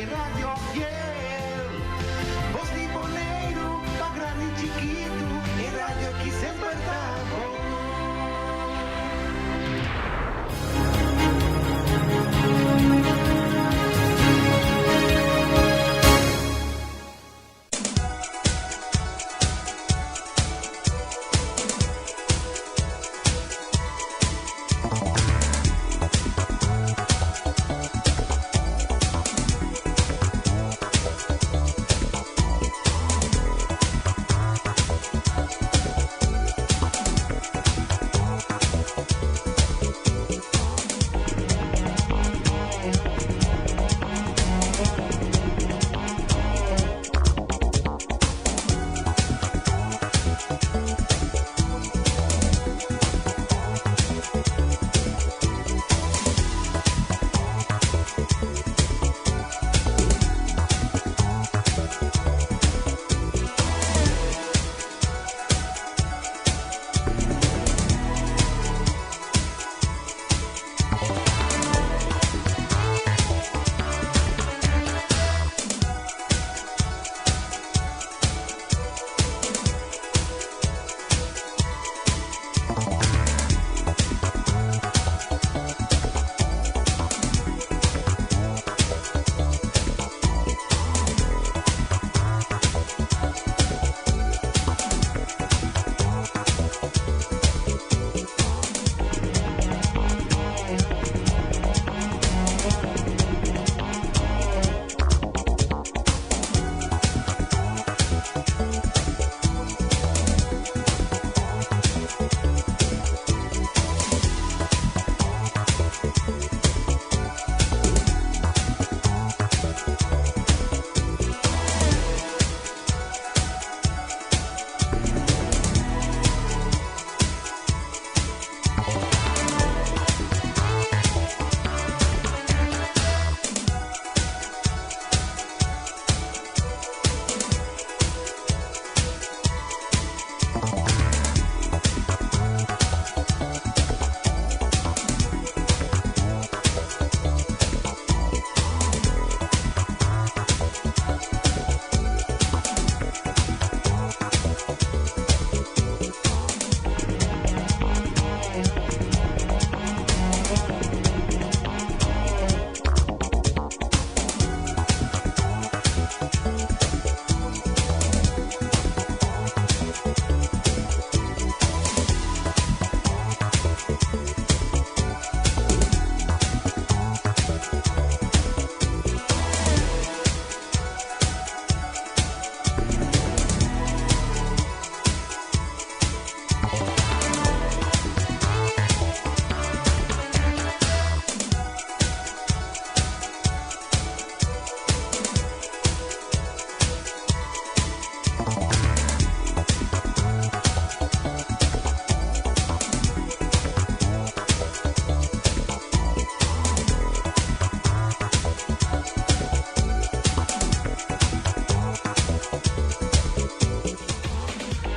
E radio fiel. Bos di Boneiru, pa grandi i chikitu, e radio ki semper ta bon.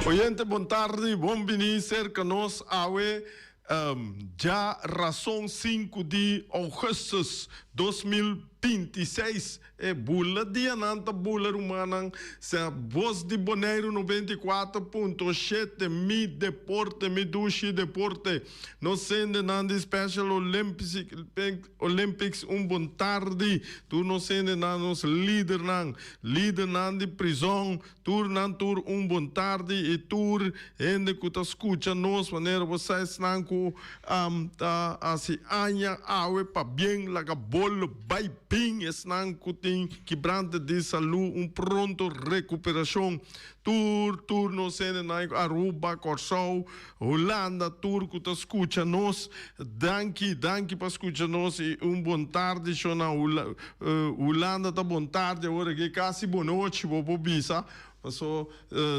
Oyente bon tardi, bon bini serka nos awe dja rason sinku di ougùstùs 2026. E bula dianan ta bula rumannan sea Bos di Boneiru 94.7 mi deporte mi dushi deporte nos sende nan di Special Olympics un bon tardi tur nos sende nan nos lidernan lidernan di prizon Tur nan tur un bon tardi y tur hende cu ta scucha nos manera bo sa esnan cu ta haci aña awe pabien laga bolo bay bin esnan cu tin kibrante di salu un pronto recuperacion tur tur nos hendenan Aruba Corsou Hulanda tur cu ta scucha nos danki danki pa scucha nos y un bon tardi shona Hulanda ta bon tardi awor aki casi bonochi bo por bisa paso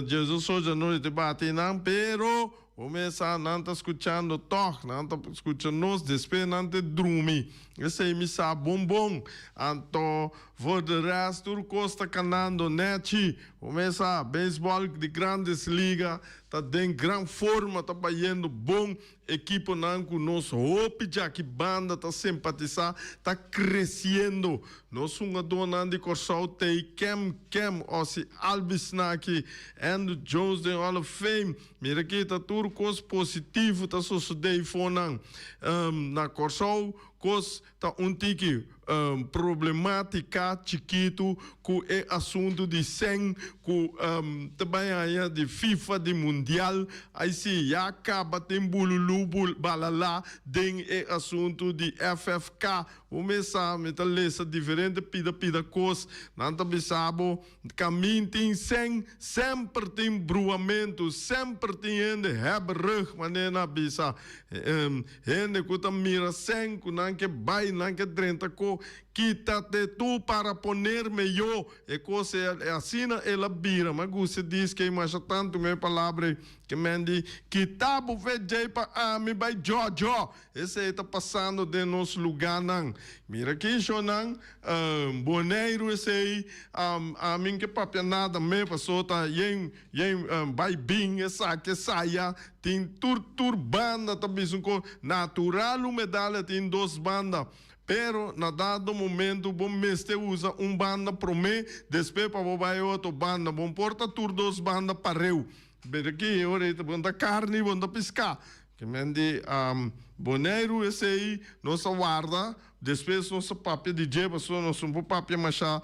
Jesus soja nochi ta bati nan pero bo mes sa nan ta scuchando toch nan ta scucha nos despues nan ta drumi esey mi sa bon bon anto voor de rest tur cos ta canando nechi bo mes sa baseball di grandes liga Ta den gran forma, ta bayendo bon. Ekiponan ku nos hopi djaki banda ta simpatisá ta kresiendo. Nos hungadónan di Kòrsou t'ei kem kem Ossie Albies naki, Andruw Jones den Hall of Fame. Mira aki ta tur kos positivo ta sosodé eifonan. Na Kòrsou kos ta un tiki problemátika chikitu ku e asuntu di sèn ku ta bai haña di FIFA di mundial. Ai si, ya kaba tin bululu balala den e asuntu di FFK. Bo mes sa, mi ta lesa diferente pida pida kos, nan ta bisa bo kamin tin sèn, semper tin bruamentu, semper tin hende hebberig, manera nan a bisa. Hende ku ta mira sèn ku nan ke bai, nan ke drenta ko, Quítate tú para ponerme yo. E kos e asina el a bira. Mi a gusta e diske ei masha tantu mi e palabra ei ke men di, Kita bo fe djei pa ami bai djòdjò. Esei ta pasando den nos lugánan. Mira aki shownan, Boneiru esei, ami n'ke papia nada me paso ta yen yen bai bin esaki esaya. Tin tur tur banda ta bisa un kos. Natural un medalha tin dos banda. Pero na dado momento bo mester usa un banda promé, despues pa bo bai e otro banda. Bo por ta tur dos banda pareu. Pero aki ora ei ta bo ta karni, bo ta piská. Ke men di Boneiru esei nos a warda, despues nos a papia di dje pasobra nos no por papia masha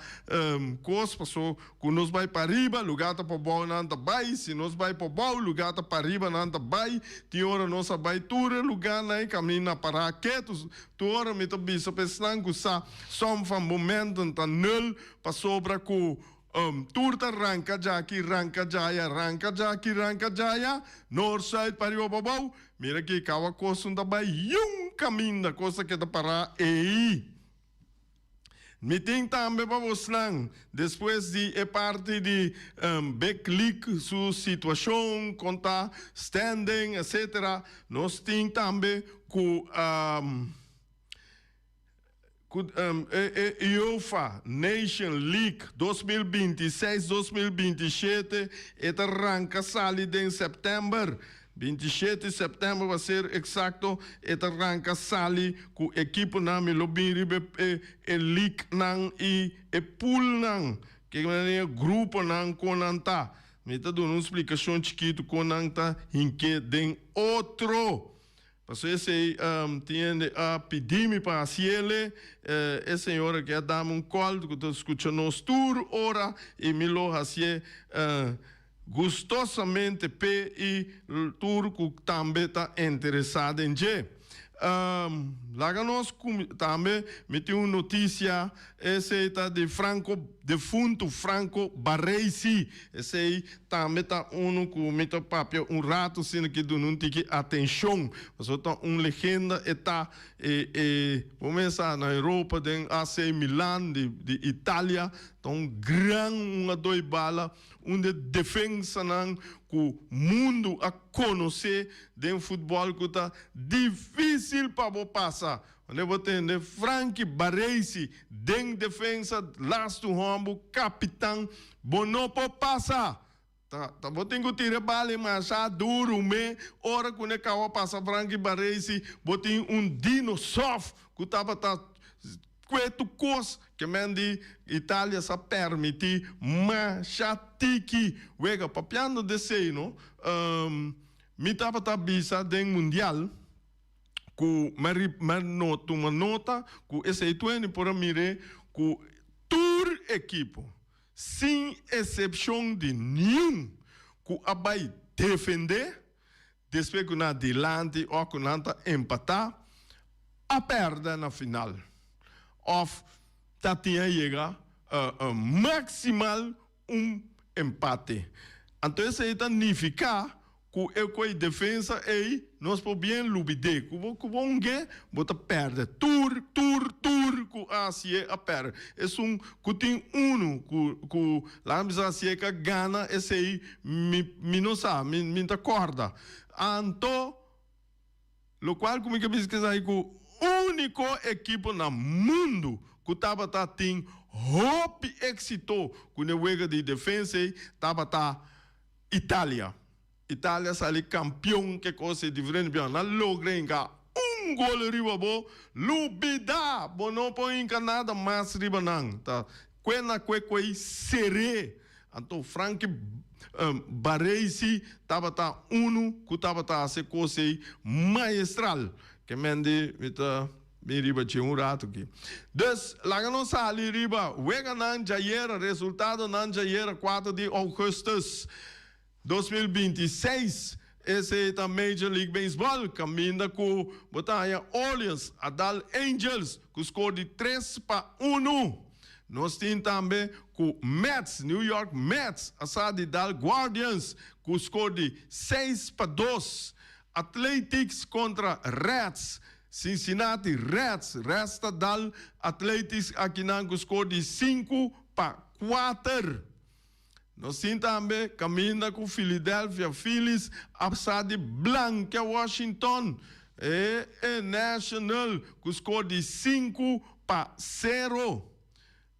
kos paso ku nos bai pariba luga ta pabou nan ta bai, si nos bai pabou luga ta pariba nan ta bai, tin ora nos a bai tur e luganan e kaminda para ketu, tur ora mi ta bisa pa esnan ku sa som van momenten ta nul pasobra ku Tur ta ranka djaki, ranka djaya, ranka djaki, ranka djaya, noord, zuid, pariba, pabou. Mira ki kawa kos un ta bai yun kaminda, kos ta keda pará ei. Mi tin tambe pa bosnan, despues di e parti di Big League su situashon, kon ta standing, etcetera, nos tin tambe ku. Ku e UEFA Nation League 2026, 2027 e ta ranka sali den sèptèmber, 27 sèptèmber pa ser eksakto, e ta ranka sali ku ekiponan. Mi lo bin riba e e leaguenan i e poolnan, ke manera gruponan kon nan ta. Mi ta duna un splikashon chikitu kon nan ta hink'é den otro. Pasobra esei tin hende a pidi mi pa hasiele. E señora ke a dami un call ku ta skucha nos tur ora i mi lo hasié gustosamente p'e i tur ku tambe ta interesá den dje. Laga nos tambe mi tin un notisia, esei ta di Franco defuntu Franco Baresi. Esei tambe ta unu ku mi ta papia un ratu asina ki duna un tiki atenshon, pasobra ta un legenda e ta. E e bo mes sa na Europa den AC Milan di di Italia ta un gran hungadó e bala, un di e defensanan ku mundu a konosé den futbòl ku ta difísil pa bo pasa. Wanneer bo tende Franky Baresi den defensa lastu hòmbu kapitan bo no por pasa. Ta ta bo tin ku tira e bala e masha duru me ora ku ne kawa pasa Franky Baresi bo tin un Dino Sof ku tabata kue tur kos ke men di Italia sa permiti masha tiki wega. Papiando de esei no mi tabata bisa den mundial. Ku mi a no tuma nota ku esei tueni por a mir'é ku tur ekipo, sin esepshon di niun, ku a bai defendé despues ku nan a dilanti òf ku nan ta empatá, a pèrdè na final òf ta tin a yega maksimal un empate. Anto esei ta nifiká Ku e koe defensa ei nos por bien lubid'é. Ku bo ku bo hung'é, bo ta pèrdè. Tur, tur, tur ku a hasié a pèrdè. Esun ku tin unu ku ku laga mi bisa hasié ka gana esei mi mi no sa, mi mi ta kòrda. Anto lokual ku mi ke bisa esaki ku úniko ekipo na mundu ku tabata tin hopi éksito ku ne wega di defensa ei tabata Italia. Italia sali kampion ke kos ei diferente biaha nan logra hinka un gol riba bo lubida bo no por hinka nada mas riba nan ta kue na kue kue sere anto Franky Baresi tabata unu ku tabata hasi e kos ei maestral ke mende mi ta Bin riba dje un rato aki. Dus, laga nos sali riba weganan djayera, resultadonan djayera kuater di ougùstùs 2026. Esei ta Major League Baseball, kaminda ku bo ta haña Orleans a dal Angels ku skor di 3-1. Nos tin tambe ku Mets, New York Mets a sa di dal Guardians ku skor di 6-2. Athletics kontra Reds, Cincinnati Reds, Reds ta dal Athletics akinan ku skor di 5-4. Nos tin tambe kaminda ku Philadelphia Phillies a sa di blankia Washington e e National ku skor di 5-0.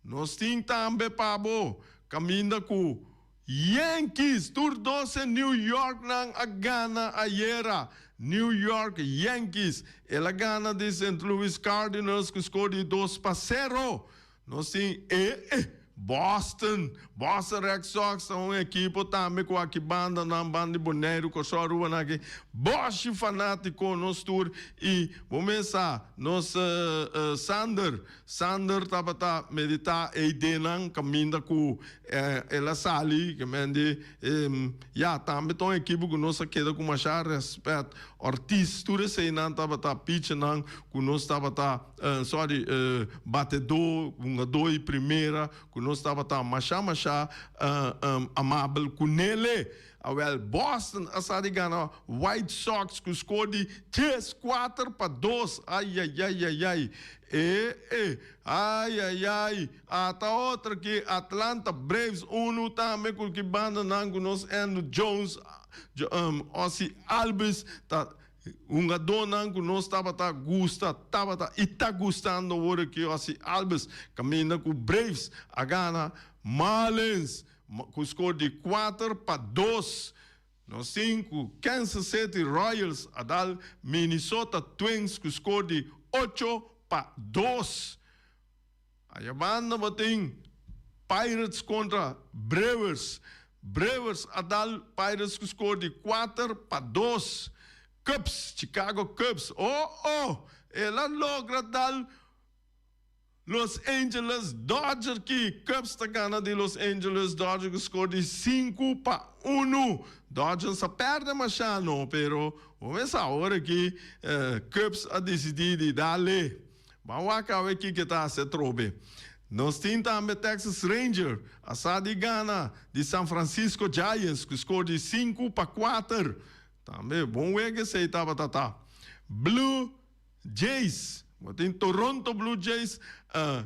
Nos tin tambe pa bo kaminda ku Yankees, tur dos e New York nan a gana ayera. New York Yankees, el a gana di Saint Louis Cardinals ku skor di 2-0. Nos tin e e Boston, Boston Red Sox ta un ekipo tambe ku aki banda nan banda di Boneiru, Kòrsou, Aruba nan aki bòshi fanátiko nos tur i bo mes sa nos Sander Sander tabata meditá e idenan kaminda ku el a sali, ke men di, Ya, tambe ta un ekipo ku nos a keda ku masha rèspèt. Ortiz, tur eseinan tabata pichernan ku nos tabata, sorry, batedó, hungadó di primera, ku nos tabata masha masha amabel kunele. Awel, Boston a sa di gana White Sox ku skor di 14-2. Ayayayayay. E e. Ayayay. Ata otro ki Atlanta Braves unu tambe ku ki bandanan ku nos Andruw Jones, Ozzie Albies ta hungadónan ku nos tabata gusta, tabata i ta gustando awor aki Ozzie Albies kaminda ku Braves a gana Marlins Ku skor di 4-2, nos tin ku Kansas City Royals a dal Minnesota Twins ku skor di 8-2. Aya banda bo tin Pirates kontra Brewers. Brewers a dal Pirates ku skor di 4-2. Cubs, Chicago Cubs, oh oh, el a logra dal Los Angeles Dodgers ki Cubs ta gana di Los Angeles Dodgers ku skor di 5-1. Dodgers a pèrdè mashá no, pero bo mes sa ora ki Cubs a disidí di dale. Ban wak awe kiko ta hasi atrobe. Nos tin tambe Texas Ranger a sa di gana di San Francisco Giants ku skor di 5-4. Tambe bon wega esei tabata ta. Blue Jays, bo tin Toronto Blue Jays,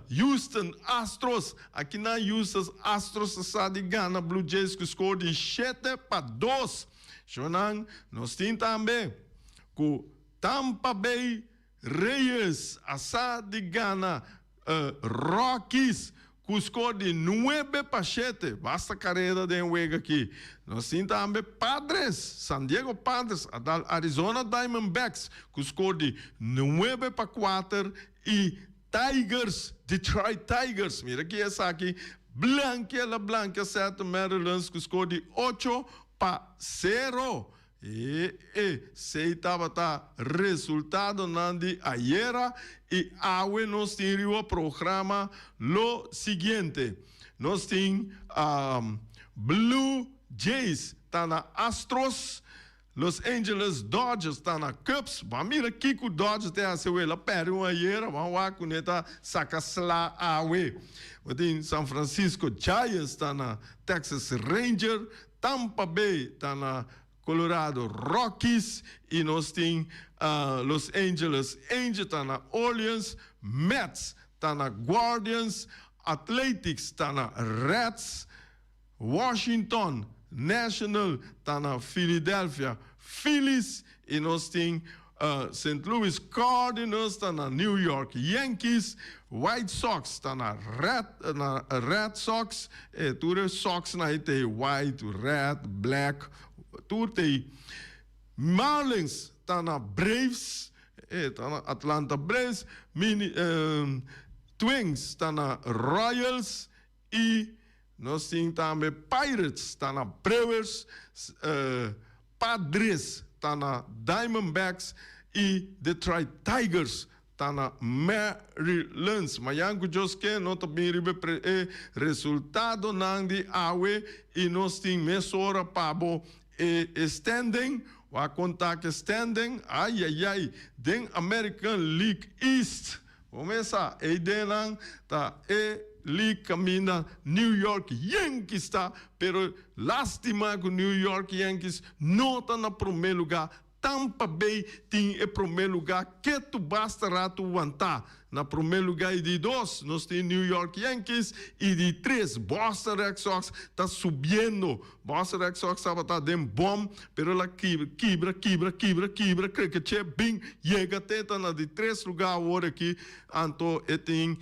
Houston Astros. Aki na Houston Astros a sa di gana Blue Jays ku skor di 7-2. Shownan, nos tin tambe ku Tampa Bay Rays a sa di gana Rockies ku skor di 9-7. Basta kareda den wega aki. Nos tin tambe Padres, San Diego Padres a dal Arizona Diamondbacks ku skor di 9-4 i Tigers, Detroit Tigers, mira ki esaki, blankia la blankia Seattle Mariners ku skor di 8-0. E esei tabata resultadonan di ayera i awe nos tin riba programa lo siguiente. Nos tin Blue Jays ta na Astros, Los Angeles Dodgers ta na Cubs. Ban mira kiko Dodgers ta hasi awe. El a pèrdè un ayera, ban wak kuné ta saka sla awe. Bo tin San Francisco Giants ta na Texas Ranger, Tampa Bay ta na Colorado Rockies y nos tin Los Angeles Angels ta na Orleans, Mets ta na Guardians, Athletics ta na Reds, Washington National ta na Philadelphia Phillies y nos tin Saint Louis Cardinals ta na New York Yankees, White Sox ta na Red na Red Sox, e tur e Sox nan ei te white, red, black. Tur t'ei. Marlins ta na Braves, e ta na Atlanta Braves, Mini, Twins ta na Royals y nos tin tambe Pirates ta na Brewers, Padres ta na Diamondbacks y Detroit Tigers ta na Marylands. Mayan cu Dios ke no ta bin riba e resultadonan di awe y nos tin mesora pa bo e standing. Wak conta cu e standing, ay ay ay, den American League East. Bo mesa e ideanan ta e league caminda New York Yankees ta, pero lastima cu New York Yankees no ta na prome lugar. Tampa Bay tin e prome lugar ketu basta ratu wantá. Na prome lugar y di dos nos tin New York Yankees y di tres Boston Red Sox ta subiendo. Boston Red Sox tabata den bom pero el a kibra, kibra, kibra, kibra, kibra, krekeche bin yega te ta na di tres lugar awor aki. Anto e tin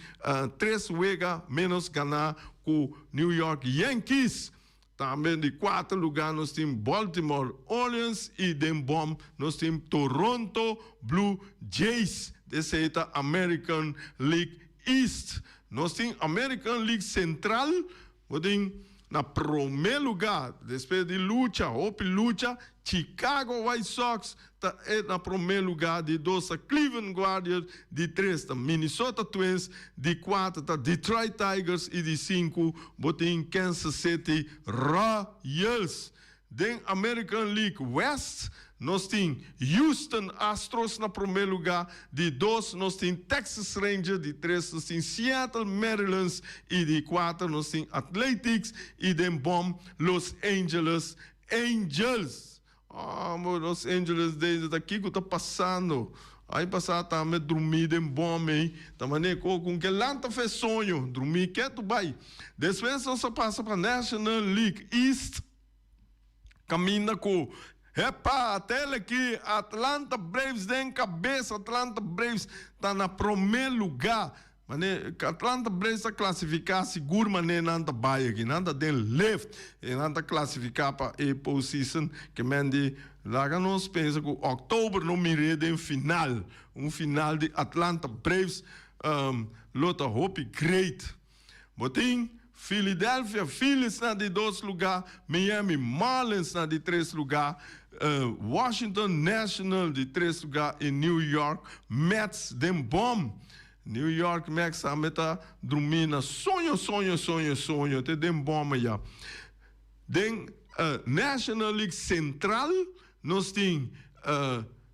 tres wega menos ganá ku New York Yankees. Tambe di kuater lugá nos tin Baltimore Orioles i den bòm nos tin Toronto Blue Jays. Esei ta American League East. Nos tin American League Central, bo tin na promé lugá despues di lucha, hopi lucha, Chicago White Sox ta e na promé lugá, di dos ta Cleveland Guardians, di tres ta Minnesota Twins, di kuater ta Detroit Tigers i di sinku bo tin Kansas City Royals. Den American League West nos tin Houston Astros na promé lugá, di dos nos tin Texas Rangers, di tres nos tin Seattle Mariners i di kuater nos tin Athletics i den bòm Los Angeles Angels! Amo Los Angeles Days ta kiko ta pasando? Aña pasá tambe drumí den bòm ei ta manera ku ku ke lanta fe soño drumí ketu bai. Despues nos a pasa pa National League East kaminda ku hepa tele ki Atlanta Braves den kabes. Atlanta Braves ta na promé lugá. Mane Atlanta Braves ta clasifica sigur mane nan ta bay aki. Nan ta den lift y nan ta clasifica pa e postseason ke men di laga nos pensa cu october no mire den final. Un final di Atlanta Braves lo ta hopi great. Bo tin Philadelphia Phillies na di dos luga, Miami Marlins na di tres luga, Washington National di tres luga y New York Mets den bom. New York Mets tambe ta drumí na soño, soño, soño, soño te den bom aya. Den National League Central nos tin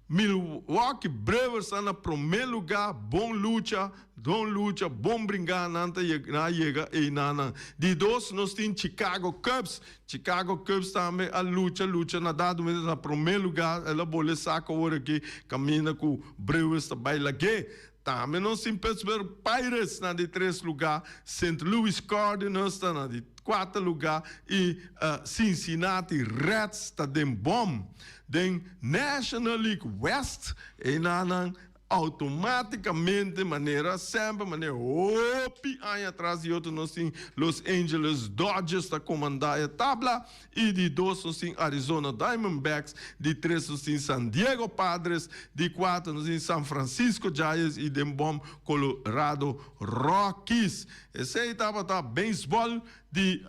Milwaukee Brewers ta na promé lugá, bon lucha, don lucha, bon bringá nan ta nan a yega einan. Di dos nos tin Chicago Cubs, Chicago Cubs tambe a lucha, lucha na dado momento na promé lugá, el a bole saco awor aki kaminda ku Brewers ta bai lag'é. Tambe nos tin Pittsburgh Pirates na di tres lugá, Saint Louis Cardinals ta na di kuater lugá i Cincinnati Reds ta den bòm. Den National League West einanan automáticamente manera semper, manera hopi aña atras di otro nos tin Los Angeles Dodgers ta comanda e tabla y di dos nos tin Arizona Diamondbacks, di tres nos tin San Diego Padres, di cuater nos tin San Francisco Giants y den bom Colorado Rockies. Esey tabata baseball di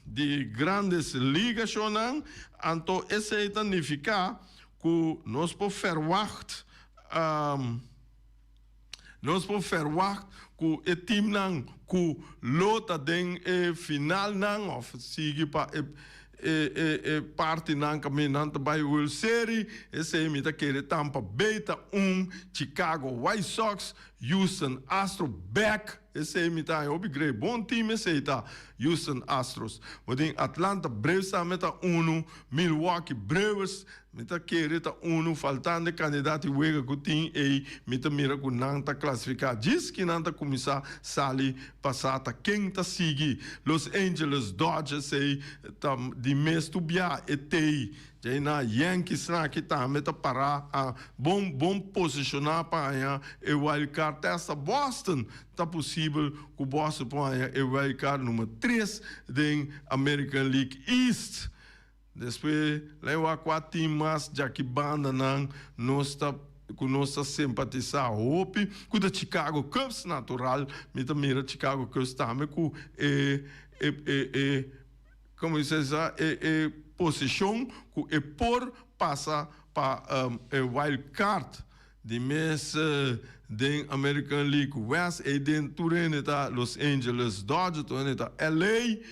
di Grandes Ligas shownan, anto esey ta nifica ku nos por ferwagt nos por ferwagt ku e teamnan ku lo ta den e finalnan òf sigui pa e e e partinan kaminda nan ta bai World Series. Esei mi ta kere Tampa Bay ta un, Chicago White Sox, Houston Astro bek, esei mi ta haña hopi great, bon team esei ta Houston Astros. Bo tin Atlanta Braves tambe ta unu, Milwaukee Brewers mi ta kere ta unu, faltando e kandidat di wega ku tin ei mi ta mira ku nan ta klasifiká djis ki nan ta kuminsá sali pa sa ta ken ta sigui. Los Angeles Dodgers ei ta di mes tu bia e tei. Djei na Yankees nan aki tambe ta pará a bon bon posishoná pa haña e wild card. Te hasta Boston ta posibel ku Boston por haña e wild card number tres den American League East. Despues lei wak kua tin mas djaki bandanan nos ta ku nos ta simpatisá hopi ku ta Chicago Cubs natural mi ta mira Chicago Cubs tambe ku e e e e komo bisa esa e e posishon ku e por pasa pa e wild card di mes den American League West ei den tur hende ta Los Angeles Dodgers tur hende ta LA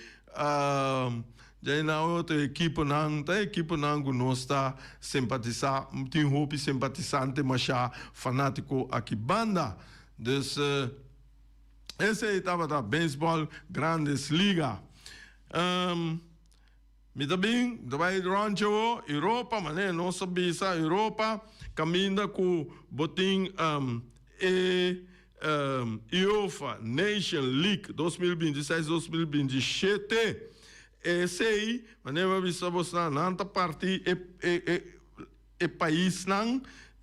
djai nan otro ekiponan ta ekiponan ku nos ta simpatisá tin hopi simpatisante masha fanátiko aki banda dus esei tabata beisbòl Grandes Liga. Mi ta bin, mi ta bai ròntje awo, Europa, manera nos a bisa Europa, kaminda ku bo tin e UEFA Nation League 2026, 2027. Esei, manera mi a bisa bosnan, nan ta parti e e e paisnan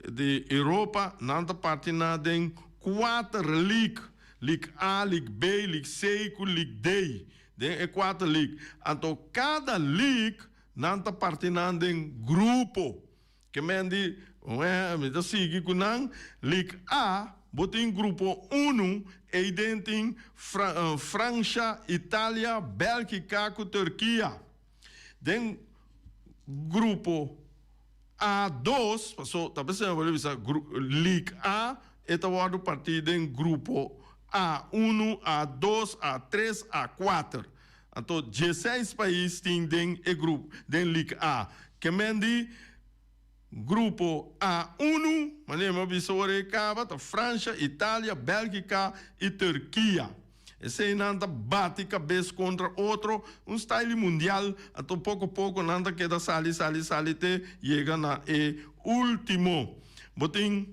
di Europa, nan ta parti nan den kuater league, League A, League B, League C ku League D. Den e kuater league. Anto kada league nan ta parti nan den grupo. Ke men di, Wè, mi ta sigui ku nan. League A, bo tin grupo unu, eiden tin Fransha, Italia, Bèlgika ku Turkia. Den grupo A dos, paso ta p'esei mi por bisa League A e ta wòrdu partí den grupo A unu, A dos, A tres, A kuater. Anto dieseis pais tin den e grupo den League A. Ke men di grupo A unu, manera mi a bisa ora e kaba, ta Fransha, Italia, Bèlgika i Turkia. Eseinan ta bati kabes kontra otro, un style mundial, anto poko poko nan ta keda sali sali sali te yega na e ultimo. Bo tin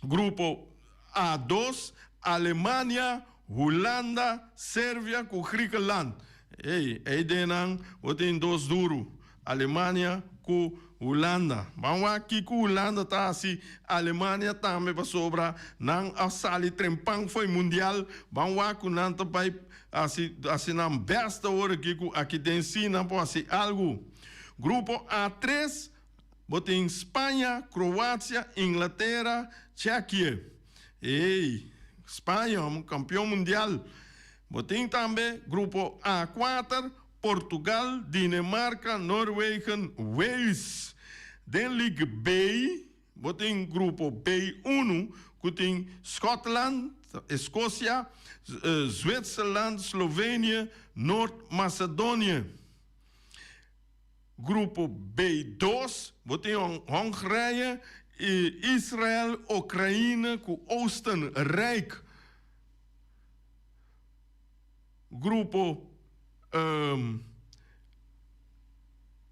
grupo A dos, Alemania, Hulanda, Servia ku Griekenland. Ey, ey den nan bo tin dos duru, Alemania ku Hulanda. Ban wak kiko Hulanda ta hasi Alemania tambe pasobra nan a sali trempan fo'i mundial. Ban wak ku nan ta bai hasi hasi nan best awor aki ku aki den si nan por hasi algu. Grupo A tres bo tin Spaña, Kroatia, Inglatera, Tsjekië. Ey, Spaña kampion mundial. Bo tin tambe grupo A kuater Portugal, Dinemarka, Noorwegen, Wales. Den League B bo tin grupo B unu ku tin Skotland, Eskosia, Zwitserland, Slovenië, Noord Macedonië. Grupo B dos bo tin Hongrije, Israel, Oekraïne ku Oostenrijk. Grupo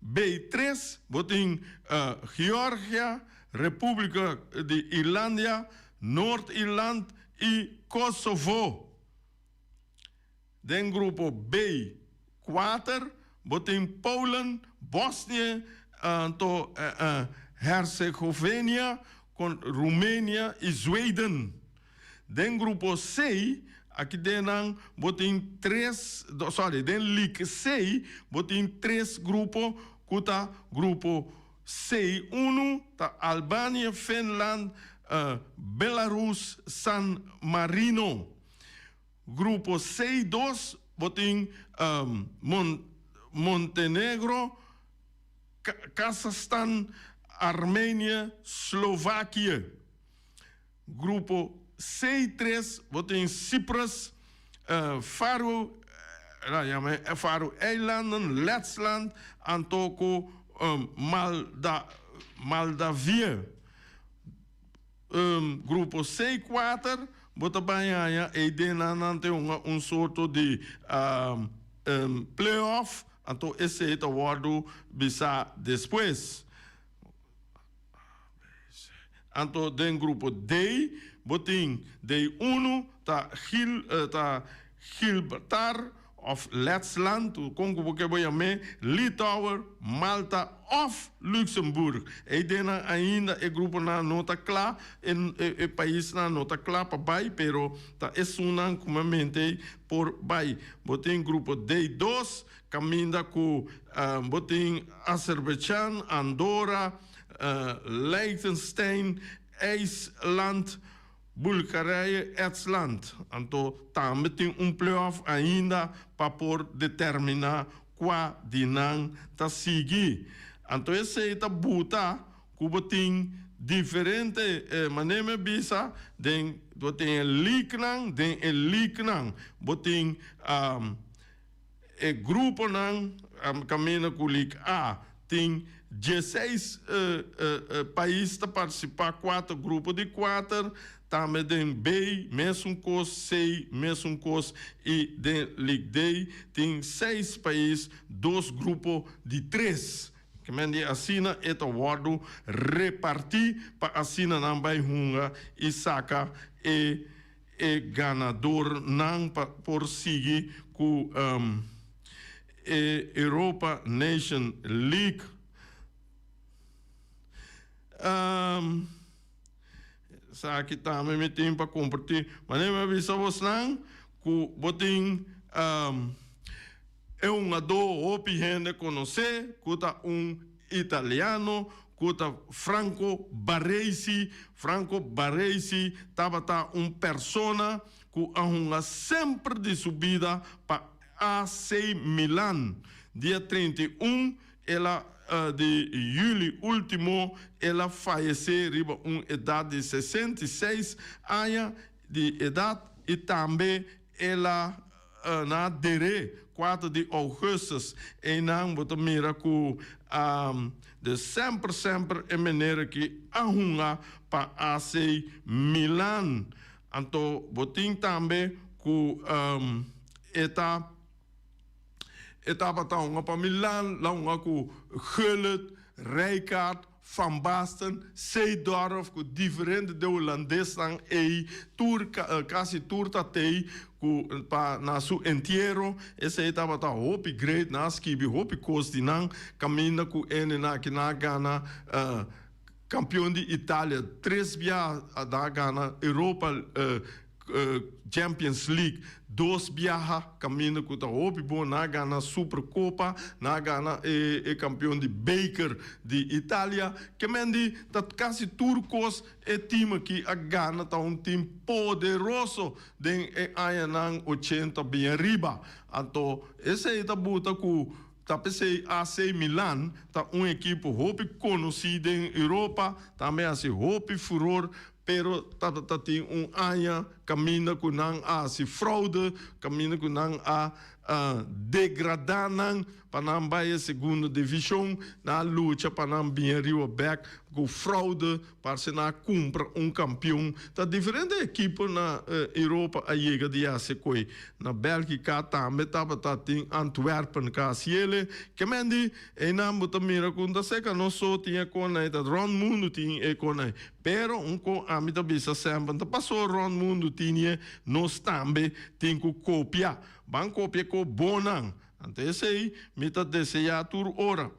B tres bo tin Georgia, Republika di Irlandia, Noord Irland i Kosovo. Den grupo B kuater bo tin Polen, Bosnië anto Herzegovina, Rumenia i Zweden. Den grupo C, aki den nan bo tin tres, sorry, den League C bo tin tres grupo ku ta grupo C unu ta Albanië, Finland, Belarus, San Marino. Grupo C dos bo tin Montenegro, Kazachstan, Armenië, Slovakië. Grupo C tres bo tin Cyprus, Faroe, nan yama e Faroe Eilanden, Letsland, anto ku Malda, Maldavië. Grupo C kuater bo ta bai haña ei den nan nan ta hunga un sorto di play-off, anto esei ta wòrdu bisá despues. Anto den grupo D bo tin D unu ta Gil ta Gilbertar. Of Letsland, kon ku bo ke bo yam'é, Litouwer, Malta òf Luxemburg. Eidennan ainda e gruponan no ta kla, e e paisnan no ta kla pa bai, pero ta esunnan ku mi mente ei por bai. Bo tin grupo D dos, kaminda ku bo tin Azerbaijan, Andorra, Liechtenstein, IJsland, Bulgarije, Estland. Anto tambe tin un playoff ainda pa por determina cua di nan ta sigui. Anto esey ta buta cu bo tin diferente, manera mi a bisa, den bo tin e leaguenan, den e leaguenan bo tin e gruponan caminda cu League A tin dieseis pais ta participa, cuater grupo di cuater, tambe den B mesun cos, C mesun cos y den League D tin seis pais, dos grupo di tres. Kimen di asina e ta wordo reparti pa asina nan bay hunga y saca e E ganadornan pa por sigui ku e Europa Nation League. Esaki tambe mi tin pa kompartí. Manera mi a bisa bosnan ku bo tin e hungadó hopi hende konosé ku ta un italiano ku ta Franco Baresi. Franco Baresi tabata un persona ku a hunga semper di su bida pa AC Milan. Dia 31 el a di yüli último el a fayesé riba un edat di 66 aña di edat i tambe el a na der'é 4 di ougùstus. Einan bo ta mira ku de semper semper e meneer aki a hunga pa AC Milan. Anto bo tin tambe ku e ta e tabata hunga pa Milan, la hunga ku Gullit, Rijkaard, Van Basten, Seedorf ku diferente de hulandesnan ei tur kasi tur ta tei ku pa na su entiero. Esei tabata hopi great, nan a skibi hopi kos di nan kaminda ku ene nan aki nan a gana kampion di Italia tres bia, nan a gana Europa. Champions League dos biaha caminda cu ta hopi bon, nan a gana Supercopa, nan a gana e campeon di beker di Italia. Ke men di ta casi tur cos e team aki a gana, ta un team poderoso den e añanan 80 bien ariba. Anto esey ta buta cu ta pesey AC Milan ta un ekipo hopi conoci den Europa, tambe haci hopi furor. Pero tabata tin un aña caminda cu nan a haci fraude, caminda cu nan a degrada nan pa nan bay e segundo division, nan a lucha pa nan bin ariba bek cu fraude, parce nan a cumpra un campeon. Ta diferente ekipo na Europa a yega di haci coe. Na Belgica tambe tabata tin Antwerpen ca haci ele. Kemendi eynan bo ta mira cu ta seca no so tin e conai, ta rond mundo tin e conai. Pero un ko ami ta bisa semper, ta paso rond mundu tinie, nos tambe tin ku kopia. Ban kopia ko bonnan. Anto esei mi ta desea tur ora.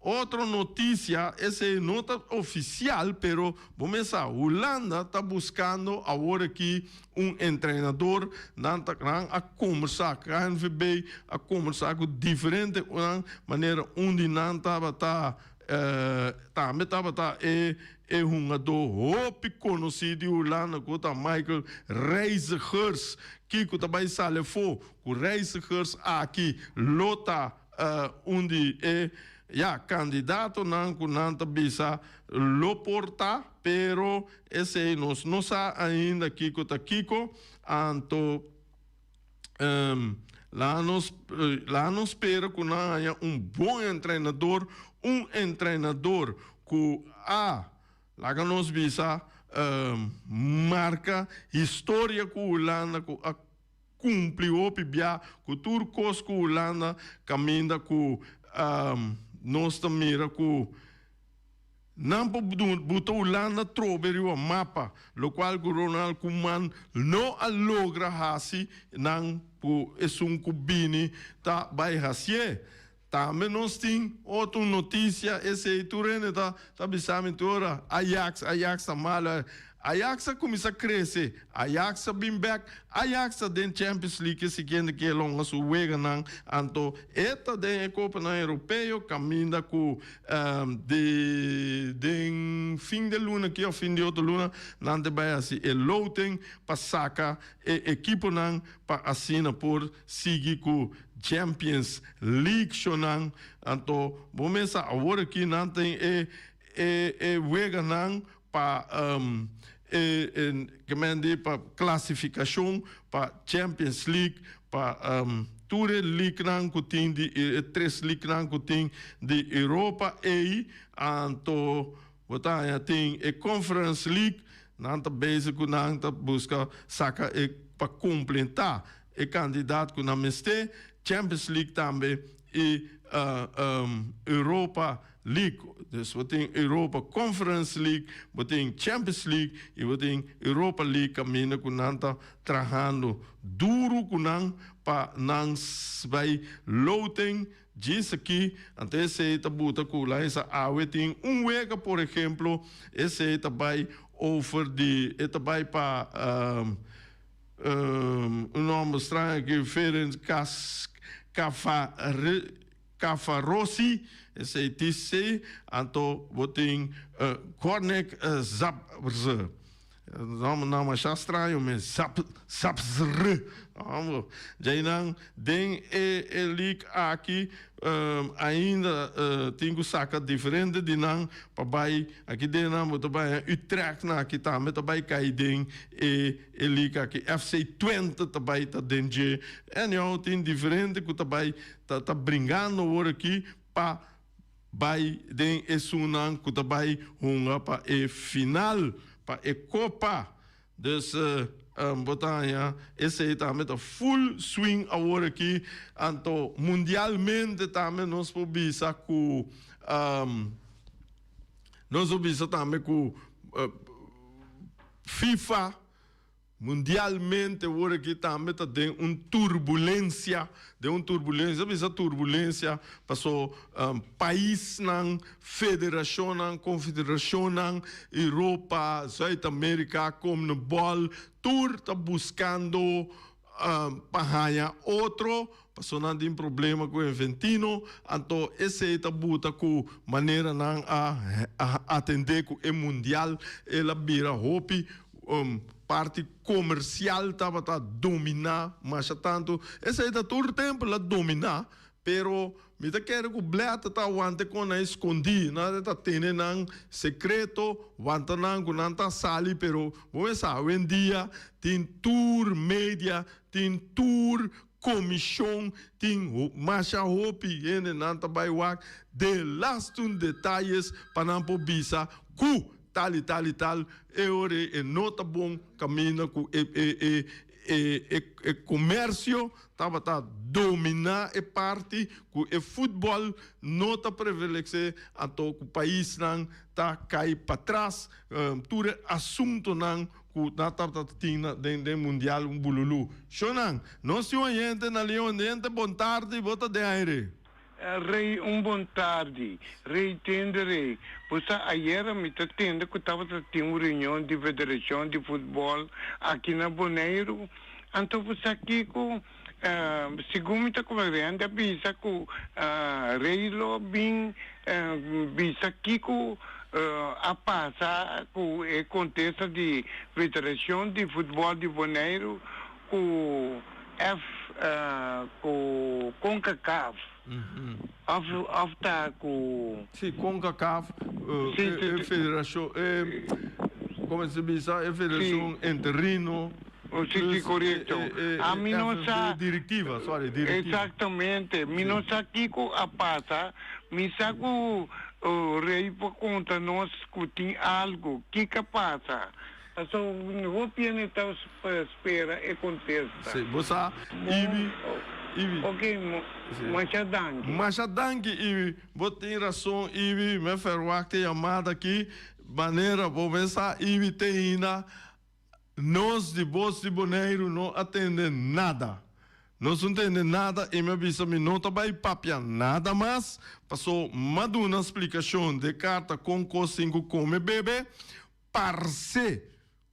Otro notisia, esei no ta ofisial, pero bo mes sa, Hulanda ta buskando awor aki un entrenador. Nan ta, nan a kombersá, KNVB a kombersá ku diferente nan, manera un di nan tabata Tambe tabata e e hungadó hopi konosí di Hulanda ku ta Michael Reizigers. Kiko ta bai sali afó ku Reizigers aki lo ta un di e ya kandidatonan ku nan ta bisa lo por ta, pero esei nos no sa ainda kiko ta kiko. Anto. Laga nos, laga nos spera ku nan haña un bon entrenador, un entrenador ku a, laga nos bisa, marka historia ku Hulanda, ku a kumpli hopi bia ku tur kos ku Hulanda, kaminda ku nos ta mira ku. Nan por buta Hulanda trobe riba mapa, locual cu Ronald Koeman no a logra haci, nan cu esun cu bini ta bay hacié. Tambe nos tin otro noticia, esey tur hende ta ta bisa mi tur ora, Ajax, Ajax ta malo. Ajax a cuminsa crece, Ajax a bin bek, Ajax ta den Champions League e siguiente ke longa su weganan, anto e ta den e copanan europeo caminda cu di den fin de luna aki of fin di otro luna nan ta bay haci e loting pa saca e ekiponan pa asina por sigui cu Champions League shonan. Anto bo mesa awor aki nan tin e e e weganan pa e e ke men di pa klasifikashon pa Champions League pa tur e leaguenan ku tin di e tres leaguenan ku tin di Europa ei anto bo ta haña tin e Conference League nan ta bezig ku nan ta buska saka e pa komplentá e kandidat ku nan mester Champions League tambe i Europa League. Dus bo tin Europa Conference League, bo tin Champions League i bo tin Europa League kaminda ku nan ta trahando duru ku nan pa nan bai loting djis aki. Anto esei ta buta ku la hesa awe tin un wega por ehemplo esei ta bai over di e ta bai pa Un nòmber straño aki, Ferenc Kafarossi, esei TC, anto bo tin Gornik Zabrze. Nòmbernan masha straño mes, Zab, Zabzr. Djainan den e league aki ainda tin ku saka diferente di nan pa bai aki den nan bo ta bai Utrecht nan aki tambe ta bai kai den e E liga aki FC Twente ta bai ta den dje. Anyhow tin diferente ku ta bai ta ta bringando awor aki pa bai den esunnan ku ta bai hunga pa e final pa e kopa. Dus bo ta haña esei tambe ta full swing awor aki. Anto mundialmente tambe nos por bisa ku nos por bisa tambe ku. FIFA mundialmente awor aki tambe ta den un turbulencia, den un turbulencia, ta bisa turbulencia paso paisnan, federacionnan, confederacionnan, Europa, Zuid America, Conmebol, tur ta buscando pa haña otro, paso nan tin problema ku Infantino, anto esei ta buta ku manera nan a atendé ku e mundial, el a bira hopi parti komersial tabata dominá masha tantu, esei ta tur tempu el a dominá, Pero mi ta kere ku Blatter ta wanta kon nan eskondí, nan ta tene nan sekreto, wanta nan ku nan ta sali, pero bo mester sa awendia tin tur media, tin tur komishon, tin masha hopi hende nan ta bai wak de lastun detayes pa nan por bisa ku tal i tal i tal e ora ei e no ta bon kaminda ku e e e e komersio Tabata dominá e parti ku e futbòl no ta prevalesé anto ku paisnan ta kai patras. Tur e asuntonan ku nan tabata tin den den mundial un bululú. Shonnan, nos tin un oyente na liña oyente bon tardi bo ta den aire. Rey un bon tardi. Rey tende rey. Bo sa ayera mi ta tende ku tabata tin un reunion di federashon di futbòl aki na Boneiru. Anto bo sa kiko? Segun mi ta komprende a bisa ku Rey lo bin bisa kiko a pasa ku e kontesta di federashon di futbòl di Boneiru ku F ku Concacaf of of ta ku. Si Concacaf e federashon e como se bisa e federashon interino Si si korekto ami no sa direktiva sorry direktiva. Exactamente mi no sa kiko a pasa mi sa ku Rey por konta nos ku tin algo kiko a pasa. Paso hopi hende ta spera e kontesta. Sí, bo sa, Ibi, Ivi. Ok, masha danki. Masha danki, Ivi. Bo tin rason, Ivi. Mi a verwagt e yamada aki. Manera bo mes sa, Ivi, te ainda nos di Bos di Boneiru no a tende nada. Nos no tende nada i mi a bisa mi no ta bai papia nada mas, paso m'a duna splikashon den karta kon kos tin ku kome bebe. Parse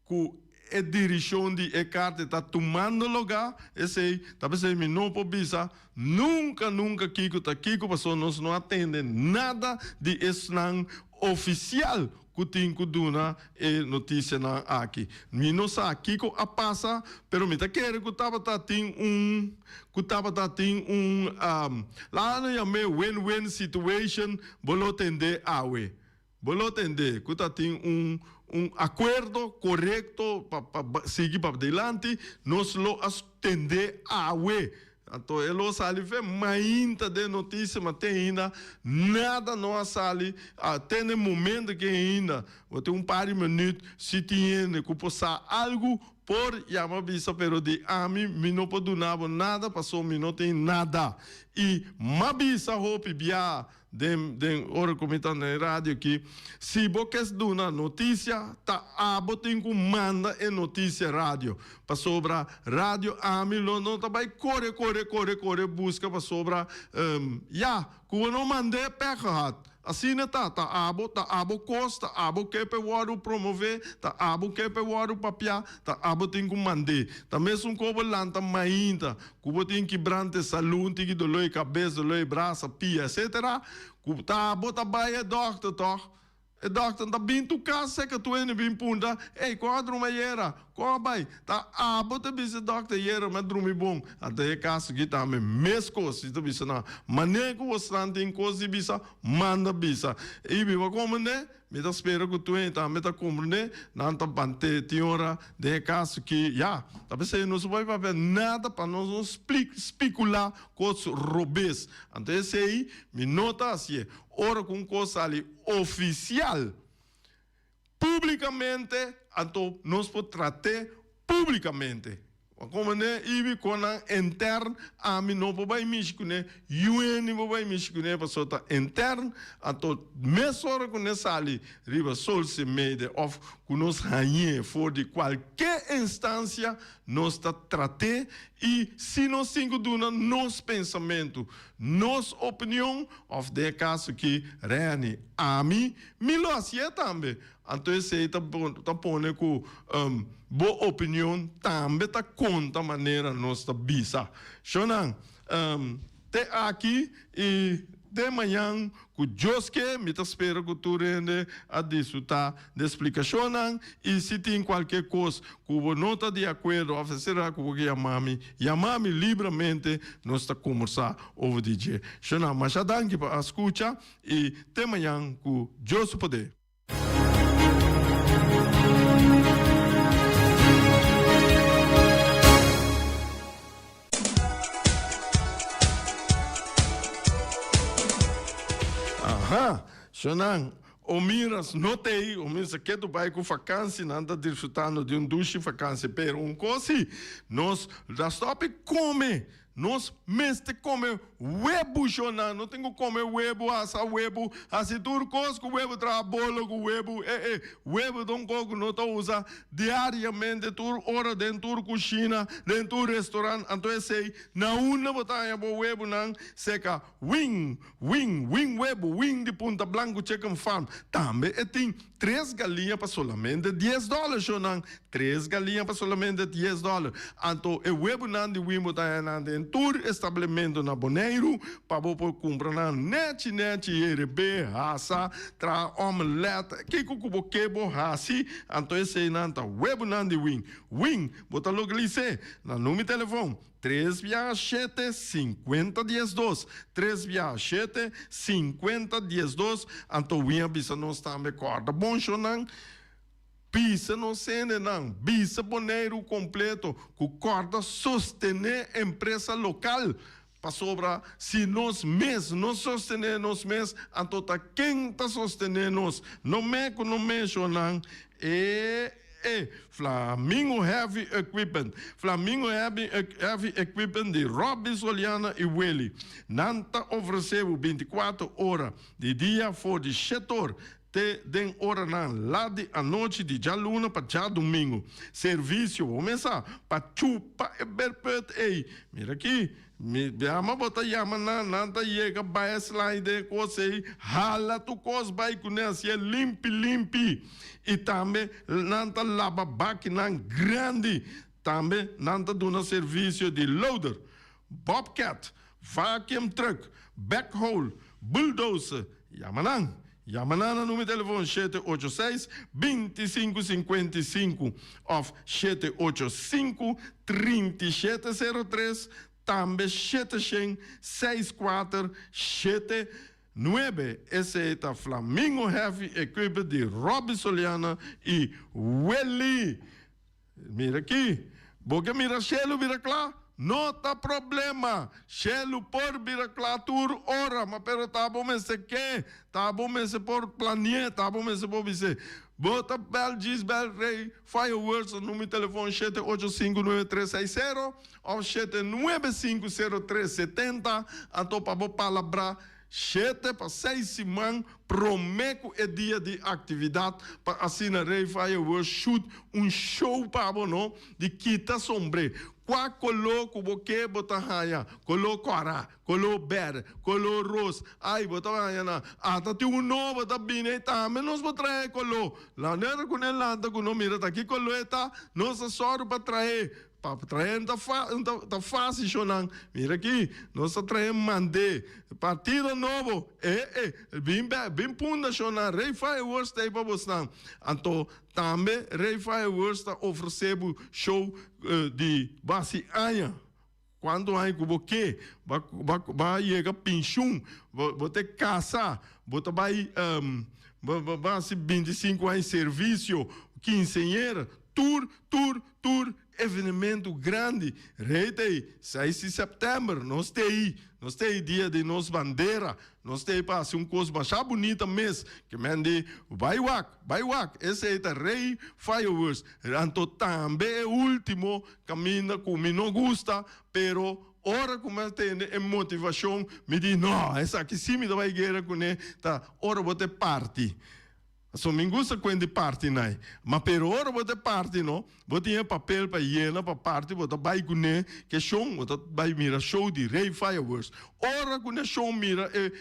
ku e dirishon di e karta ta tumando lugá, esei ta p'esei mi no por bisa nunka nunka kiko ta kiko, pasobra nos no a tende nada di esnan ofisial ku tin ku duna e notisianan aki. Mi no sa kiko a pasa, pero mi ta kere ku tabata tin un ku tabata tin un laga nos yam'é win-win situation, bo lo tende awe. Bo lo tende ku ta tin un un akuerdo korekto pa pa sigui pa dilanti, nos lo a tende awe. Anto e lo sali fe mainta den notisia, ma te ainda nada no a sali te na e momento ke ainda. Bo tin un par di minüt si tin hende ku por sa algu por yama bisa, pero di ami mi no por duna bo nada pasobra mi no tin nada. I m'a bisa hopi bia Den den ora ku mi ta na e radio aki, si bo kes duna notisia, ta abo tin ku manda e notisia radio. Pasobra radio ami lo no ta bai kore kore kore kore buska pasobra ya, ku bo no mand'é pek gehad. Asina ta, ta abo, ta abo kos, ta abo ke p'e wòrdu promové, ta abo ke p'e wòrdu papiá, ta abo tin ku mand'é. Ta mesun ku bo lanta mainta, Ku bo tin kibrante salú, un tiki doló di kabes, doló di brasa, pia, etcetera, ku ta bo ta bai e dòkter tòg. E dòkter ta bin tu kas seka tu hende bin puntra, Ey, kon a drumi ayera? Kon a bai? Ta abo ta bisa e dòkter, Ayera mi a drumi bon. Anto e kaso aki tambe meskos. Si ta bisa nan, manera ku bo snan tin kos di bisa, manda bisa. I biba komende. Mi ta spera ku tur hende tambe ta komprendé, nan ta bant'é tin ora den e kaso ki ya ta p'esei nos no por papia nada pa nos no spikulá kos robes. Anto esei mi no ta hasié. Ora ku un kos sali ofisial públikamente anto nos por trat'é públikamente. Pa komprendé ibi kon nan intern ami no por bai mishi kuné, yueni por bai mishi kuné pasobra ta intern, anto mesora ku ne sali riba social media òf ku nos hañ'é for di kualke instansia nos ta trat'é i si nos tin ku duna nos pensamentu, nos opinion òf den e kaso aki Reni, ami, mi lo hasié tambe. Anto esei ta ta pone ku bo opinion tambe ta konta manera nos ta bisa. Shonnan, te aki i te mañan ku Dios ke, mi ta spera ku tur hende a disfrutá di e splikashonnan i si tin kualke kos ku bo no ta di akuerdo òf esera ku bo ke yama mi, yama mi libramente, nos ta kombersá over di dje. Shonnan, masha danki pa a skucha i te mañan ku Dios su poder. Aha, shonan, o miras no t'ei, o mira sa ketu bai ku fakansi, nan ta disfrutando di un dushi fakansi, pero un kos si, nos ta stòp i kome. Nos mester come webu shona, no tin cu come webu, asa webu, haci tur cos cu webu, traha bolo cu webu, eh eh, webu ta un cos cu no ta usa diariamente tur ora den tur cushina, den tur restaurant, anto esey na unda bo ta haña bo webunan seca wing, wing, wing webu, wing di Punta Blanco Chicken Farm, tambe e tin Tres galiña pa solamente dies dòler, shownan. Tres galiña pa solamente dies dòler. Anto e webunan di Wimbo ta haña nan den tur establemento na Boneiru pa bo por kumpra nan nèchi nèchi, herebé, hasa, traha òmelèt, kiko ku bo ke bo hasi. Anto eseinan ta webunan di Wing. Wing, bo ta lokalis'é na number di telefòn Tres bia shete, sinkuenta diesdos. Tres bia shete, sinkuenta diesdos. Anto win a bisa nos tambe, Kòrda bon shonnan, bisa nos hendenan, bisa Boneiru kompleto ku kòrda sostené empresa lokal, pasobra si nos mes no sostené nos mes, anto ta ken ta sostené nos? No me ku no me shonnan, e. e Flamingo Heavy Equipment. Flamingo Heavy Heavy Equipment di Robby Soliana i Willy. Nan ta ofresé bo bintikuater ora di dia for di shetor te den oranan lat di anochi di djaluna pa djadumingu. Servisio bo mesa pa chupa e berput ei. Mira aki, mi yama bo ta yama nan, nan ta yega bai a slide e kos ei, hala tur kos bai kuné hasié limpi limpi. I tambe nan ta laba bakinan grandi. Tambe nan ta duna servisio di loader, bobcat, vacuum truck, backhoe, bulldozer. Yama nan! Yama nan na numero telefon 786 2555 of 785 3703, tambe 700 64 79. Esei ta Flamingo Heavy Equipment di Robby Soliana y Willy. Mira aki, bo ke mira shelu bira kla? No ta problema, shelu por bira kla tur ora, ma pero ta bo mester ke, ta bo mester por plani'é, ta bo mester por bis'é. Bo ta bel djis bel Rey Fireworks na numero telefon shete ocho sinku nuebe tres seis sero òf shete nuebe sinku sero tres setenta, anto pa bo palabrá Shete pa seis siman promé ku e dia di aktividat pa asina Rey Fireworks shoot un show pa bo no di kita sombré. Kua koló ku bo ke bo ta haña, koló kòrá, koló bèrdè, koló ros, ai bo ta haña nan. Ata tin un nobo ta bini ei tambe nos por traha e koló. Lanera ku ne lanta ku no mira ta ki koló e ta, nos ta sòru pa trahe. Pa traen ta ta fácil shonan. Mira aki, nos ta traen mandé. Partido nobo, e e, bin bek, bin punda shonan. Rey Fireworks ta ei pa bosnan. Anto tambe Rey Fireworks ta ofresé bo show di basi aña. Kuantu aña ku bo ke, bo bo bo a yega penshun, bo bo ta kasa, bo ta bai bo bo hasi bintisinku aña servisio, kinseñera, tur tur Tur evenemento grandi rei ta ei seis di sèptèmber nos ta ei, nos ta ei dia di nos bandera, nos ta ei pa hasi un kos masha bunita mes ke men di bai wak, bai wak, esei ta rei fireworks. Anto tambe e ultimo kaminda ku mi no gusta pero ora ku mi a tende e motivashon mi di no esaki si mi ta bai guera kuné ta ora bo ta e parti. So mi gusta kuen di parti nai. Ma pero ora bo ta parti no, bo tin e papel pa yena pa parti, bo ta bai kuné ke shon, bo ta bai mira show di Rey Fireworks. Ora ku ne shon mira e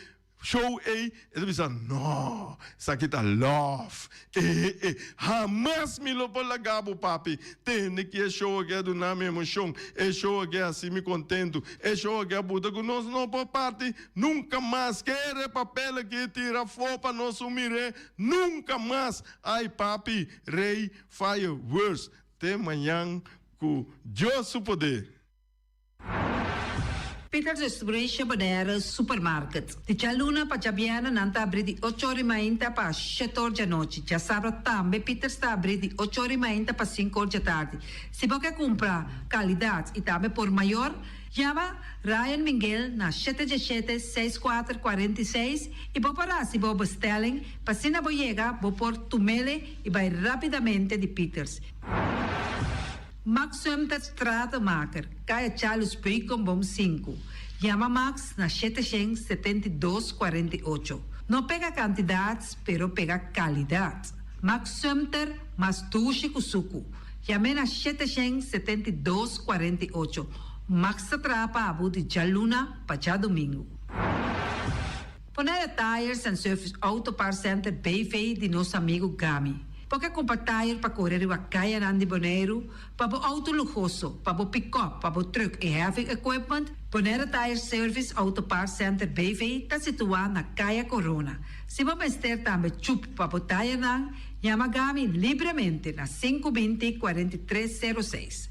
show ei, e ta bisa, no, esaki ta love. E e, hamas mi lo por laga bo papi tende ki e show aki a duna mi emoshon, e show aki a hasi mi kontentu, e show aki a buta ku nos no por parti. Nunka mas kere papel aki tira afó pa nos un mir'é nunka mas. Ai papi Rey Fireworks te mañan ku Dios su poder. Peters Distribution Bonaire Supermarket. Di djaluna pa djabièrnè nan ta abrí di ocho or i mainta pa shete or djanochi. Djasabra tambe Peters ta abrí di ocho or i mainta pa sinku or djatardi. Si bo ke kumpra kalidat i tambe por mayor, Yama Ryan Minguel na shete djeshete seis kuater 46 i bo por hasi bo bestelling pa asina bo yega bo por tumele i bai rapidamente di Peters. Max Sumter Stratenmaker, Kaya Charles Beukenboom sinku. Yama Max na shete shen 72 48. No pega kantidat pero pega kalidat. Max Sumter mas dushi ku suku. Yam'é na 772 48. Max ta traha pa bo di djaluna pa djadumingu. Bonaire Tires and Service Auto Parts Center BV di nos amigu Gami. Bo ke kumpra tire pa kore riba kayanan di Boneiru, pa bo auto luhoso, pa bo pikòp, pa bo trùk i heavy equipment? Bonaire Tire Service Auto Parts Center BV ta situá na Kaya Corona. Si bo mester tambe chup pa bo tayernan, yama Gami libremente na sinku binti 43 sero seis.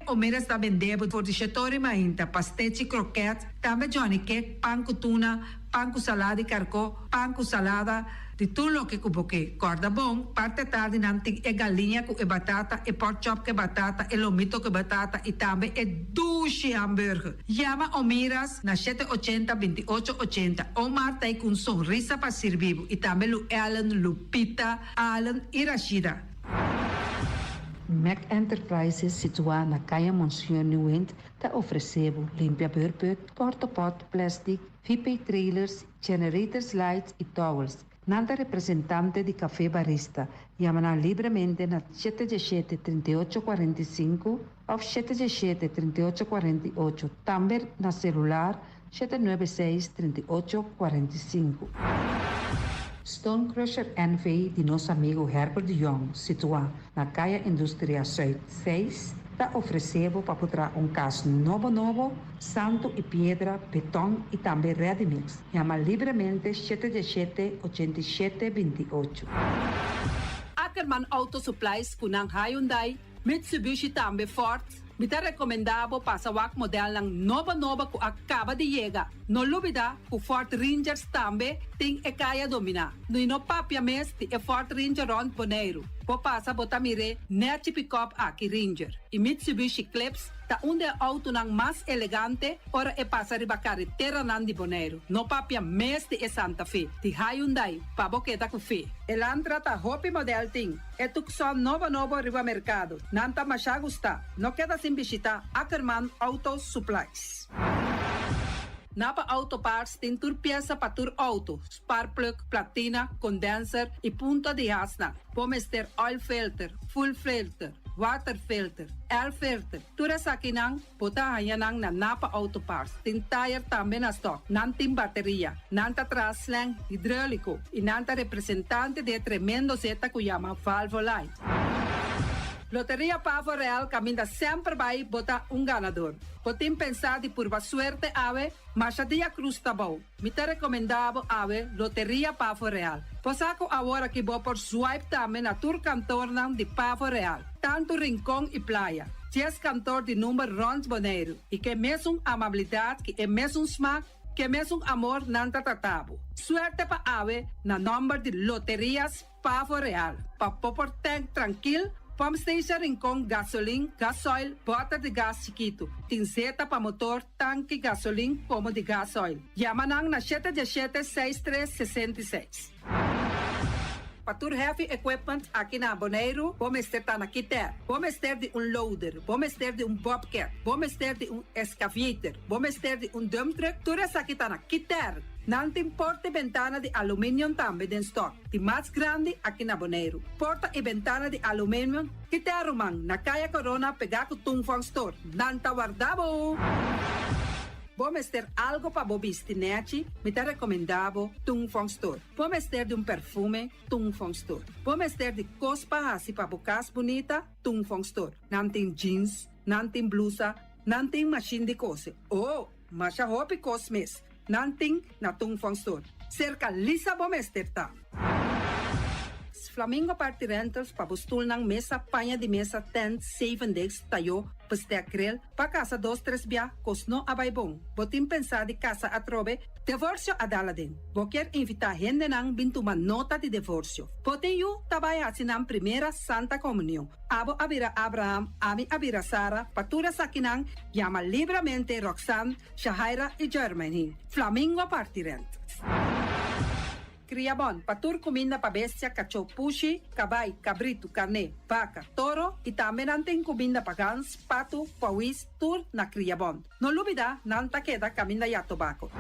Omeras ta bende bo for di shetori mainta, pastechi, kroket, tambe Johnny cake, pan ku tuna, pan ku salada di karkó, pan ku salada, di tur loke ku bo ke. Kòrda bon, parti atardi nan tin e galiña ku e batata, e pork chop ku e batata, e lomito ku e batata i tambe e dushi hamburger. Yama Omiras na shete ochenta 28 80. Omar ta ei ku un sonrisa pa sirbi bo i tambe Lu Ellen, Lupita, Allen i Rashida. Mac Enterprises situá na Kaya Monseñor Nieuwind ta ofresé bo limpia beurput, portapot, plastic, VP trailers, generators lights i towels. Nan ta representante di Café Barista. Yama nan libremente na 717 38 45 òf 717 38 48. Tambe na selular 796 38 45. Stone Crusher NV di nos amigu Herbert de Jong, situá na Kaya Industria Zuid 6, ta ofresé bo pa traha un kas nobo nobo, santu i piedra, beton i tambe ready mix. Yama libremente 717 87 28. Ackerman Auto Supplies ku nan Hyundai, Mitsubishi tambe Ford. Mi ta rekomendá bo pasa wak modelnan nobo nobo ku a kaba di yega. No lubidá ku Ford Rangers tambe tin e kaya dominá. I no papia mes di e Ford Ranger rònt Boneiru. Bo pasa bo ta mir'é nèchi pick-up aki Ranger. I Mitsubishi Eclipse ta un di e outonan mas elegante ora e pasa riba kareteranan di Boneiru. No papia mes di e Santa Fe, di Hyundai, pa bo keda ku fe. Elantra ta hopi model tin. E Tucson nobo nobo riba merkado. Nan ta masha gusta. No keda sin bishitá Ackerman Auto Supplies. Napa Auto Parts tin tur piesa pa tur outo, spark plug, platina, condenser i punta di hasnan. Bo mester oil filter, fuel filter, water filter, air filter. Tur esakinan bo ta haña nan na Napa Auto Parts. Tin tire tambe na stock. Nan tin bateria. Nan ta traha slang hidráuliko i nan ta representante di e tremendo zeta ku yama Valvoline. Loteria Pavo Real kaminda semper bai bo ta un ganador. Bo tin pensá di purba suerte awe? Masha dia krus ta bou. Mi ta rekomendá bo awe Loteria Pavo Real. Bo sa ku awor aki bo por swipe tambe na tur kantornan di Pavo Real, tantu Rincon i Playa. 10 kantor di number rònt Boneiru i ku e mesun amabilidat, ku e mesun smak, ku e mesun amor nan ta trata bo. Suerte pa awe na nòmber di Loterias Pavo Real. Pa bo por tank trankil, pump station Rincon, gasolin, gasoil, bòter di gas chikitu. Tin zeta pa motor, tanki, gasolin, komo di gasoil. Yama nan na 717 63 66. Pa tur heavy equipment aki na Boneiru, bo mester ta na Kiter. Bo mester di un loader, bo mester di un bobcat, bo mester di un excavator, bo mester di un dump truck, tur esaki ta na Kiter. Nan tin porta i bentana di aluminium tambe den stock, di mas grandi aki na Boneiru. Porta i bentana di aluminium, Kiter ruman, na Kaya Corona pegá ku Tung Fong Store. Nan ta warda bo! Bo mester algu pa bo bisti nèchi, mi ta rekomendá bo Tung Fong Store. Bo mester di un perfume, Tung Fong Store. Bo mester di kos pa hasi pa bo kas bunita, Tung Fong Store. Nan tin jeans, nan tin blusa, nan tin mashin di kose. Oh, masha hopi kos mes. Nan tin na Tung Fong Store. Serka Lisa bo mester ta. Flamingo Party Rentals pa bo stulnan, mesa, paña di mesa, tent, seven days, tayó, bestek grill, pa kasa dos tres bia, kos no a bai bon. Bo tin pensá di kasa atrobe, divorsio a dal aden. Bo kier invitá hendenan bin tuma nota di divorsio. Bo tin yu ta bai hasi nan primera Santa Komunion. Abo a bira Abraham, ami a bira Sara, pa tur esakinan yama libremente Roxanne, Shahaira i Jermaine. Flamingo Party Rentals. Kriabon, pa tur kuminda pa bestia, kachó, pushi, kabai, kabritu, karné, baka, toro i tambe nan tin kuminda pa gans, patu, pòwis, tur na Kriabon. No lubidá, nan ta keda kaminda Yatobako.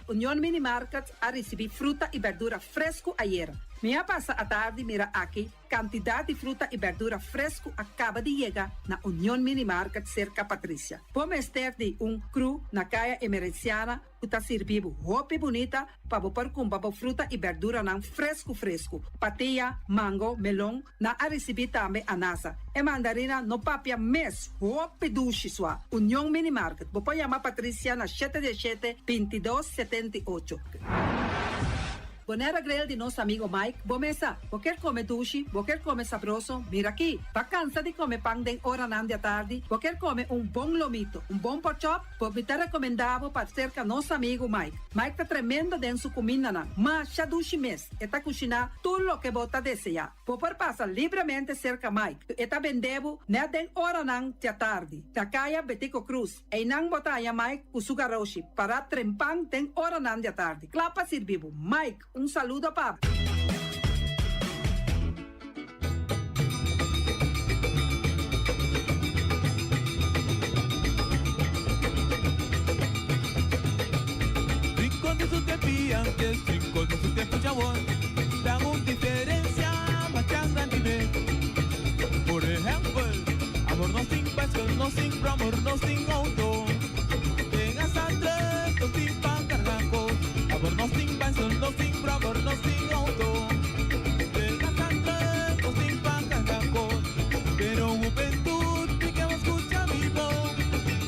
Union Mini Market a risibí fruta i berdura fresku ayera. Mi a pasa atardi mira aki kantidat di fruta i berdura fresku a kaba di yega na Union Mini Market serka Patricia. Bo mester di un kru na Kaya Emerenciana ku ta sirbi bo hopi bunita pa bo por kumpra bo fruta i berduranan fresku fresku. Patia, mango, melon, nan a risibí tambe anasa. E mandarina no papia mes, hopi dushi sua. Union Mini Market, bo por yama Patricia na 717 22 78. Bonaire Grill di nos amigo Mike, bo mesa, bo kier kome dushi, bo kier kome sabroso, mira aki. Bo a kansa di kome pan den oranan di atardi, bo kier kome un bon lomito, un bon pork chop, bo mi ta rekomendá bo pa serka nos amigo Mike. Mike ta tremendo den su kumindanan, masha dushi mes, e ta kushiná tur loke bo ta deseá. Bo por pasa libremente serka Mike. E ta bende bo nèt den oranan di atardi. Na Kaya Betico Cruz, einan bo ta haña Mike ku su garoshi, pará trempan den oranan di atardi. Kla pa sirbi bo. Mike, un saludo pa bo. antes tin kos den su tempu djawor ta un diferensia masha grandi mes. Por ehèmpel, awor nos tin baiskel, nos tin bròmer, nos tin outo. Den hasta trùk nos tin pa karga kos. Awor nos tin baiskel, nos tin bròmer, nos tin outo. Den hasta trùk nos tin pa karga kos. Pero hubentut mi ke bo skucha mi bon.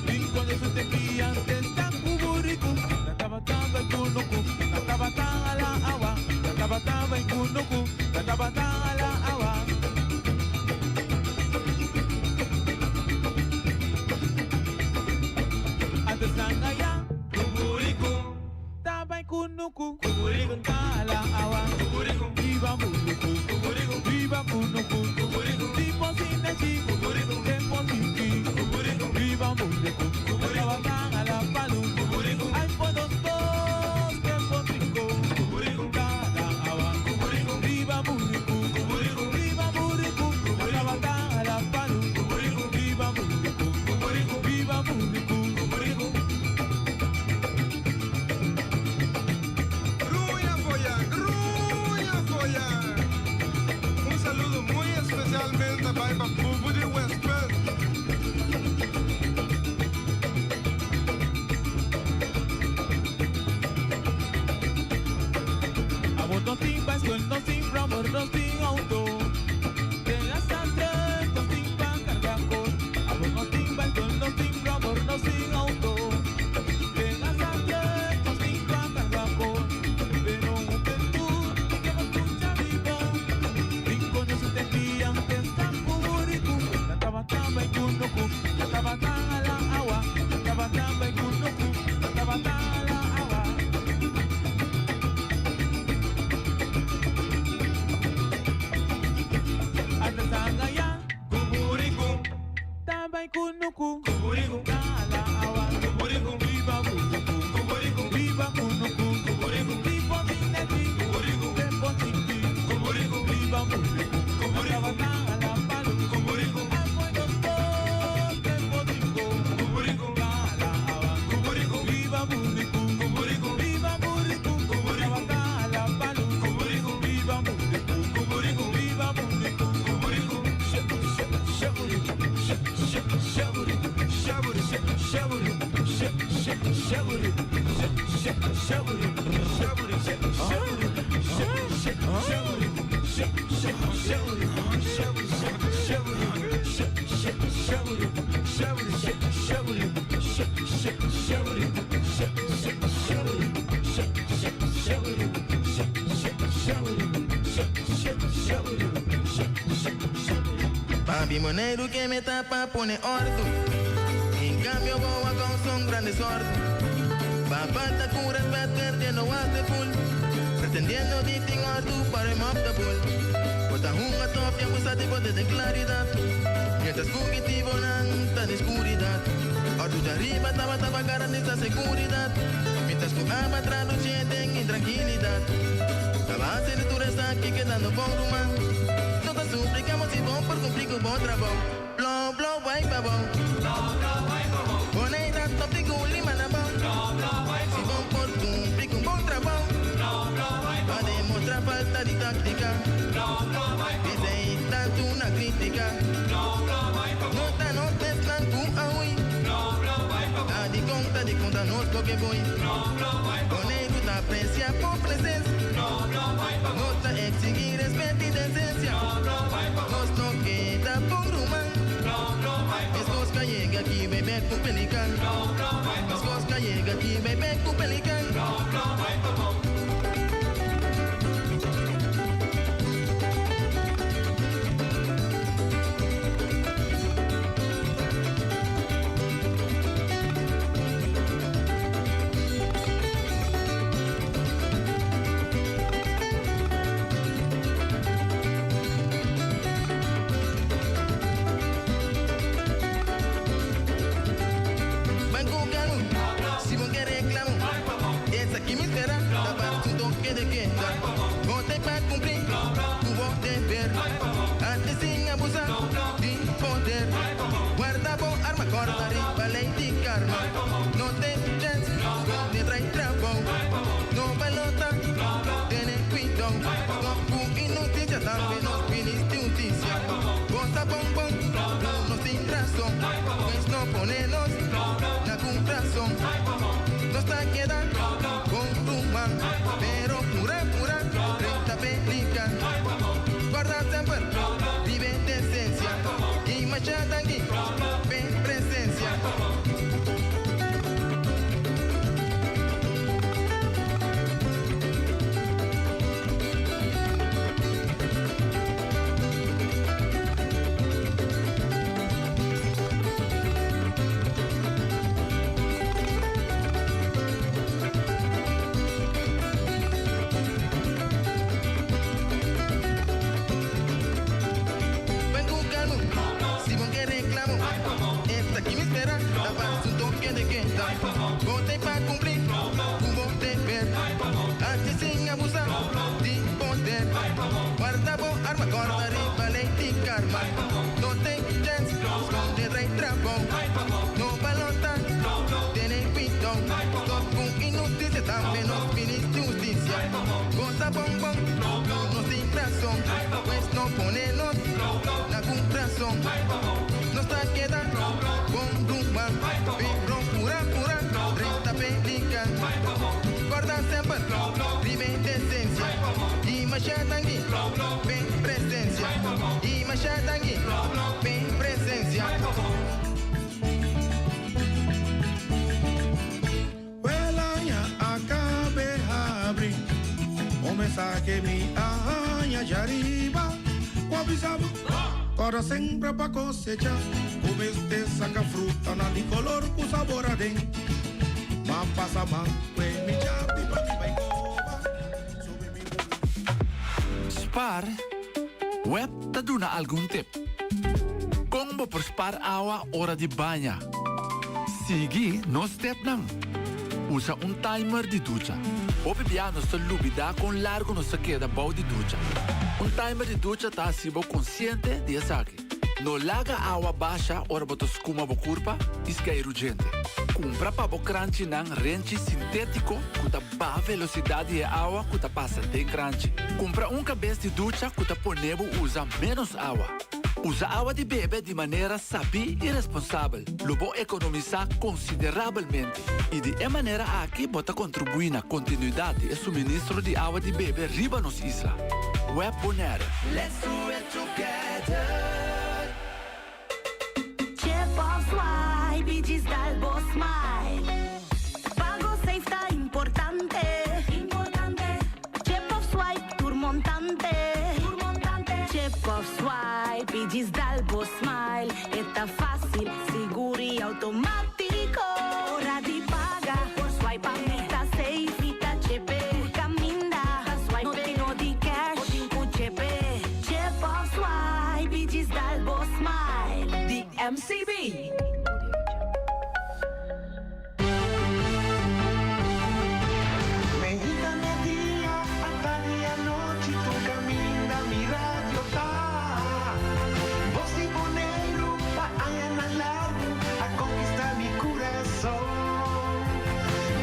Tin kos den su tempi antes ta ku buriku. Nan tabata bai kunuku, nan tabata hala awa. Nan tabata bai kunuku, nan tabata hala awa. Antes nan aya ku buriku ta bai kunuku. Ku buriku ta hala awa. Ku buriku biba buriku. Ku buriku biba kunuku. Ku buriku tipo sin nechi. Ku buriku tempo chiki. Ku buriku biba buriku. Ku buriku tabata hala palu. Ku buriku ai por dos dos tempo cinco. Ku buriku ta hala awa. Ku buriku biba buriku. Ku buriku biba buriku. Ku buriku tabata hala palu. Ku buriku biba buriku. Ku buriku biba buriku. Ku buriku. Gruña foya, gruña foya. Un saludo muy especialmente bai pa Bubu di Westpunt. Awor nos tin baiskel, nos tin brommer, nos tin auto. Den hasta truck nos tin pa carga cos. Awor nos tin baiskel, nos tin brommer, nos tin auto. Den hasta truck nos tin pa carga cos. Pero hubentud mi ke bo scucha mi bon. Tin conoce te di antes ta cu buricu. Nan tabata bai cunucu, nan tabata hala awa. Nan tabata bai cunucu, nan tabata hala awa. Antes nan aya cu buricu ta bai cunucu. Cu buricu ta hala awa. Cu buricu biba buricu. Cu buricu biba cunucu. Cu buricu tipo sin nechi. Cu buricu tempo chiki. Cu buricu biba buricu. Cu buricu tabata hala palu. Cu buricu ai foi dos dos tempo cinco. Cu buricu ta hala awa. Cu buricu biba buricu. Cu buricu biba buricu. Cu buricu tabata hala palu. Cu buricu biba buricu. Cu buricu biba buricu. Cu buricu she she she buricu she she she buricu she buricu she buricu she she she buricu she she she buricu she buricu she buricu she she she buricu she she she buricu she she she buricu she she she buricu she buricu she buricu she she she buricu she she she buricu she she she buricu she she she buricu she she she buricu she she she buricu. Papi Boneiru ke meta pa pone òrdu. En kambio bo a kousa un gran desòrdu. Pa falta ku rèspèt perdiendo was de ful. Pretendiendo di tin òrdu pa ruim op de boel. Bo ta hunga tòf i abusa di bo den klaridat. Mientras fugitivonan ta den skuridat. Òrdu djariba tabata pa garantisa seguridat. Mientras ku aba traducié den intrankilidat. Taba hasiendo tur esaki kedando bon ruman. No ta suplicamos si bo por cumpli cu bo trabou. Blow, blow, bai pa bou. Bonei ta top di guli manda bou. Si bo por cumpli cu bo trabou. Pa demostra falta di tactica. Esey ta tuna critica. No ta nos mesnan cu a huy. Ta di con, ta di con ta nos loke boy. Boneiru ta aprecia bo presencia. Nos ta exigi respet y decencia. Nos no keda bon ruman. Mescos ca yega aki bay bek cu pelican. Mescos ca yega aki bay bek cu pelican. Ban cu ganu, si bo ke reclamo. Esaki mi spera. Tambe nos minister di hustisia. Gosa bon bon, nos tin rason. Pues no pone nos na kurason. Nos ta keda bon ruman, pero pura pura drenta pelikan. Kòrda semper riba e desensia i masha danki p'e presensia. I masha danki p'e presensia. Wel aña a cabe habri Un mensahe mi a haña djariba Cu a bisa bo Corda sempre pa cosecha Cu mester saca frutanan di color cu sabor aden Ma pasa man cue mi chapi pa mi bay coba Subi mi Spar, Web ta duna algun tip. Kon bo por spar awa ora di baña? Sigui nos stepnan. Usa un timer di ducha. Hopi bia nos ta lubidá kon largu nos ta keda bou di ducha. Un timer di ducha ta hasi bo konsiente di esaki. No laga awa basha ora bo ta skuma bo kurpa i skeiru djente. Kumpra pa bo kranchinan renchi sintétiko ku ta baha velosidat di e awa ku ta pasa den kranchi. Kumpra un kabes di ducha ku ta pone bo usa ménos awa. Usa awa di bebe di manera sabí i responsabel. Lo bo ekonomisá konsiderabelmente i di e manera aki bo ta kontribuí na kontinuidat di e suministro di awa di bebe riba nos isla. Web Bonaire. Let's do it together. Chip of swipe i djis dal bo smile. Pago safe ta importante. Importante. Chip of swipe tur montante. Tur montante. Chip of swipe i djis dal bo smile. E ta fácil, sigur i automátiko. Ora di paga por swipe pa mi ta safe mi ta chepe. Tur kaminda ta swipe no tin no di cash bo tin ku chepe. Chip of swipe i djis dal bo smile. Di MCB. Meinta media atardi anochi tur caminda mi radio ta. Voz di Boneiru pa añanan largu a conquista mi curason.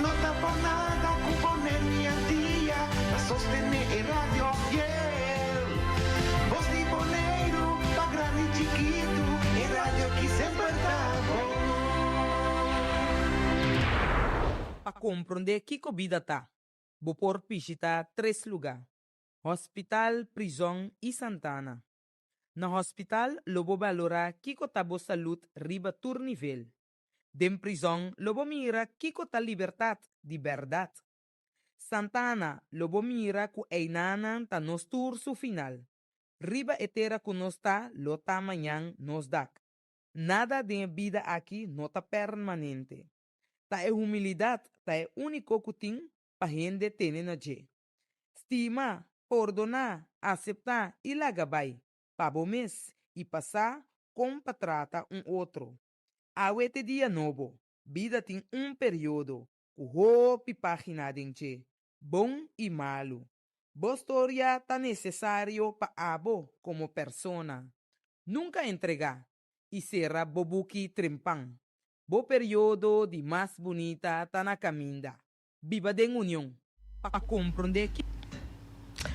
No ta por nada cu Boneiru y Antia ta sostene e radio fiel. Voz di Boneiru pa grandi y chikitu e radio ki semper ta bon. Pa komprondé kiko bida ta, bo por bishitá tres lugá, hòspital, prizòn i santana. Na hòspital lo bo balorá kiko ta bo salud riba tur nivel. Den prizòn lo bo mira kiko ta libertat di bèrdat. Santana lo bo mira ku einanan ta nos tur su final. Riba e tera ku nos ta lo ta mañan nos dak. Nada den e bida aki no ta permanente. Ta e humilidat ta e úniko ku tin pa hende tene na dje. Stima, pordoná, aseptá i laga bai, pa bo mes i pa sa kon pa trata un otro. Awe t'e dia nobo, bida tin un periodo ku hopi página den dje, bon i malu. Bo storia ta nesesario pa abo komo persona. Nunka entregá i sera bo buki trempan. Bo periodo di mas bunita ta na kaminda. Biba den union. Pa komprondé ki.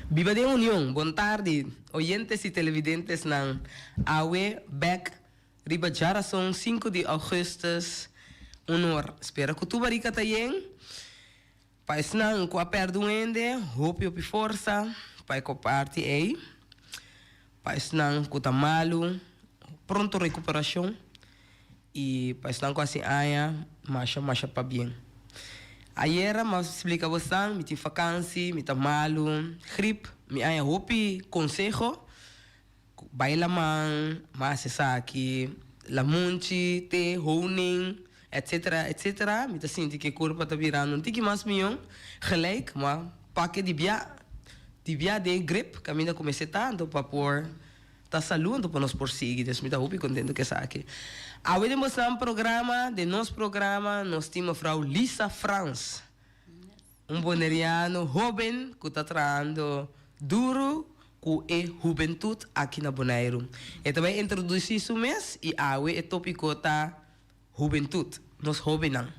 Biba den union. Bon tardi, oyentes y televidentesnan. Awe bek riba djarason sinku di augustus un or. Spera ku tur barika ta yen. Pa esnan ku a pèrdè un hende, hopi hopi forsa pa e komparti ei. Pa esnan ku ta malu, pronto rekuperashon. I pa esnan ku hasi aña, masha masha pabien. Ayera mi a splika bosan, mi tin fakansi, mi ta malu, grip, mi aña hopi konseho. Bai laman, mas esaki, lamunchi, te, honing, etc. Etc. Mi ta sinti ku e kurpa ta birando un tiki mas mion, gelijk, ma pake di bia, di bia den e grip kaminda ku mester ta, anto pa por ta salú, anto pa nos por sigui. Dus mi ta hopi kontento ku esaki. Awe den bosnan programa, den nos programa, nos tin mevrouw Lisa Frans. Un boneriano hóben ku ta trahando duru ku e hubentut aki na Boneiru. E ta bai introdusí su mes i awe e tópiko ta Hubentut, nos hóbennan.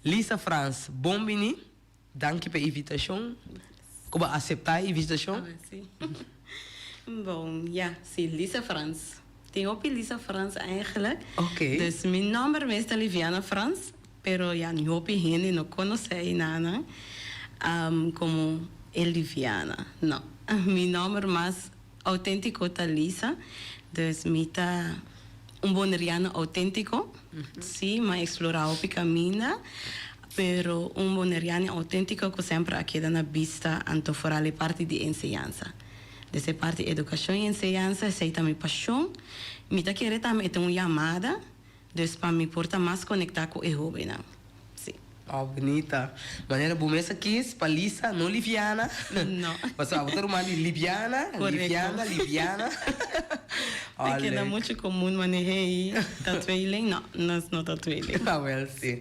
Lisa Frans, bon biní. Danki pa e invitashon. Ku bo a aseptá e invitashon. Si. Bon, ya, si, Lisa Frans. Tin hopi Lisa Frans eigenlijk. Oké. Dus mi nòmber mes ta Liviana Frans, pero ya ni hopi hende no konosé einanan komo e Liviana. No. Mi nòmber mas outéntiko ta Lisa. Dus mi ta un boneriano outéntiko. Sí, mi a eksplorá hopi kaminda, pero un boneriano outéntiko ku semper a keda na bista anto foral e parti di enseñansa. Des e parti edukashon i enseñansa, esei ta mi pashon. Mi ta kere tambe e ta un yamada, dus pa mi por ta mas konektá ku e hóbennan. Sí. Oh, bunita. Manera bo mes a kis pa Lisa, no Liviana. No. Pasobra abo ta ruman di Libiana, Korekto. Liviana, Liviana. Oh, Ta keda leuk. muchu komun manera ei ta tweeling. No, nos no ta tweeling. Awel, sí.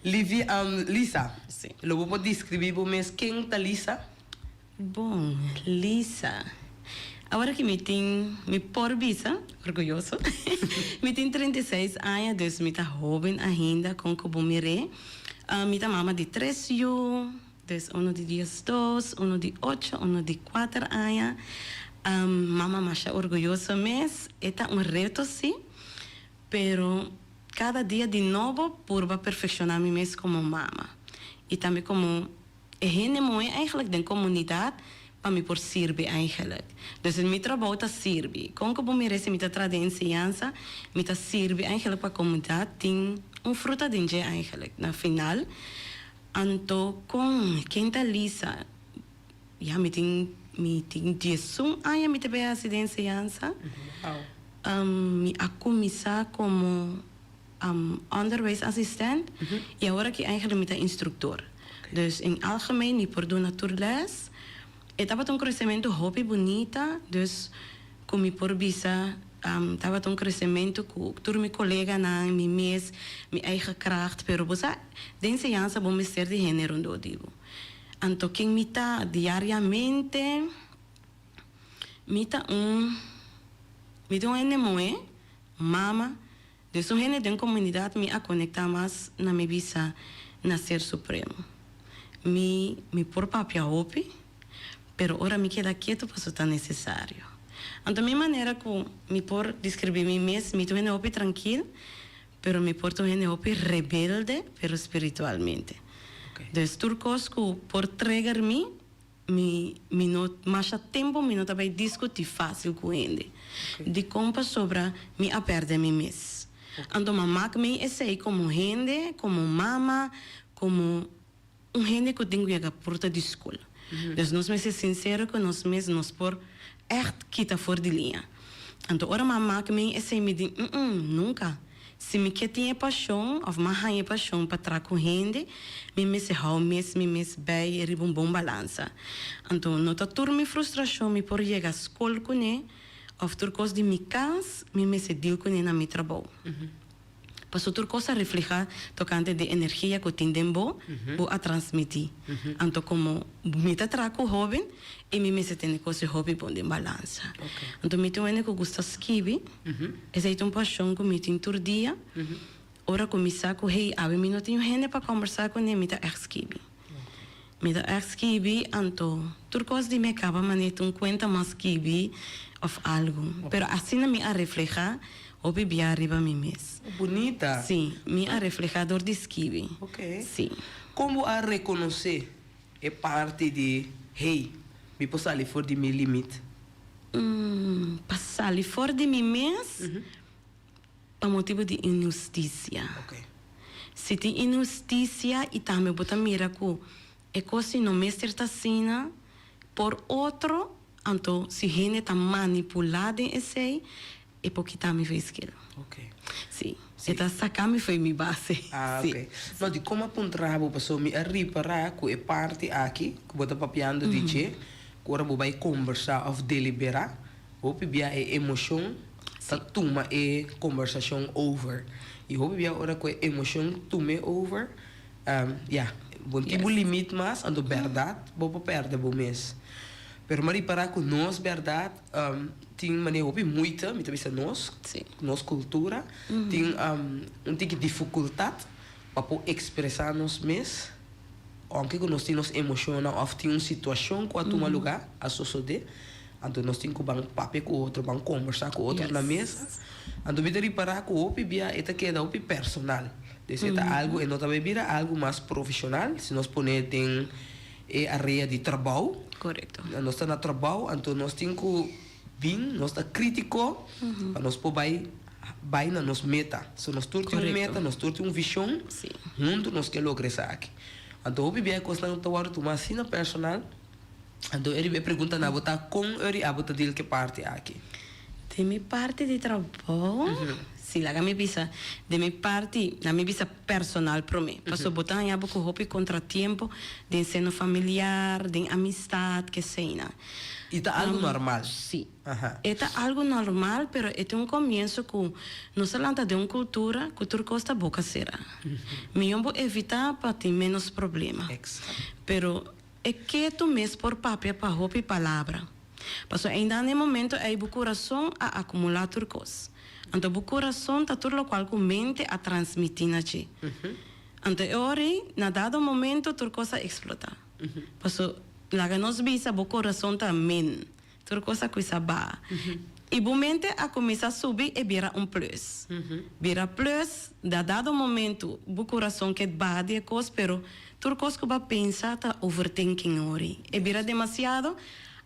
Livi, Lisa, Sí. lo bo por deskribí bo mes ken ta Lisa? Bon, Lisa. Awor ki mi tin, mi por bisa, orguyoso, mi tin 36 aña, dus mi ta hoben ainda kon ku bo mir'é. Mi ta mama di tres yu, dus uno di diesdos, uno di ocho, uno di kuater aña. Mama masha orguyoso mes, e ta un reto si, pero kada dia di nobo purba perfekshoná mi mes komo mama i tambe komo E hende mooi eigenlijk den comunidad pa mi por sirbi eigenlijk. Dus mi trabou ta sirbi. Con cu bo mira si mi ta traha den enseñansa, mi ta sirbi eigenlijk pa comunidad tin un fruta den dje eigenlijk na final. Anto con ken ta Lisa? Ya mi tin mi tin diesun aña mi ta bay haci den enseñansa. Mi a cuminsa como. Onderwijsassistent y awor aki eigenlijk mi ta instructor. Dus in algemeen mi por duna tur les. E tabata un crecemento hopi bunita, dus cu mi por bisa tabata un crecemento cu tur mi coleganan, mi mes, mi eigen kracht, pero bo sa den enseñansa bo mester di hende rondó di bo. Anto ken mi ta diariamente? Mi ta un mi ta un hende muhé, mama. Dus un hende den komunidat mi a konektá mas na mi bisa na Ser Supremo. Mi mi por papia hopi, pero ora mi keda ketu paso ta nesesario. Anto mi manera ku mi por deskribí mi mes, mi ta un hende hopi trankil, pero mi por ta un hende hopi rebelde, pero spiritualmente. Dus tur kos ku por trigger mi, Mi mi no masha tempo mi no ta bai discuti facil cu hende. Dicon pasobra mi a perde mi mes. Anto ma mak mi esey como hende, como mama, como un hende cu tin cu yega porta di school. Dus nos mester sincero cu nos mes nos por echt kita for di liña. Anto ora ma mak mi esey mi di mm nunca. Si mi ke tin e pashon òf m'a haña e pashon pa traha ku hende, mi mester hou mes mi mes bei riba un bon balansa. Anto no ta tur mi frustrashon mi por yega skol kuné òf tur kos di mi kas mi mester deal kuné na mi trabou. Paso tur kos a reflehá tokante di energia ku tin den bo, bo a transmití. Anto komo mi ta traha ku hóben i mi mester tene kos di hopi bon den balansa. Anto mi ta un hende ku gusta skibi. Esei ta un pashon ku mi tin tur dia. Ora ku mi sa ku hey, awe mi no tin un hende pa kòmbersá kuné, mi ta ègt skibi. Mi ta ègt skibi, anto tur kos di mi a kaba manera ta un kuenta mas skibi òf algu. Pero asina mi a reflehá hopi bia riba mi mes. Bunita! Sí, mi a reflehá dor di skibi. Sí. Kon bo a rekonosé e parti di hey, mi por sali for di mi limit? Pa sali for di mi mes pa motibu di inhustisia. Si tin inhustisia i tambe bo ta mira ku e kos si no mester ta asina por otro, anto si hende ta manipulá den esei, E por kita mi fo'i skil. Sí. E ta saka mi fo'i mi base. Ah, Sí. ok. No, di kon a puntra bo, pasobra mi a ripará ku e parti aki ku bo ta papiando di dje, ku ora bo bai kombersá òf deliberá, hopi bia e emoshon ta tuma e kombersashon over. I hopi bia ora ku e emoshon tum'é over, ya, bo no tin bo limit mas, anto bèrdat bo por pèrdè bo mes. Pero mi a ripará ku nos bèrdat tin manera hopi moeite, mi ta bisa nos, nos kultura tin un tiki difikultat pa por ekspresá nos mes. Aunke ku nos tin nos emoshonnan òf tin un situashon ku a tuma lugá, a sosodé, anto nos tin ku ban papia ku otro, ban kombersá ku otro na mesa. Anto mi ta ripará ku hopi bia e ta keda hopi personal. Dus e ta algu, e no ta bai bira algu mas profeshonal si nos pone den e area di trabou. Korekto. Nos ta na trabou, anto nos tin ku bin, nos ta krítiko pa nos por bai bai na nos meta. So nos tur tin un meta, nos tur tin un vishon, huntu nos ke logra esaki. Anto hopi bia e kosnan ta wòrdu tuma asina personal, anto e riba e pregunta na bo ta kon ori abo ta deal ku e parti aki? Den mi parti di trabou, si laga mi bisa, den mi parti, na mi bisa personal promé, pasobra bo ta haña bo ku hopi kontratiempo den seno familiar, den amistat, keseina. I ta algu normal? Si. E ta algu normal, pero e tin un komienso ku nos a lanta den un kultura ku tur kos ta boka será. Mihó bo evitá pa tin ménos problema. Pero e ketu mes por papia pa hopi palabra. Pasobra ainda na e momento ei bo kurason a akumulá tur kos. Anto bo kurason ta tur lokual ku mente a transmití na dje. Anto e ora ei, na dado momento tur kos a eksplotá. Pasobra laga nos bisa bo kurason ta min. Tur kos a kuminsá baha. I bo mente a kuminsá subi e bira un plus. Bira plus, da dado momento bo kurason ke baha di e kos pero tur kos ku bo a pensa ta overthinking ori. E bira demasiado,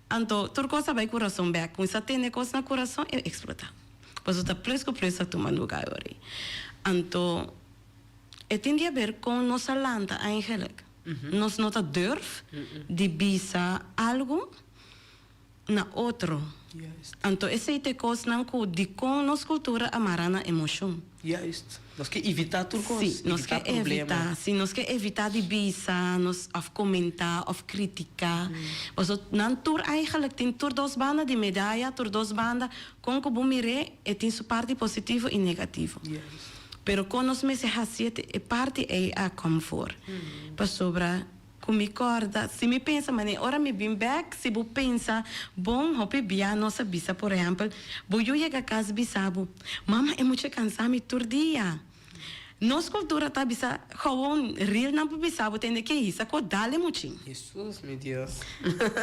anto tur kos a bai kurason bek. Kuminsá tene kos na kurason e eksplotá. Pasobra ta plus ku plus a tuma luga ori. Anto e tin di haber kon nos a lanta eigenlijk. Nos no ta durf di bisa algu. Na otro. Anto esei ta e kosnan ku dikon nos kultura a mara na emoshon. Juist. Nos ke evitá tur kos. Sí, nos ke evitá. Sí, nos ke evitá di bisa nos òf komentá òf kritiká. Pasobra nan tur eigenlijk tin tur dos banda di medaya, tur dos banda. Kon ku bo mir'é, e tin su parti positivo i negativo. Pero kon nos mester hasié e parti ei a kòm for. Pasobra. Ku mi kòrda, si mi pensa manera ora mi bin bèk, si bo pensa bon hopi bia nos a bisa por ehèmpel, bo yu yega kas bisa bo, mama e mucha kansa mi tur dia. Nos kultura ta bisa gewoon real nan por bisa bo tende ke hisa ko dal e muchin. Hesus mi Dios.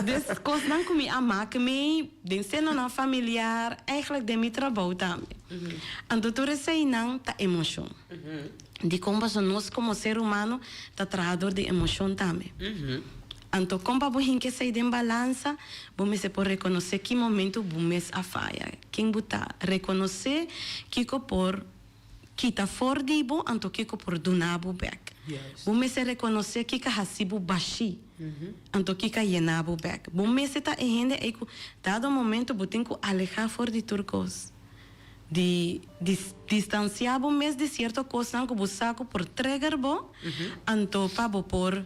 Dus kosnan ku mi a mak mi den senonan familiar, eigenlijk den mi trabou tambe. Anto tur eseinan ta emoshon. Dikon paso nos komo ser humano ta traha dor di emoshon tambe. Anto kon pa bo hinka esei den balansa, bo mester por rekonosé ki momento bo mes a faya, ken bo ta. Rekonosé kiko por kita for di bo anto kiko por duna bo bèk. Bo mester rekonosé kiko a hasi bo bashí anto kiko a yena bo bèk. Bo mester ta e hende ei ku dado momento bo tin ku alehá for di tur kos. Di distansiá bo mes di sierto kosnan ku bo sa ku por trigger bo, anto pa bo por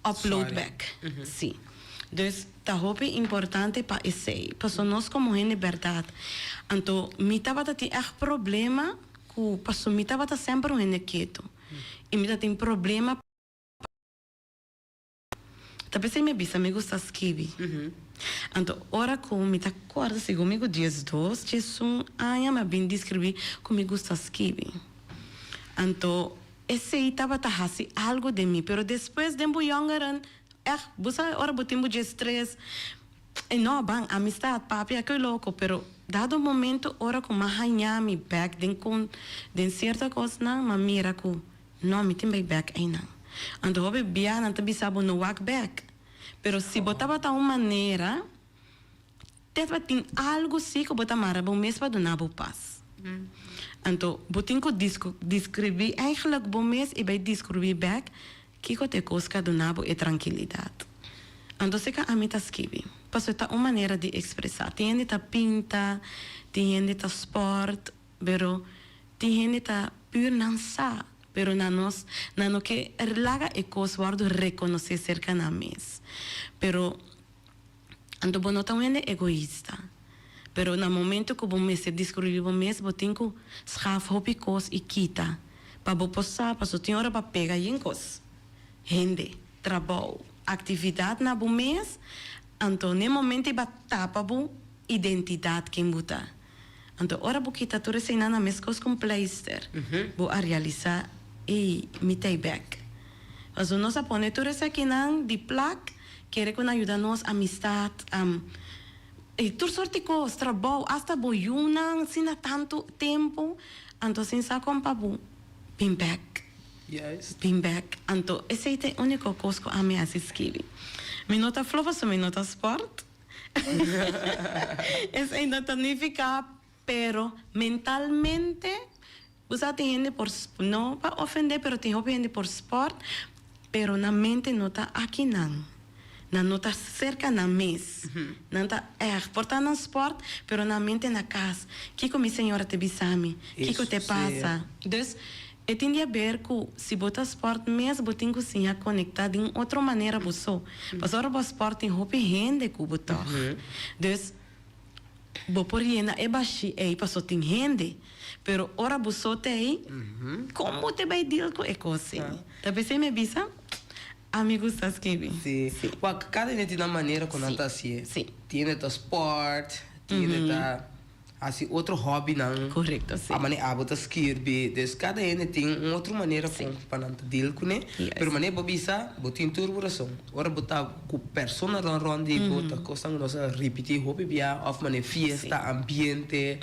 upload bèk. Sí. Dus ta hopi importante pa esei. Pasobra nos komo hende bèrdat. Anto mi tabata tin ègt problema ku pasobra mi tabata semper un hende ketu. I mi ta tin problema. Ta p'esei mi a bisa mi gusta skibi. Anto ora ku mi ta kòrda segun mi ku diesdos, diesun aña mi a bin deskribí ku mi gusta skibi. Anto esei tabata hasi algu den mi, pero despues den bo yòngeren, ègt, bo sa ora bo tin bo diestres, e no, ban, amistat, papia, ke loko, pero dado momento ora ku mi a haña mi bèk den kon den sierto kosnan, mi a mira ku No, mi tin bai bek einan. Anto hopi bia nan ta bisa bo no wak bek. Pero si bo tabata un manera, te tabatin algu si ku bo ta mara bo mes pa duna bo pas. Anto bo tin ku deskribí eigenlijk bo mes i bai deskribí bek kiko ta e kos ku a duna bo e trankilidat. Anto seka ami ta skibi, pasobra ta un manera di ekspresá. Tin hende ta pinta, tin hende ta spòrt. Pero tin hende ta pur nan sa, pero nan nos nan no ke laga e kos wòrdu rekonosé serka nan mes. Pero anto bo no ta un hende egoista, pero na momento ku bo mester deskribí bo mes bo tin ku schaf hopi kos i kita pa bo por sa paso tin ora bo a pega yen kos, hende, trabou, aktividat na bo mes, anto n'e momento ei bo a tapa bo identidat ken bo ta. Anto ora bo kita tur eseinan na meskos ku un pleister, bo a realisá, Ey, mi ta ei bèk. Paso nos a pone tur esakinan di plak, kere ku nan yuda nos, amistat, i tur sort di kos, trabou, asta bo yunan asina tantu tempu, anto sin sa kon pa bo bin bèk. Bin bèk. Anto esei ta e úniko kos ku ami hasi skibi. Mi no ta flof pasobra mi no ta spòrt. Esei no ta nifiká, pero mentalmente bo sa tin hende por, no pa ofendé, pero tin hopi hende por spòrt, pero nan mente no ta akinan. Nan no ta serka nan mes. Nan ta ègt, por ta nan spòrt, pero nan mente na kas. Kiko mi señora ta bisa mi? Kiko te pasa? Dus, e tin di haber ku si bo ta spòrt mes, bo tin ku siña konektá di un otro manera bo so. Pasobra ora bo spòrt tin hopi hende ku bo tòg. Dus, bo por yena e bashí ei paso tin hende. Pero ora bo so ta ei, kon bo ta bai deal ku e kos ei? Ta p'esei mi a bisa. Ami gusta skibi. Sí. Wak, kada hende tin nan manera ku nan ta hasié. Sí. Tin hende ta sport, tin hende ta hasi otro hobbynan. Korekto, sí. A manera abo ta skirbi. Dus kada hende tin un otro manera kon pa nan ta deal kuné. Pero manera bo bisa, bo tin tur bo rason. Ora bo ta ku personanan rònt di bo, ta kosnan ku nos a ripití hopi bia, òf manera fiesta, ambiente.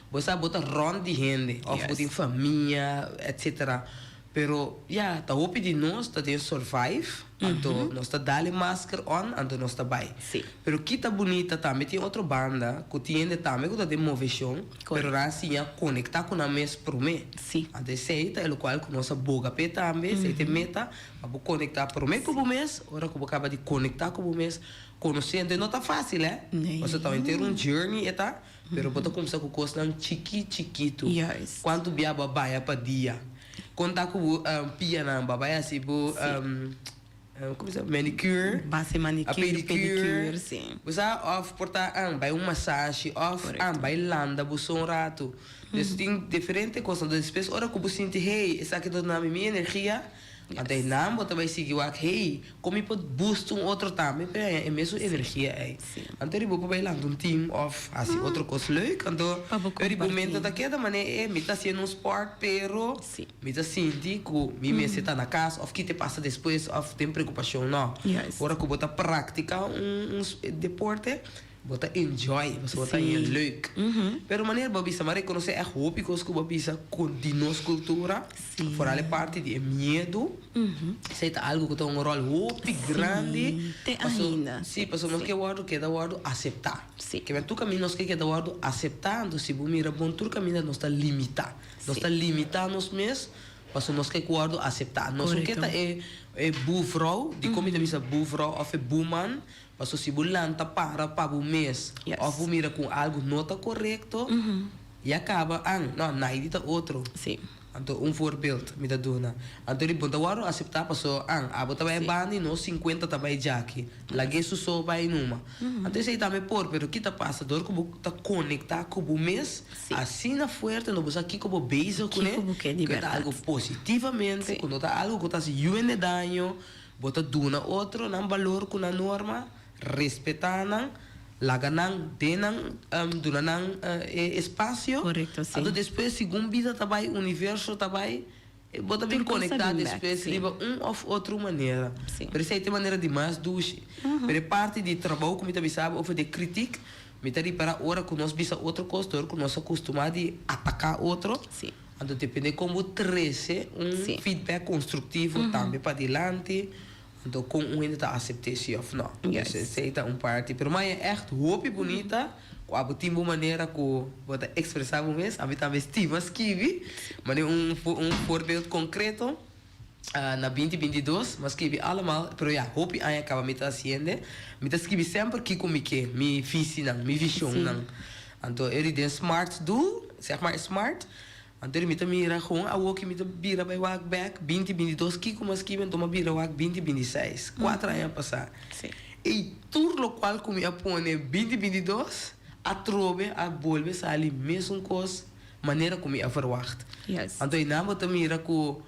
Bo sa bo ta rònt di hende, òf bo tin famia, etcetera. Pero ya, ta hopi di nos ta den survive, anto nos ta dal e masker on, anto nos ta bai. Pero ki ta bunita tambe tin otro banda ku tin hende tambe ku ta den moveshon, pero nan a siña konektá ku nan mes promé. Anto esei ta e lokual ku nos a boga p'e tambe, esei ta e meta, pa bo konektá promé ku bo mes, ora ku bo kaba di konektá ku bo mes, konosé. Anto e no ta fásil, eh, pasobra ta henter un journey e ta, Pero bo ta kumsa ku kosnan chiki chikitu. Kuantu bia bo a baña pa dia? Konta ku bo pianan, bo a bai hasi bo komo se manicure? Base manicure, pedicure, si. Bo sa òf por ta bai un masashi òf bai landa bo so un ratu. Dus tin diferente kosnan. Despues ora ku bo sinti hey esaki ta duna mi mi energia. Anto einan bo ta bai sigui wak, hey, kon mi por boost un otro tambe pa e haña e mesun energia ei? Anto riba bo por bai lanta un team of hasi otro kos leuk. Anto riba bo mente ta keda manera e mi ta hasiendo un sport pero mi ta sinti ku mi mester ta na kas of kite pasa despues of den preokupashon. No. Ora ku bo ta praktika un deporte Bo ta enjoy, pasobra bo ta haña leuk. Pero manera bo a bisa, mi a rekonosé ègt hopi kos ku bo a bisa ku di nos kultura, foral e parti di e miedu, esei ta algu ku ta un ròl hopi grandi. Te ainda. Sí, pasobra nos ke wòrdu keda wòrdu aseptá. Ke men tur kaminda nos ke keda wòrdu aseptá, anto si bo mira bon tur kaminda nos ta limitá. Nos ta limitá nos mes pasobra nos ke wòrdu aseptá. Nos no ke ta e buvrou, dikon mi ta bisa buvrou òf e buman? Paso si bo lanta para pa bo mes of bo mira ku algu no ta korekto, ya kaba an, no, naidi ta otro. Anto un voorbeeld mi ta duna. Anto di bo ta wòrdu aseptá paso an, abo ta bai banda i nos sinkuenta ta bai djaki. Lag'é su so bai numa. Anto esei tambe por, pero ki ta pasa dor ku bo ta konektá ku bo mes asina fuerte no bo sa kiko bo bezig kuné, ku e ta algu positivamente, ku no ta algu ku ta hasi yu hende daño. Bo ta duna otronan balor ku nan norma, respetá nan, laga nan den nan, duna nan e espasio. Korekto, si. Anto despues segun bida ta bai, universo ta bai, bo ta bin Tur kos ta konektá bin bèk, despues si. riba un òf otro manera. Si. Pero esei ta e manera di mas dushi. Pero e parti di trabou ku mi ta bisa bo over di e kritik, mi ta ripará ora ku nos bisa otro kos dor ku nos a kustumá di ataká otro. Si. Anto depende kon bo trese un feedback constructivo tambe padilanti, anto kon un hende ta acepte si of no. Dus esey ta un parti. Pero maya echt hopi bunita ku abo tin bo manera ku bo ta expresa bo mes. Ami tambe stima skibi. Mane un un voorbeeld concreto na binti 22 mi a skibi allemaal, pero ya hopi aña caba mi ta haciende. Mi ta skibi semper kiko mi ke, mi visinan, mi visionnan. Anto e di den smart doel, zeg maar smart, anto di mi ta mira gewoon awoki mi ta bira bai wak bek binti 22 kiko mi a skibi anto mi a bira wak binti 26, kuater aña pasa. Ey tur lokual ku mi a pone binti 22 atrobe a bolbe sali mesun kos manera ku mi a verwacht. Anto einan bo ta mira ku.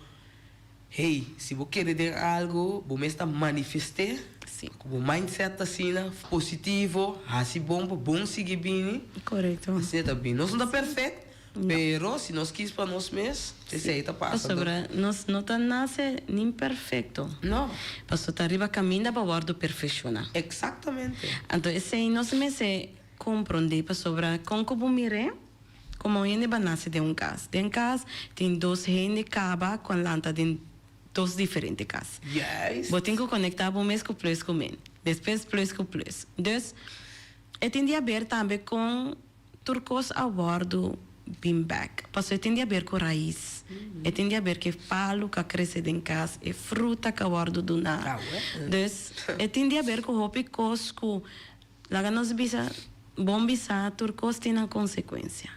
Hey, si bo kere den algo, bo mes ta manifest'é. Sí. Ku bo mindset ta asina, positivo, hasi bon pa bon sigui bini. Korekto. Asina ta bini. Nos no ta perfect, Pero si nos kies pa nos mes, esei ta pasa. Pasobra nos no ta nace nin perfecto. No. Paso ta riba caminda pa wordo perfecciona. Exactamente. Anto esei nos mester comprende pasobra con cu bo mir'e, como un hende ba nace den un cas. Den cas tin dos hende caba cu a lanta den dos diferente cas. Juist. Bo tin cu conecta bo mes cu plus cu min. Despues plus cu plus. Dus e tin di haber tambe con. Tur kos a wòrdu bin bèk. Pasobra e tin di haber ku rais. E tin di haber ku e palu ku a krese den kas, e fruta ku a wòrdu duná. Dus, e tin di haber ku hopi kos ku, laga nos bisa, bon bisá, tur kos tin nan konsekuensia,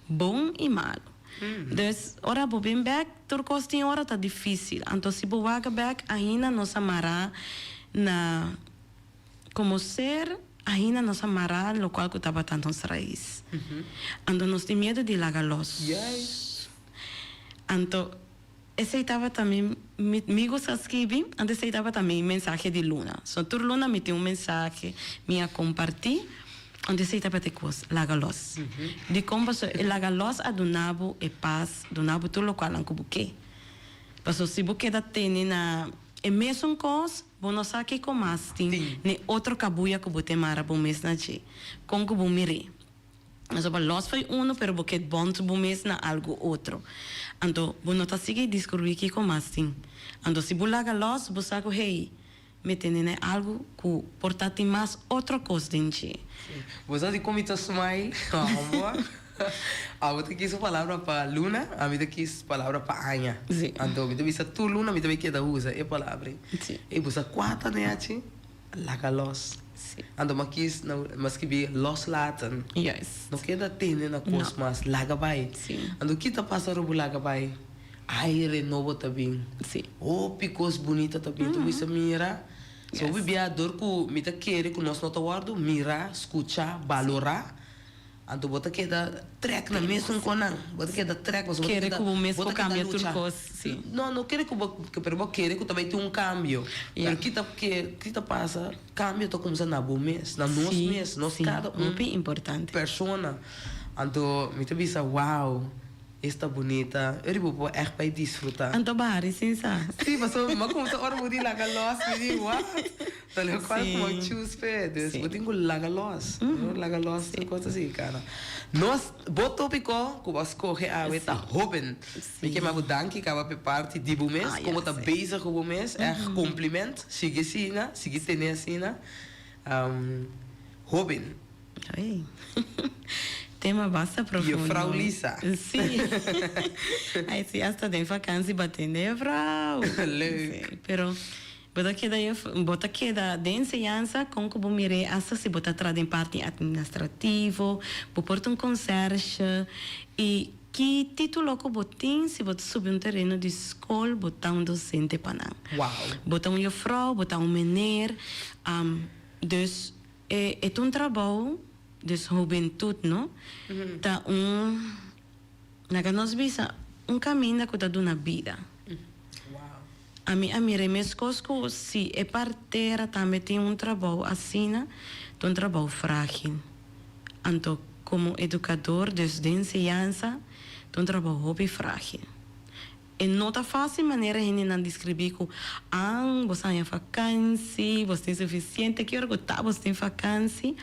bon i malu. Dus, ora bo bin bèk, tur kos tin ora ta difísil. Anto si bo wak bèk, ainda nos a mará na. Como ser, ainda nos a mara locual cu tabata nos rais. Anto nos tin miedo di laga los. Anto esey tabata mi, mi, mi gusta skibi, anto esey tabata mi mensahe di luna. So tur luna mi tin un mensahe mi a comparti, anto esey tabata e cos, laga los. Dicon? Pasobra e laga los a duna bo e pas, duna bo tur locualnan cu bo ke. Pasobra si bo keda tene na e mesun cos, Bo no sa kiko mas tin ni otro kabuya ku bo te mara bo mes na dje. Kon ku bo mir'é? Pasobra los fo'i unu pero bo ke bònt bo mes na algu otro. Anto bo no ta sigui diskurbí kiko mas tin. Anto si bo laga los, bo sa ku hey, mi tene na algu ku por ta tin mas otro kos den dje. Bo sa dikon mi ta smile? Amor. Abo ta kis un palabra pa luna, ami ta kis palabra pa aña. Sí. Anto mi ta bisa tur luna mi ta bay keda usa e palabra ei. Sí. Ey bo sa kua ta neachi? Laga los. Sí. Anto mi a kis na mi a skibi loslaten. Juist. No keda tene na kos No. mas, laga bay. Sí. Anto ki ta pasa ora bo laga bay? Aire nobo ta bin. Sí. Hopi kos bunita ta bin. Anto bo bisa mira, so Yes. hopi bia dor ku mi ta kere ku nos no ta wòrdu mira, skucha, balorá. Anto bo ta keda trek na mesun konan. Bo ta keda trek pasobra bo ta Kere keda ku bo mes bo por ta keda kambia tur lucha. kos, si. No, no kere ku bo pero bo kere ku ta bai tin un kambio. Ya. Pero kita ke kita pasa kambio ta kumsa na bo mes, na nos Si, mes, nos si. kada un Hopi importante. persona. Anto mi ta bisa wow. Esta bunita. Eu riba bo echt bai disfruta. Anto bari sin sa. Sí, pasobra mi a cuminsa ora bo di laga los, mi di what? Ta lo cual cu mi a choose p'e. Dus bo tin cu laga los. Laga los tur cos asi, cara. Nos, bo topico cu bo a scoge awe ta hoben. Mi ke m'a bo danki caba p'e parti di bo mes, como ta bezig cu bo mes. Echt compliment. Sigui asina, sigui tene asina. Hoben. Ay. Tema basta profundo. Juffrouw Lisa. Sí. Ay, sí, hasta den vakantie batende juffrouw. Leuk. Sí, pero bo ta keda juf, bo ta keda den enseñansa con cu bo mir'é hasta si bo ta traha den parti administrativo, bo por ta un conserge y ki titulo cu bo tin si bo ta subi un tereno di scol bo ta un docente pa nan. Wow. Bo ta un juffrouw, bo ta un meneer, dus E e ta un trabou, dus hubentut no, ta un, laga nos bisa, un kaminda ku ta duna bida. Ami a mira e meskos ku si e partera tambe tin un trabou asina, ta un trabou frágil. Anto komo edukador, dus den enseñansa, ta un trabou hopi frágil. E no ta fácil manera hendenan describí cu, An, bo sa haña vakansi, bos tin suficiente, ki ora cu ta bos tin vakansi?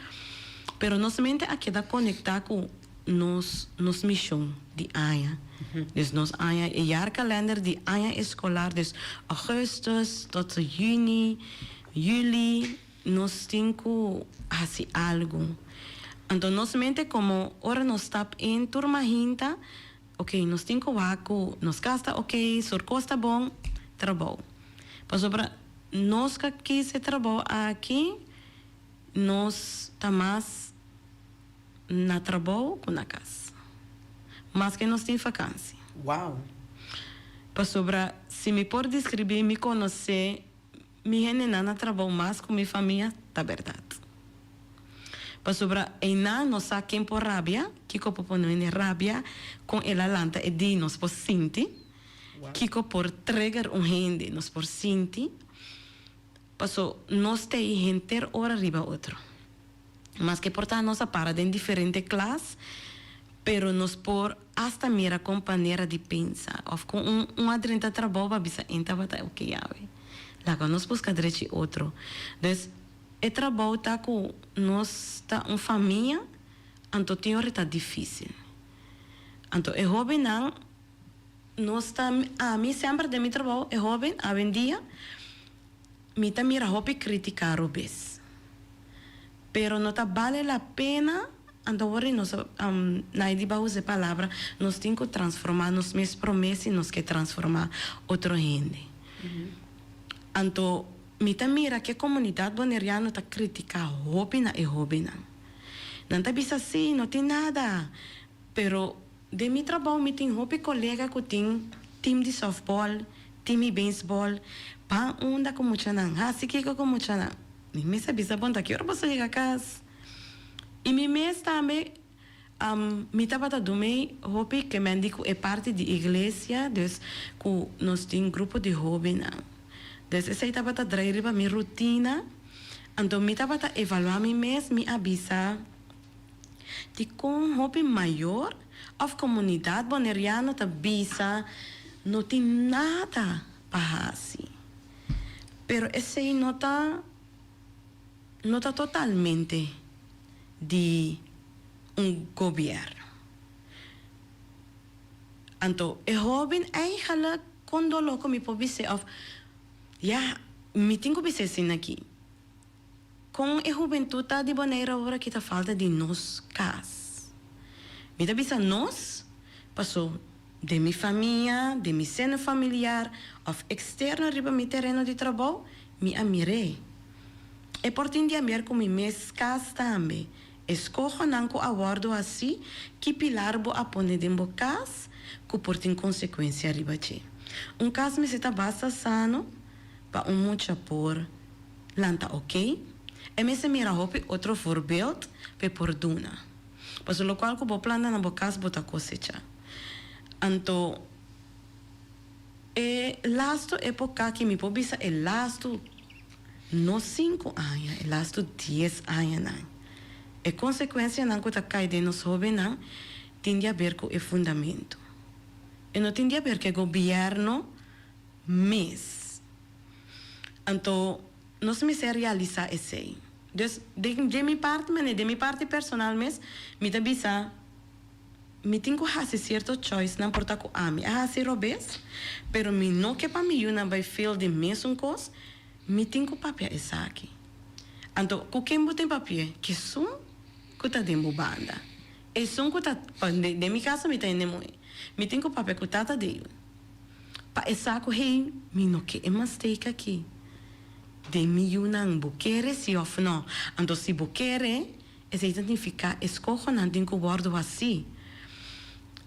Pero nos mente a keda conectá cu nos nos mision di aña. Dus nos aña, e jaarkalender di aña escolar, dus augustus tot juni, juli, nos tin cu haci algo. Anto nos mente como ora nos stap in tur mahinta, Ok, nos tin ku wak ku nos kas ta ok, sur kos ta bon, trabou. Pasobra nos ka kis e trabou aki, nos ta mas na trabou ku na kas. Maske nos tin fakansi. Wow! Pasobra si mi por deskribí mi konosé Mi hendenan na trabou mas ku mi famia, ta bèrdat. Pasobra einan no sa ken por rabia, kiko por pone hende rabia, kon el a lanta e di nos por sinti, kiko por trigger un hende nos por sinti, paso nos ta ei henter ora riba otro. Maske por ta nos a para den diferente klas. Pero nos por asta mira kon panera di pensa òf kon un un a drenta trabou pa bisa en tabata oke yawe. Laga nos buska drechi otro. Dus e trabou ta ku nos ta un famia anto tin ora ta difísil. Anto e hóbennan nos ta ami semper den mi trabou e hóben awendia mi ta mira hopi krítika robes. Pero no ta bale la pena, anto awor di nos Naidy ba usa e palabra, nos tin ku transformá nos mes promé si nos ke transformá otro hende. Anto mi ta mira ke komunidat boneriano ta kritiká hopi na e hóbennan. Nan ta bisa sí, no tin nada, pero den mi trabou mi tin hopi kolega ku tin tim di sòftbòl, tim di beisbòl, ban unda ku muchanan, hasi kiko ku muchanan. Mi mes a bisa bon ta ki ora boso yega kas. I mi mes tambe mi tabata dumei hopi ke men di ku e parti di iglesia dus ku nos tin grupo di hobennan. Dus esei tabata drai riba mi rutina anto mi tabata evaluá mi mes mi a bisa dikon hopi mayor òf komunidat boneriano ta bisa no tin nada pa hasi. Pero esei no ta no ta totalmente di un gobierno. Anto e hoben eigenlijk con dolor cu mi por bis'e of ya mi tin cu bis'e asina aki. Con e hubentud ta di Bonaire awor aki ta falta di nos cas. Mi ta bisa nos paso Den mi famia, den mi seno familiar òf eksterno riba mi tereno di trabou, mi a mir'é. E por tin di haber ku mi mes kas tambe. E skohonan ku a wòrdu hasí, ki pilar bo a pone den bo kas ku por tin konsekuensia riba dje? Un kas mester ta basta sano pa un mucha por lanta oké. E mester mira hopi otro voorbeeld p'e por duna. Pasobra lokual ku bo planta na bo kas bo ta kosechá. Anto e lastu époka ki mi por bisa e lastu no sinku aña, e lastu dies añanan. E konsekuensianan ku ta kai den nos hóbennan tin di aber ku e fundamentu. E no tin di aber ku e gobièrnu mes. Anto nos mester realisá esei. Dus den den mi parti manera den mi parti personal mes mi ta bisa mi tin ku hasi sierto choicenan por ta ku ami a hasi robes pero mi no ke pa mi yunan bai feel di mesun kos mi tin ku papia esaki. Anto ku ken bo tin papia? Kesun ku ta den bo banda. Esun ku ta den mi kaso mi ta hende muhé mi tin ku papia ku tata den yu. Pa e sa ku hey mi no ke e mistake aki den mi yunan bo kere si of no anto si bo kere esei ta nifiká e skohonan tin ku wòrdu hasí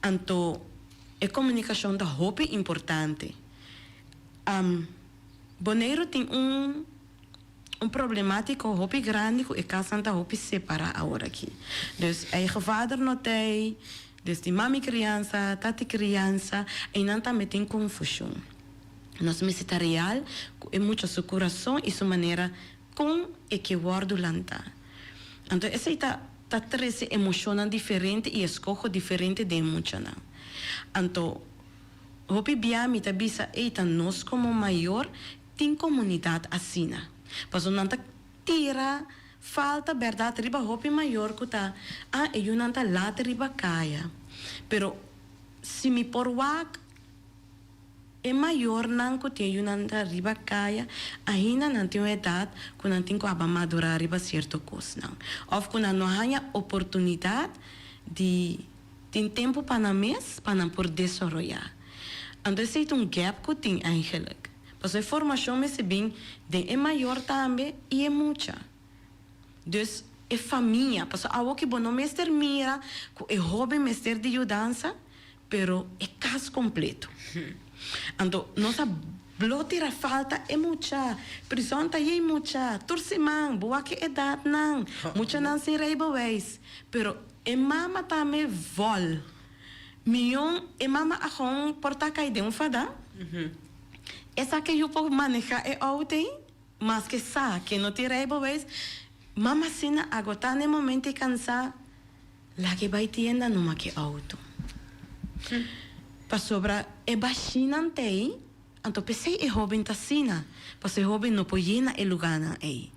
anto e komunikashon ta hopi importante Boneiru tin un un problemátiko hopi grandi ku e kasnan ta hopi separá awor aki. Dus eigen vader no t'ei, dus tin mami kriansa, tati kriansa, einan tambe tin konfushon. Nos mester ta real ku e mucha su kurason i su manera kon e ke wòrdu lantá. Anto esei ta ta trese emoshonnan diferente i eskoho diferente den e muchanan. Anto hopi bia mi ta bisa ei ta nos komo mayor Tin komunidat asina. Pasobra nan ta tira falta bèrdat riba hopi mayor ku ta, ah, e yunan ta lat riba kaya. Pero si mi por wak e mayornan ku tin e yunan ta riba kaya, ainda nan tin un edat ku nan tin ku aba madurá riba sierto kosnan. Òf ku nan no haña oportunidat di tin tempu pa nan mes pa nan por desaroyá. Anto esei ta un gap ku tin eigenlik. Pasobra e formashon mester bin den e mayor tambe i e mucha. Dus e famia, pasobra awoki bo no mester mira ku e hoben mester di yudansa, pero e kas kompleto. Anto nos a blo tira falta e mucha, prizòn ta yei mucha, tur siman, bo wak e edatnan, muchanan sin reibewijs, pero e mama tambe vòl. Mion e mama a gewoon por ta kai den un fada. E sa ke yu por maneha e auto ei, maske sa ke no tin rijbewijs. Mama asina agotá na e momento i kansá. Lag'e bai tienda numa ke auto. Pasobra e bashinan t'ei, anto p'esei e hoben ta asina, pasobra e hoben no por yena e lugánan ei,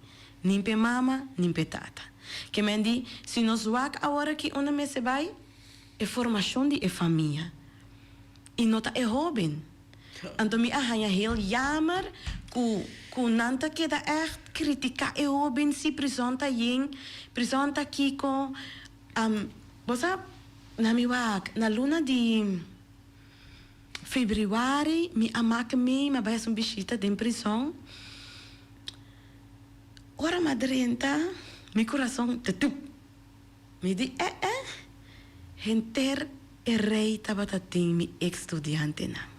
nin p'e mama, nin p'e tata. Ke men di, si nos wak aworakí unda mester bai, e formashon di e famia, i no ta e hoben. Anto mi a haña heel jammer ku ku nan ta keda ègt kritiká e hoben si prizòn ta yen, prizòn ta kiko. Bo sa, na mi wak, na luna di febrüari mi a mak mi, mi a bai hasi un bishita den prizòn. Ora mi a drenta, mi kurason tutup. Mi di, Eh eh, henter e rei tabata tin mi ex studiantenan.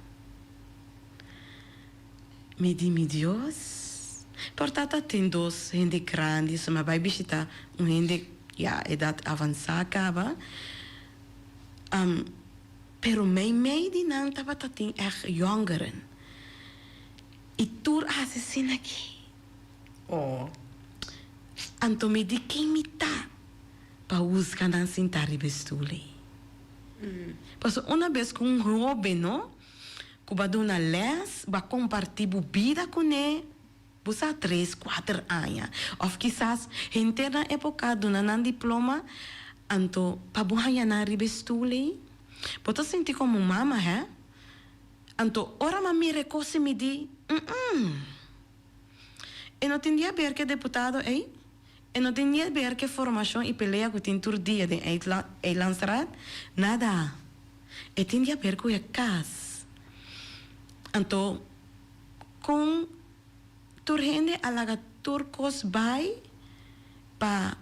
Mi di, Mi Dios, por ta ta tin dos hende grandi, so mi a bai bishita un hende ya edad avansa caba, pero meimei di nan tabata tin echt jongeren, y tur a haci asina aki. Oh. Anto mi di ken mi ta pa husga nan sinta riba e stul ei? Pasobra una bes ku un hoben no ku bo a duna les, bo a kompartí bo bida kuné, bo sa tres, kuater aña òf kisas henter nan époka duna nan diploma, anto pa bo haña nan riba e stul ei, bo ta sinti komo mama, hè? Anto ora mi a mira e kos ei mi di, mm-mm. E no tin di haber ke deputado ei, e no tin di haber ke formashon i pelea ku tin tur dia den Eilandsraad, nada. E tin di haber ku e kas. Anto kon tur hende a laga tur kos bai pa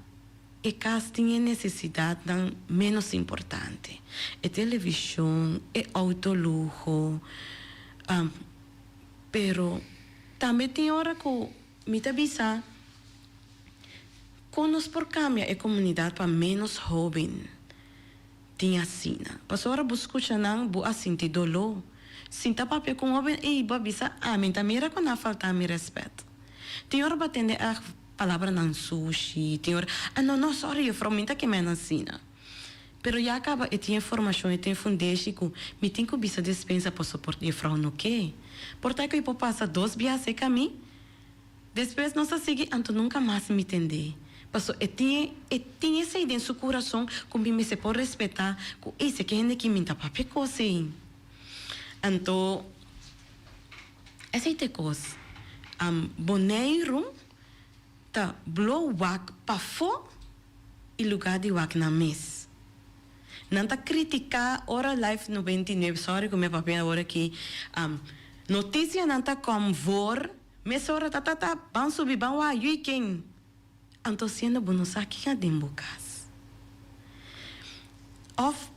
e kas tin e nesesidatnan ménos importante, e televishon, e outo luho, Pero tambe tin ora ku mi ta bisa kon nos por kambia e komunidat pa ménos hóben tin asina. Pasobra ora bo skucha nan bo a sinti doló. Sinta papia ku un hóben ei bo a bisa ami ta mira ku nan a falta mi rèspèt. Tin ora bo a tende ègt palabranan sushi, tin ora, ah no no sòri jufrou mi ta kem'é nan asina. Pero ya caba e tin e formacion, e tin e fundeshi cu mi tin cu bisa despensa paso por juffrouw no ke. Por ta cu e por pasa dos biaha seca mi, despues nos a sigui anto nunca mas mi tende. Paso e tin e tin esey den su curason cu mi mester por respeta cu ey seke hende ki mi ta papia cos ey. Anto esey ta e cos. Boneiru ta blo wak pafó i lugá di wak nan mes. Nan ta kritiká ora Life 99, sorry ku mi a papia awor aki, notisianan ta kòm voor mesora ta ta ta ban subi ban wak yui ken. Anto siendo bo no sa ken a den bo kas. Òf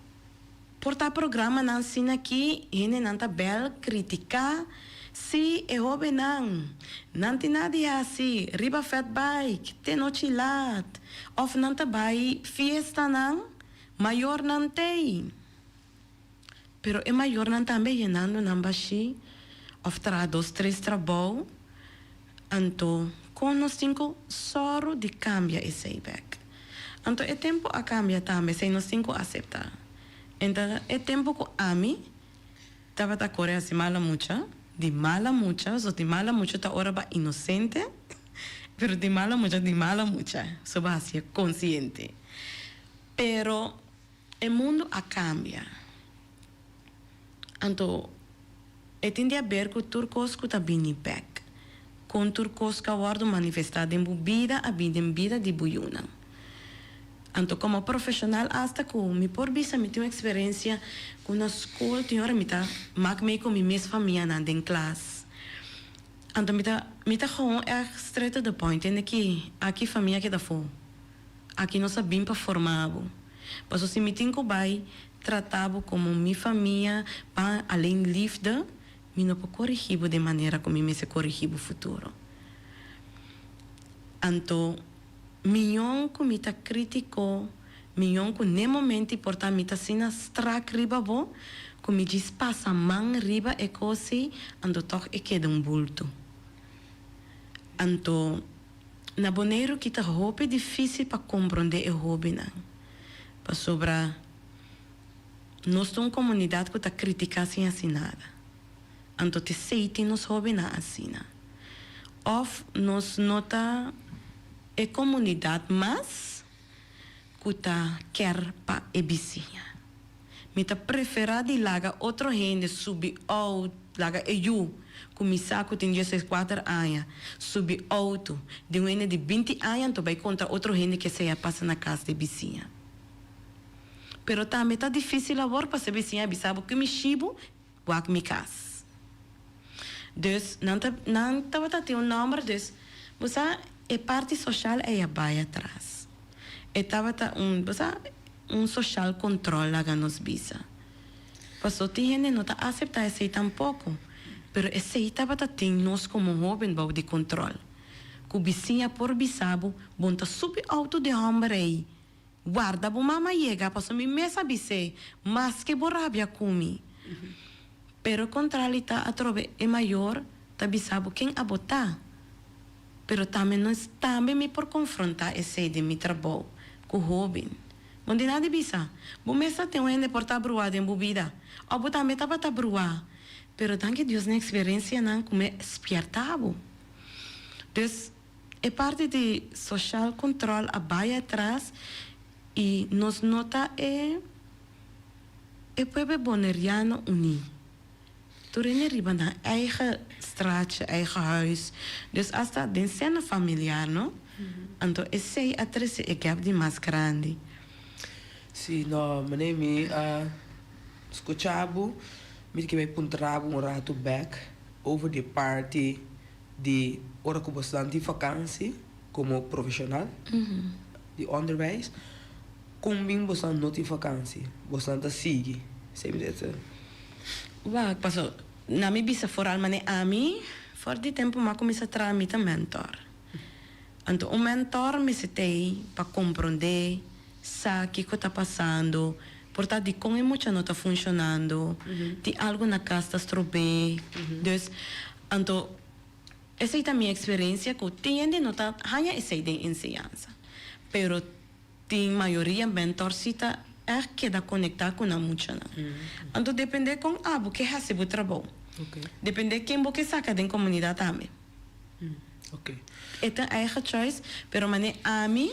por ta programanan asina aki hendenan ta bèl kritiká si e hóbennan nan tin nada di hasi riba fat bike te nochi lat òf nan ta bai fiestanan mayornan t'ei. Pero e mayornan tambe yenando nan bashí òf traha dos tres trabou, anto kon nos tin ku sòru di kambia esei bèk? Anto e tempu a kambia tambe, esei nos tin ku aseptá. Enta e tempu ku ami tabata kore hasi mala mucha, di mala mucha, so di mala mucha ta ora ba inosente, pero di mala mucha di mala mucha, so ba hasié konsiente. Pero E mundu a kambia. Anto e tin di haber ku tur kos ku ta bini bek. Kon tur kos ku a wòrdu manifestá den bo bida a bini den bida di bo yunan. Anto komo profeshonal asta ku mi por bisa mi tin un eksperensia ku na skol tin ora mi ta mak mee ku mi mes famianan den klas. Anto mi ta mi ta gewoon ègt straight to the point tende ki aki famia keda afó. Aki nos a bin pa forma bo. Paso si mi tin ku bai trata bo komo mi famia pa alleen liefde, mi no por korigí bo den manera ku mi mester korigí bo futuro. Anto, miyon ku mi ta kritiko, miyon ku n'e momento por ta mi ta asina strak riba bo, ku mi djis pasa man riba e kos ei, anto tòg e keda un bulto. Anto. Na Boneiru ki ta hopi difísil pa komprondé e hóbennan. Pasobra nos ta un komunidat ku ta kritiká sin hasi nada. Anto t'esei tin nos hóbennan asina. Òf nos no ta e komunidat mas ku ta kèr pa e bisiña. Mi ta preferá di laga otro hende subi out, laga e yu ku mi sa ku tin dieseskuater aña subi outo di un hende di binti aña anto bai kontra otro hende ke sea pasa na kas di bisiña. Pero tambe ta difísil awor pasobra e bisiña a bisa bo ku mi shibu wak mi kas. Dus nan ta nan tabata tin un nòmber dus bo sa e parti soshal ei a bai atras. E tabata un bo sa un soshal kontròl laga nos bisa. Paso tin hende no ta aseptá esei tampoko pero esei tabata tin nos komo hóben bou di kontròl. Ku bisiña por bisa bo bon ta subi outo di hòmber ei. Warda bo mama yega paso mi mes a bis'é maske bo rabia ku mi. Pero kontrali ta atrobe e mayor ta bisa bo ken abo ta. Pero tambe nos tambe mi por konfrontá esei den mi trabou ku hóben. Bo no tin nada di bisa. Bo mes ta tin un hende por ta bruá den bo bida òf bo tambe tabata bruá. Pero danki Dios na eksperensianan ku mi a spièrta bo. Dus. E parti di social control a bai atras y nos no ta e e pueblo Boneriano uní. Tur hende riba nan eigen straatje, eigen huis. Dus hasta den seno familiar, no? Anto esey a trece e gap di mas grandi. Si, no, meneer mi a scucha bo, mi ta ke bai puntra bo un rato bek over di parti di ora ku bosnan tin fakansi komo profeshonal di onderwijs, kon bin bosnan no tin fakansi? Bosnan ta sigui? Esei mi ta. Wak, paso na mi bisa foral manera ami for di tempu mi a kuminsá traha mi ta mentor. Anto un mentor mester t'ei pa komprondé, sa kiko ta pasando, por ta dikon e mucha no ta funshonando, tin algu na kas ta strob'é. Dus Anto, esei ta mi eksperensia ku tin hende no ta haña esei den enseñansa, pero tin mayoria mentor si ta ègt keda konektá ku nan muchanan. Anto dependé kon abo ke hasi bo trabou, dependé ken bo ke saka den komunidat tambe. E ta eigen choice, pero manera ami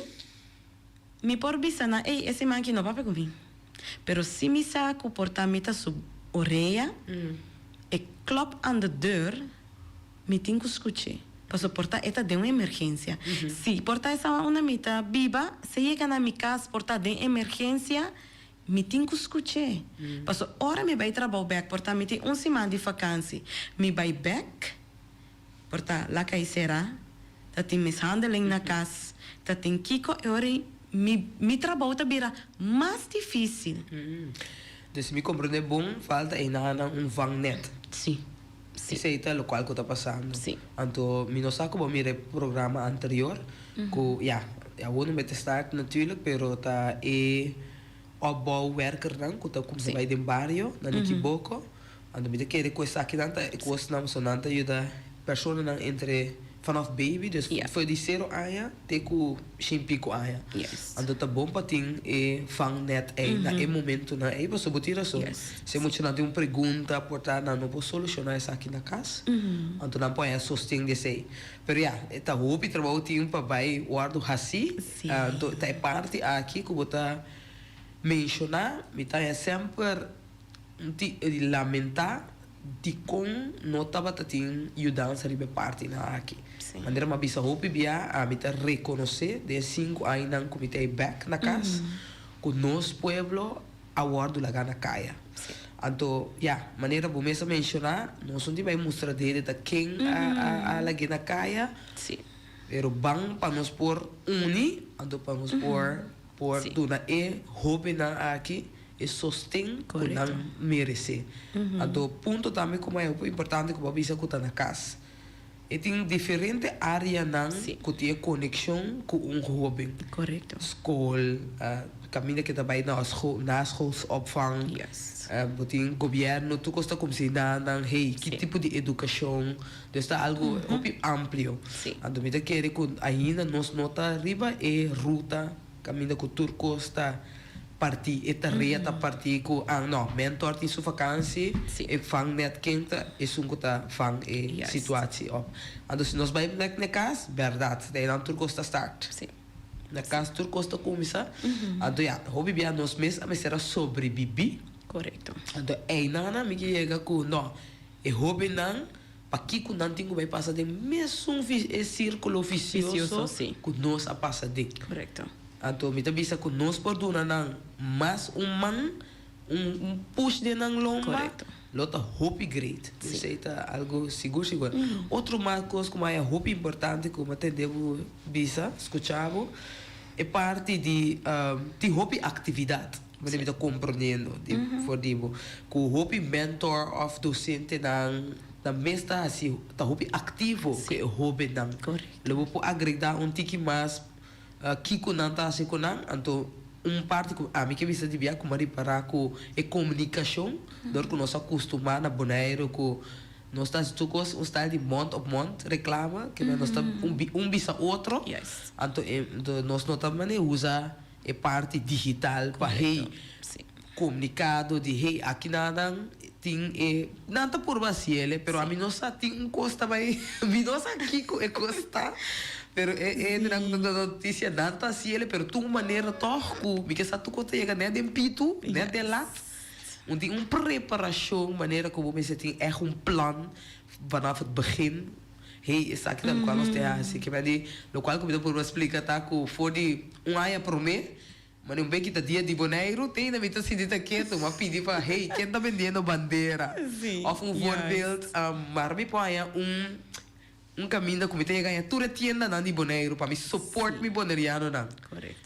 mi por bisa nan, ey, e siman aki no papia ku mi. Pero si mi sa ku por ta mi ta su orea, e klop aan de deur, mi tin ku skuch'é. Pasobra por ta e ta den un emergensia. Si por ta esaki unda mi ta biba, si e yega na mi kas por ta den emergensia, mi tin ku skuch'é. Pasobra ora mi bai trabou bèk por ta mi tin un siman di fakansi, mi bai bèk, Por ta la kai será, ta tin mishandeling na kas, ta tin kiko e ora ei mi mi trabou ta bira mas difísil. Dus mi komprendé bon, falta einanan un vangnet. Sí, sí. Esei ta lokual ku ta pasando. Sí. Anto mi no sa ku bo mira e programa anterior ku ya, awor no mester start natuurlijk, pero ta e opbouwwerkernan ku ta kuminsá bai den bario na Nikiboko. Anto mi ta kere ku esakinan ta e kosnan pasobra nan ta yuda personanan entre vanaf baby, dus for di sero aña te ku shen piko aña. Anto ta bon pa tin e vangnet ei na e momentonan ei pasobra bo tin rason. Si e muchanan tin un pregunta por ta nan no por solushoná esaki na kas, anto nan por haña sosten di esei. Pero ya, e ta hopi trabou tin pa bai wòrdu hasí. Anto ta e parti aki ku bo ta menshoná, mi ta haña semper. Un ti di lamentá dikon no tabata tin yudansa riba e partinan aki. Manera mi a bisa hopi bia, ami ta rekonosé den e sinku añanan ku mi ta ei bèk na kas, ku nos pueblo a wòrdu lagá na kaya. Anto, ya, manera bo mes a menshoná, nos no tin bai mustra dede ta ken a lag'é na kaya, pero ban pa nos por uni, anto pa nos por por duna e hóbennan aki e sosten ku nan meresé. Anto punto tambe ku mas hopi importante ku bo a bisa ku ta na kas. E tin diferente áreanan ku tin e konekshon ku un hóben. Skol, kaminda ke ta bai na naschoolsopvang, bo tin gobièrnu, tur kos ta kumsí na nan, hey, ki tipo di edukashon. Dus ta algu hopi amplio. Anto mi ta kere ku ainda nos no ta riba e ruta kaminda ku tur kos ta. Partí, e tarea ta partí ku an no, mentor tin su vakansi, e vangnet ken ta esun ku ta vang e situatie op. Anto si nos bai bek na kas, bèrdat, ta einan tur kos ta start. Na kas tur kos ta kuminsá. Anto ya, hopi bia nos mes a mester a sobrebibí. Anto einan mi ke yega ku no, e hóbennan pakiko nan tin ku bai pasa den mesun e sírkulo visioso ku nos a pasa den. Anto mi ta bisa ku nos por duna nan mas un man, un push den nan lomba, lo ta hopi great. Esei ta algu sigur sigur. Otro mas kos ku mi haya hopi importante ku mi a tende bo bisa, skucha bo, e parti di tin hopi aktividat, mi ta komprondiendo for di bo, ku hopi mentor òf dosentenan nan mes ta hasi, ta hopi aktivo ku e hóbennan. Lo bo por agregá un tiki mas Kiko nan ta hasi ku nan? Anto un parti ku ami ke bisa di bia ku mi a ripará ku e komunikashon, dor ku nos a kustumá na Boneiru ku nos ta hasi tur kos un style di mond op mond reklama, ke nos ta un bisa otro, anto nos no ta manera usa e parti digital pa hey komunikado di hey aki nan tin e nan ta purba hasi el pero ami no sa tin un kos ta bai mi no sa kiko e kos ta pero e hendenan ku ta duna notisia nan ta hasi el pero tur manera tòg ku mi ke sa tur kos ta yega nèt den pitu nèt den lat un tin un preparashon manera ku bo mester tin ègt un plan vanaf het begin hey esaki ta lokual nos ta hasi ke men di lokual ku mi ta purba splika ta ku for di un aña promé Mane un beki ta dia di Boneiru te ainda mi ta sinti ta ketu m'a pidi pa hey ken ta bendiendo bandera of un voorbeeld maar mi por haña un un caminda cu mi ta yega haña tur e tiendanan di Boneiru pa mi support mi bonerianonan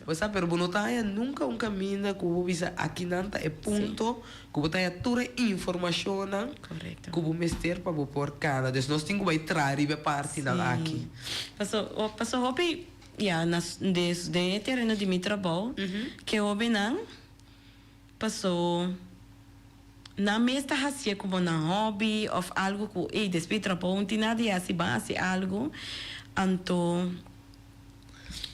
bo sa pero bo no ta haña nunca un caminda cu bo bisa akinan ta e punto cu bo ta haña tur e informacionnan cu bo mester pa bo por cana dus nos tin cu bay traha riba e partinan aki. Paso hopi Ya, na den e tereno di mi trabou, ke hobennan pasó nan mes ta hasié komo nan hòbi òf algu ku ey despues di trabou no tin nada di hasi ban hasi algu. Anto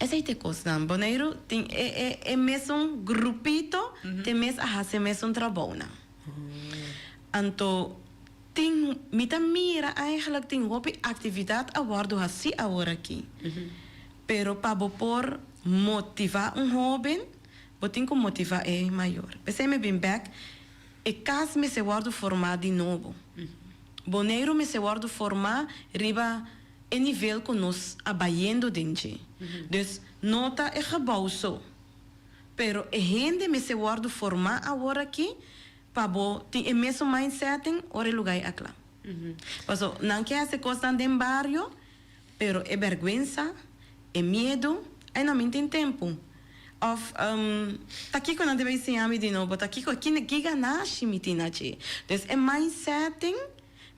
esei ta e kosnan. Boneiru tin e e e mesun grupito te mes a hasi e mesun trabounan. Anto Tin, mi ta mira eigenlijk tin hopi actividad a wordo haci awor aki. Pero pa bo por motiva un hoben, bo tin cu motiva e mayor. P'esey mi bin bek, e cas mester wordo forma di nobo. Boneiru mester wordo forma riba e nivel cu nos a bayendo den dje. Dus no ta e gebouw so, pero e hende mester wordo forma awor aki Pa bo tin e mesun mindsetting ora e luga ei a kla. Paso nan ke hasi kosnan den bario, pero e bèrgwensa, e miedu, ai no mi tin tempu. Òf ta kiko nan ta bai siña mi di nobo, ta kiko, ki ganashi mi tin na dje. Dus e mindsetting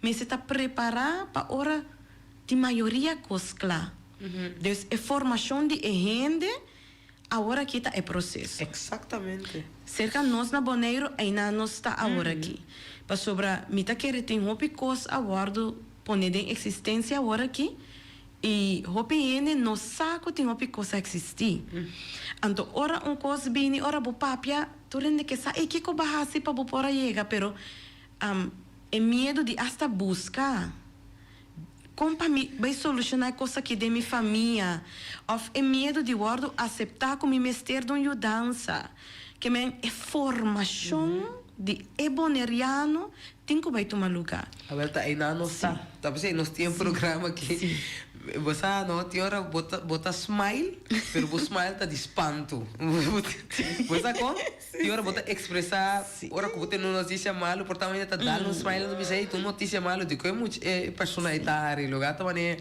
mester ta prepará pa ora tin mayoria kos kla. Dus e formashon di e hende Awor aki ta e proseso. Exactamente. Serka nos na Boneiru einan nos ta awor aki. Pasobra mi ta kere tin hopi kos a wòrdu pone den eksistensia awor aki i hopi hende no sa ku tin hopi kos a eksistí. Anto ora un kos bini, ora bo papia, tur hende ke sa, ey kiko bo a hasi pa bo por a yega? Pero e miedu di asta buska. Kon pa mi bai solushoná e kos aki den mi famia? Òf e miedu di wòrdu aseptá ku mi mester di un yudansa? Ke men e formashon di e boneriano tin ku bai tuma lugá. Awel ta einan nos ta. Ta p'esei nos tin e programa aki. Bo sa no, tin ora bo ta bo ta smile, pero bo smile ta di spantu. Bo sa kon? Tin ora bo ta expresa, ora cu bo tene un noticia malo, por ta manera ta dal un smile en ta bisa, ey, ta un noticia malo, dicon e mucha, e persona ey ta hari, lo gata manera,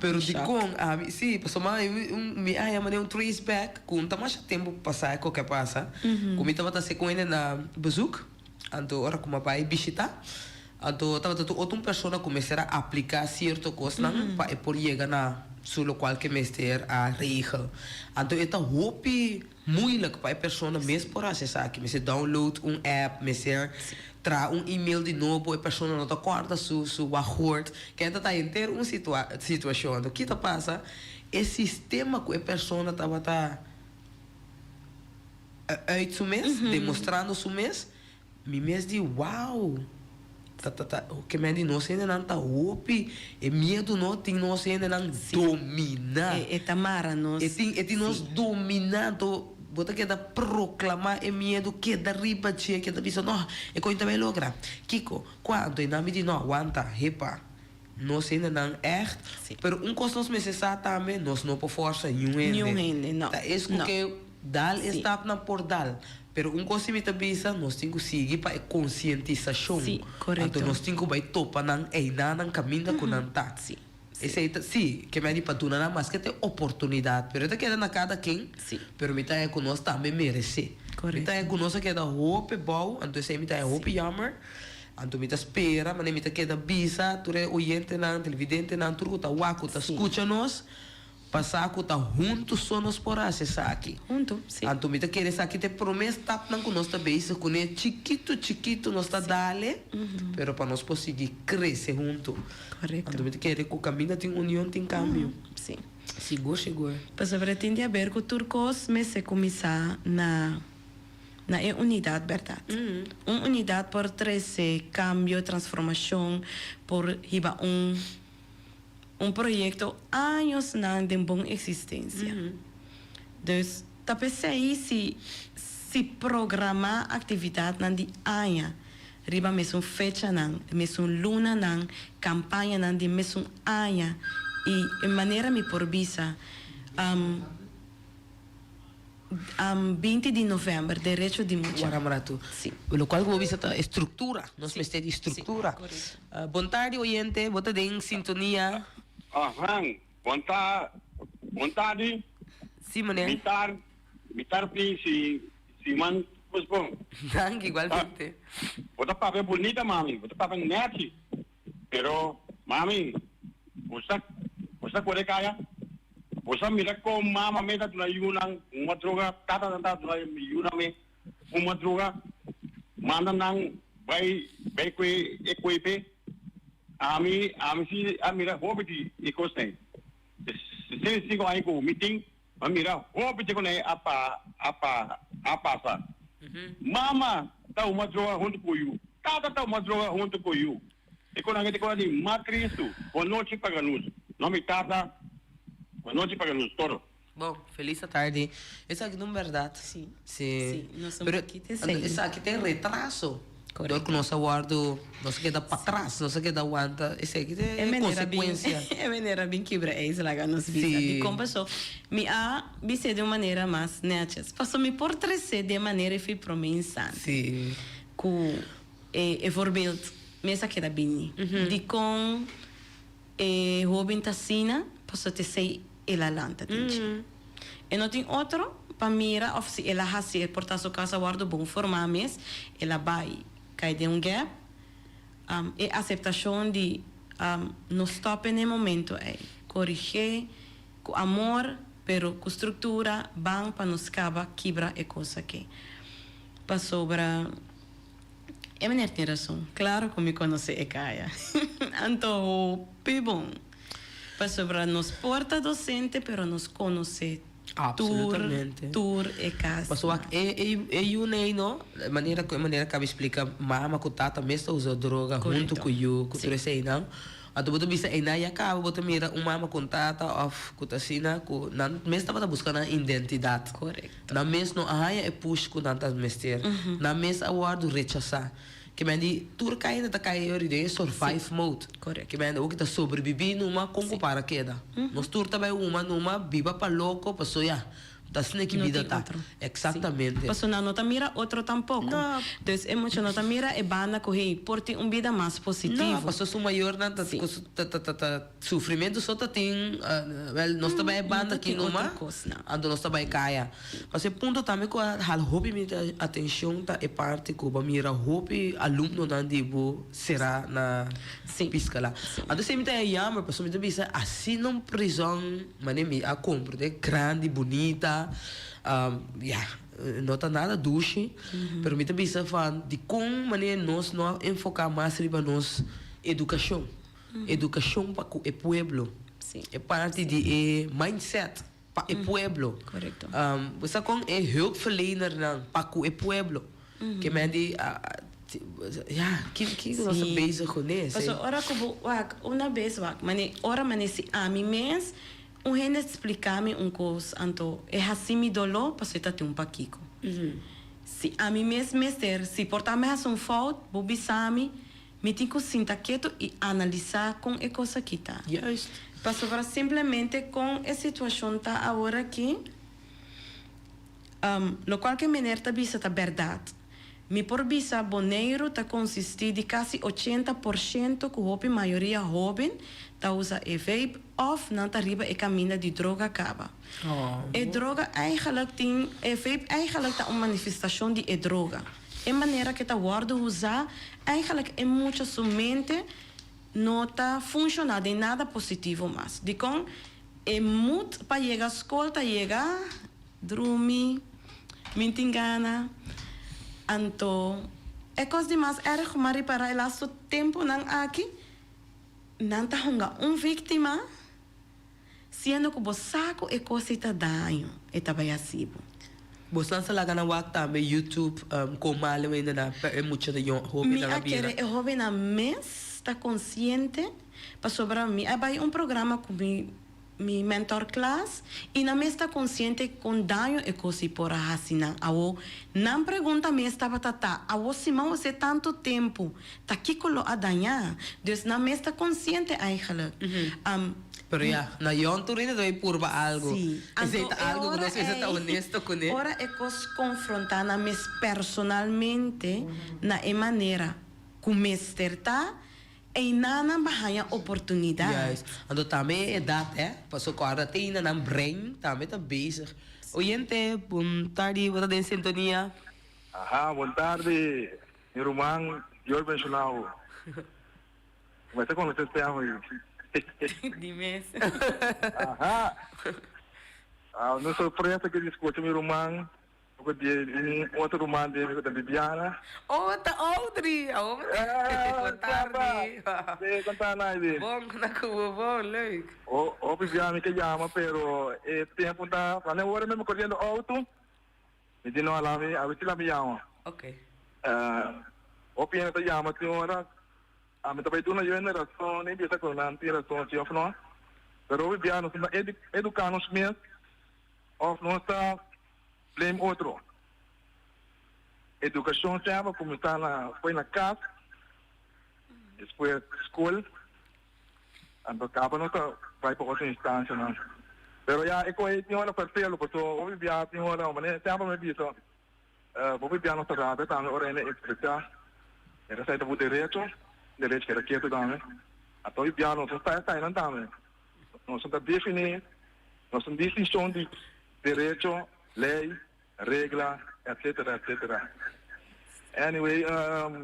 pero dicon ami, si, pasobra mi a haya manera un trace back cu no ta masha tempo pasa e koke a pasa, cu mi tabata haci cu hende na bezoek, anto ora cu mi a bay bishita, anto tabata tur otro un persona cu mester a aplica cierto cosnan pa e por yega na su locual cu e mester a regel, anto e ta hopi. Moeilijk pa e persona mes por hasi esaki. Mester download un app, mester traha un email di nobo, e persona no ta kòrda su su wachtwoord. Kende ta henter un situa situashon. Anto ki ta pasa? E sistema ku e persona tabata. Uit su mes, demostrando su mes, mi mes di wow, ta ta ta ke men di nos hendenan ta hopi, e miedu no tin nos hendenan domina. E ta mara nos. E tin e tin nos domina, anto bo ta keda proklama e miedu, keda riba dje, keda bisa no, e koin ta bai logra, kiko, kua, anto e nan mi di no, wanta, hepa. Nos hendenan ègt, pero un kos nos mester sa tambe, nos no por fòrsa niun hende. Niun hende, no. Ta es ku ke dal e stapnan por dal. Pero un kos si mi ta bisa, nos tin ku sigui pa e konsientisashon. Sí, korekto. Anto nos tin ku bai topa nan einan nan kaminda ku nan ta. Sí. Esei ta, sí, ke mi a di pa duna nan maske ta e oportunidat, pero e ta keda na kada ken. Sí. Pero mi ta haña ku nos tambe meresé. Korekto. Mi ta haña ku nos a keda hopi bou, anto esei mi ta haña hopi jammer. Anto mi ta spera, manera mi ta keda bisa tur e oyentenan, televidentenan, tur ku ta wak, ku ta skucha nos, pa sa ku ta huntu so nos por hasi esaki. Huntu, si. Anto mi ta kere esaki ta e promé stapnan ku nos ta bezig kuné, chikitu chikitu nos ta dale, pero pa nos por sigui krese huntu. Korekto. Anto mi ta kere ku kaminda tin union tin kambio. Si. Sigur, sigur. Pasobra tin di haber ku tur kos mester kuminsá na. Na e unidat bèrdat. Un unidat por trese kambio, transformashon, por hiba un un proyekto añosnan den bon eksistensia. Dus ta p'esei si si programá aktividatnan di aña riba mesun fechanan, mesun lunanan, kampañanan di mesun aña i manera mi por bisa. 20 di november, derecho di mucha. Wara mratu. Si. Locual cu bo bisa ta e structura. Nos Si. mester di Si, structura. correcto. Bon tardi oyente, bo ta den sintonia. Ahan, bon ta, bon tardi. Si meneer. Mi tar, mi tar fin si, siman pues bon. Danki, igualmente. Bo ta papia bunita mami, bo ta papia nechi. Pero, mami, bo sa, bo sa kore kaya? Bo sa mira kon mama me ta duna yunan huma droga, tatanan ta duna yunan me huma droga, manda nan bai bai kue e kuepe? Ami, ami si a mira hopi di e kosnan. 65 aña ku mi tin, mi a mira hopi di konai a pa a pa a pasa. Mama ta huma droga huntu ku yu, tata ta huma droga huntu ku yu. E konan e ta kona di ma Kristu, bon nochi paga lus. No mi tata, bon nochi paga lus toro. Bon, felis atardi. Esaki ta un bèrdat. Sí. Sí. Sí, nos un Pero poquito esei. esaki ta e retraso. Dor ku nos a wòrdu, nos a keda patras, nos a keda wanta, esaki ta E e manera bin, konsekuensia. e manera bin kibra ijs laga nos bisa. Sí. Dikon paso mi a bis'é di un manera mas nètjes. Paso mi por tres'é di e manera e fi promé instante. Sí. Ku e e voorbeeld mes a keda bini. Dikon e hóben ta asina? Paso ta esei el a lanta den dje. E no tin otro pa mira of si el a haci e por ta su casa wordo bon forma mes, el a bay cay den un gap. E aceptacion di no stop en e momento ey, corige cu amor pero cu structura ban pa nos caba kibra e cos aki. Pasobra e meneer tin razon, claro cu mi conoce e caya. Anto hopi bon. Pasobra nos por ta docente pero nos conoce tur tur e cas. Pasobra wak e e e yu nei no manera cu e manera cabi splica mama cu tata mes ta usa droga hunto cu yu cu tur eseinan anto bo ta bisa einan ya caba bo ta mira un mama cu un tata of cu ta asina cu nan mes tabata busca nan identidad nan mes no a haya e push cu nan ta mester nan mes a wordo rechasa. Ke men di tur kainda ta kai yori den e survive mode. Ke men di oki ta sobrevivi numa kon ku para keda. Nos tur ta bai huma numa biba pa loko paso ya ta asina ki No bida tin ta. otro. Exactamente. Paso nan no ta mira otro tampoco. No. Dus e mucha no ta mira e banda ku hey por tin un bida mas positivo. No, paso su mayornan ta ku su ta ta ta sufrimentu so ta tin wel nos ta bai e banda aki numa anto nos ta bai kaya. Pasobra e punto tambe ku a hala hopi mi atencion ta e parti ku bo a mira hopi alumnonan di bo sera na piskala. Anto esei mi ta haña jammer pasobra mi ta bisa asina un prizòn manera mi a komprende grandi bunita ya no ta nada dushi pero mi ta bisa van dikon manera nos no a enfoka mas riba nos edukashon. Edukashon pa ku e pueblo. E parti di e mindset. pa e pueblo. Correcto. Um, bo sa kon e hulpverlenernan pa ku e pueblo. Ke men di, ja, ki ki nos ta bezig kuné? Paso ora ku bo wak, una bes wak, mane ora mane si ami mes un hende splika mi un kos anto e hasi mi doló paso e ta tin un pakiko. Si ami mes mester, si por ta mi hasi un fout, bo bisa mi, mi tin ku sinta ketu i analisá kon e kos aki ta. Juist. Pasobra simplemente kon e situashon ta awor aki, Lokual ke mener ta bisa ta bèrdat. Mi por bisa Boneiru ta konsistí di kasi 80% ku hopi mayoria hóben ta usa e vape òf nan ta riba e kaminda di droga kaba. E droga eigenlijk tin e vape eigenlijk ta un manifestashon di e droga. E manera ke ta wòrdu usá eigenlijk e mucha su mente no ta funshoná den nada positivo mas. Dikon? E moed pa yega skol ta yega drumi, min tin gana. Anto e kos di mas erg ku mi a ripará e lastu tempunan aki, nan ta hunga un víktima siendo ku bo sa ku e kos ei ta daño, e ta bai hasi bo. Bosnan sa laga nan wak tambe YouTube kon malu hende nan e mucha ta yong Mi hobennan a a bira. kere e hobennan mes ta konsiente pasobra mi a bai un programa ku mi Mi mentor klas y nan mes ta consciente con daño e cos y por a haci nan. Awo, nan pregunta mes tabata ta, awo si m'a hose tanto tempo, ta kico lo a daña? Dus nan mes ta consciente eigenlijk. Am. Pero ya, na yon tur hende ta bay purba algo. Sí. Esey Anto ta e algo cu ora nos mester ta ey, honesto cune. ora e cos confronta nan mes personalmente na e manera cu mester ta, Einan nan ba haña oportunidat. Juist. Anto tambe e edat hè, paso ku ora te ainda nan brein tambe ta bezig. Oyente, bon tardi, bo ta den sintonia. Aha, bon tardi, mi ruman, Dios benshoná bo. Mester konosé stem ei. Di mes. Aha. Ah, un sorpresa ke di skucha mi ruman Ku di un otro ruman di mi ku ta Bibiana. Oh, ta Audrey! Awo bo ta. Bon tardi. Sí, kon ta Naidi? Bon, kon ta ku bo? Bon, leuk. Oh, oh Bibiana mi ke yama pero e tempu ta, pa ne ora mi koriendo outo, mi di no ala mi, a wisi la mi yama. Ok. Hopi hende ta yama tin ora, ami ta bai duna yu hende rason, ni bisa ku nan tin rason si of no, pero hopi bia nos ta eduka nos mes of nos ta blame otro. Edukashon semper kuminsá na foi na kas, despues skol, anto kaba nos ta bai pa otro instansianan. Pero ya e kohe tin ora ferfelu paso hopi bia tin ora manera semper mi bisa hopi bia nos ta rabia tambe ora hende ekspresá e ta sa e ta bo derecho, derecho keda ketu tambe. Anto hopi bia nos no sa esainan tambe. Nos no ta definí, nos no distinshon di derecho, ley, regla, etcetera, etcetera. Anyway,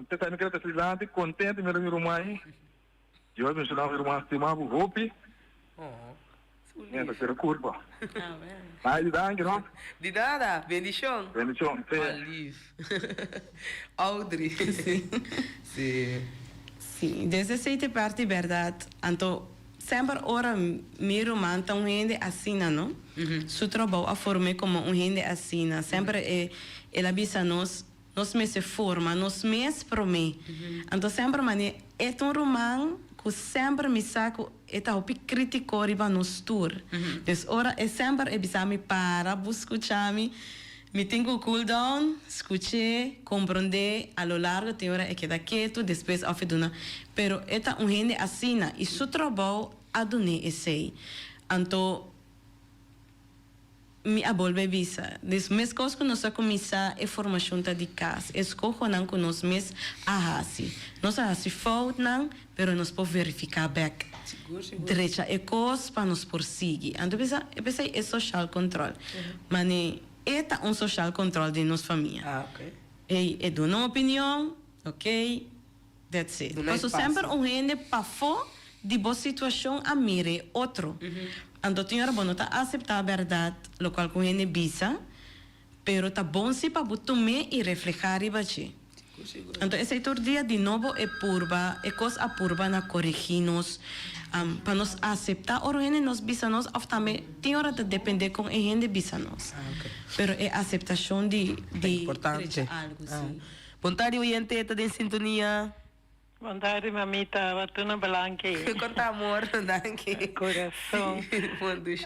te ta mi kere ta dilanti, contento mira mi ruman. Dios bendiciona mi ruman stima bo hopi. Mi ta kere curpa. Ay, danki, no? Di nada, bendicion. Bendicion, sí. Mal lief. Audrey. Sí. Sí. Sí, desde esey te parti berdad. Anto Semper ora mi ruman ta un hende asina, no? Su trabou a form'é komo un hende asina. Semper e el a bisa nos, nos mester forma nos mes promé. Anto semper manera e ta un ruman ku semper mi sa ku e ta hopi krítiko riba nos tur. Dus ora e semper e bisa mi para bo skucha mi, Mi tin ku cool down, skuch'é, komprondé, a lo largo tin ora e keda ketu, despues òf e duna. Pero e ta un hende asina i su trabou a dun'é esei. Anto mi a bolbe bisa, des meskos ku nos a kuminsá e formashon ta di kas, e skohonan ku nos mes a hasi. Nos a hasi foutnan, pero nos por verifiká bèk, drecha e kos pa nos por sigui. Anto bisa, e p'esei e social control. Mane e ta un social control den nos famia. Ey, e duna un opinion, ok, that's it. Duna Paso espacio. semper un hende pafó di bo situacion a mira e otro. Anto tin ora bo no ta acepta berdad locual cu un hende bisa, pero ta bon si pa bo tum'é y refleha riba dje. Anto esei tur dia di nobo e purba, e kos a purba na koregí nos, pa nos aseptá ora un hende nos bisa nos òf tambe tin ora ta dependé kon e hende bisa nos. Pero e aseptashon di di drecha algu, sí. Bon tardi oyente ta den sintonia. Bon tardi mamita, batuna belanki. Kon ta amor, danki. Corazon. Bon dushi.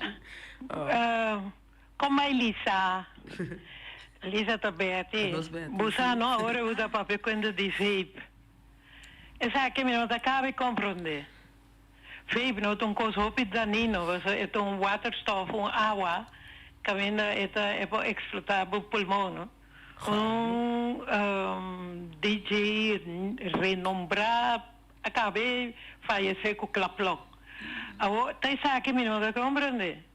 Kon bai Lisa? Lisa ta Betty. Bo sa no, ora bo ta papia cuenta di vape. Esaki mi no ta cabe comprende. Vape no ta un cos hopi danino, pasobra e ta un waterstof, un awa, caminda e ta e por explota bo pulmon no. Un DJ renombrá a cabe fayece cu klaplong. Awor ta esaki mi no ta comprende.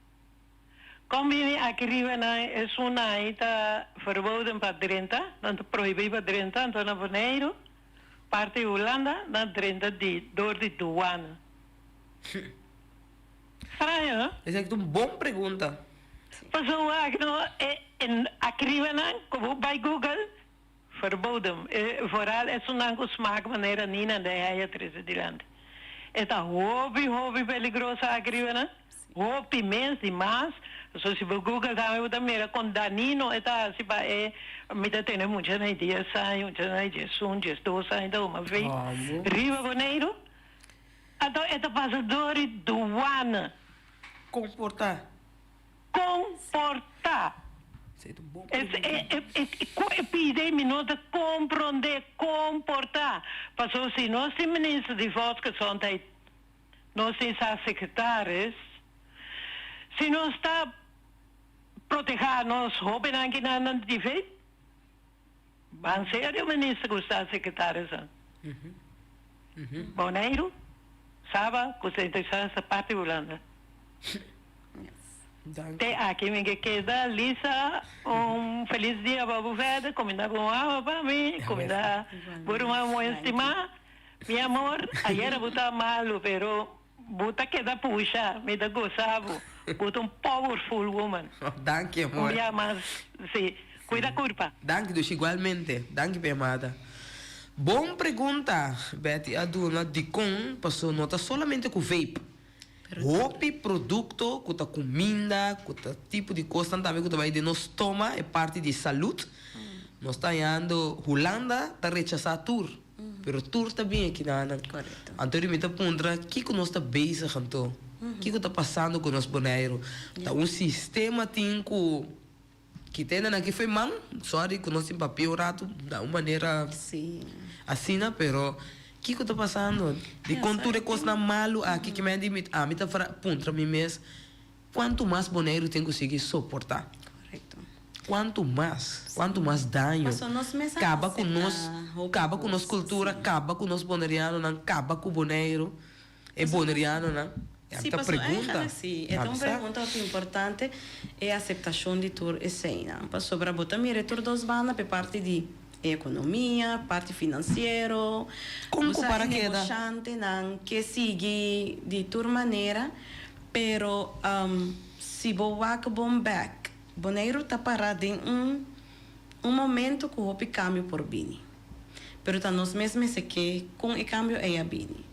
Kon bini aki riba nan esun nan ta verboden pa drenta, nan ta prohibí pa drenta, anto na Boneiru, parti di Hulanda, nan drenta di dor di duana. Straño, no? Esaki ta un bon pregunta. Pasobra wak no, e aki riba nan, ku bo bai Google, verboden. E vooral esunnan ku smaak manera Nina de Heyer trese dilanti. E ta hopi, hopi peligroso aki riba nan. Hopi mes di mas, so si bo google tambe bo ta mira con danino e ta haci pa e mi ta tene mucha na e dies aña, mucha na e diesun, diesdos aña ta huma vape riba Boneiru, anto e ta pasa door di douane. Comporta. Comporta. Cu e pide mi no ta compronde comporta, pasobra si nos tin minister di volksgezondheid Nos tin sa secretaris. Si nos ta proteha nos hobennan ki nan nan di vape, ban serio minister cu sta secretarisnan. Boneiru, Saba cu Sint Eustatius ta parti Hulanda. Te aki mi ke keda Lisa un feliz dia pa bo verder, cuminda cu mama pa mi, cuminda bo ruman moe estima. Mi amor, ayera bo ta malu, pero bo ta keda pusha, mi ta gosa bo. Bo ta un powerful woman. Danki, amor. Un bia mas, si. Cuida curpa. Danki, dushi. Igualmente. Danki pa yamada. Bon pregunta, Betty a duna dikon, paso no ta solamente ku vape. Hopi produkto ku ta kuminda, ku ta tipo di kosnan tambe ku ta bai den nos stoma, e parti di salud. Nos ta hañando Hulanda ta rechasá tur, pero tur ta bin aki na nan. Anto mi ta puntra kiko nos ta bezig anto? Kiko ta pasando ku nos Boneiru? Ta un sistema tin ku kita hende nan aki fo'i man, sorry ku nos tin papia un ratu na un manera asina, pero kiko ta pasando? Dikon tur e kosnan malu aki ki mi ami ta puntra mi mes Kuantu mas Boneiru tin ku sigui soportá? Kuantu mas? Kuantu mas daño? Kaba ku nos, kaba ku nos kultura, kaba ku nos bonerianonan, kaba ku Boneiru, e bonerianonan. E Sí, ta pasobra pregunta. eigenlijk sí. E ta un pregunta hopi importante, e aseptashon di tur eseinan. Pasobra bo ta mira e tur dos banda pa e parti di e ekonomia, parti finansiero, Kon bo ku sa para e keda? negoshantenan ke sigui di tur manera. Pero si bo wak bon bek, Boneiru ta pará den un un momento ku hopi kambio por bini. Pero ta nos mes mester ke kon e kambio ei a bini.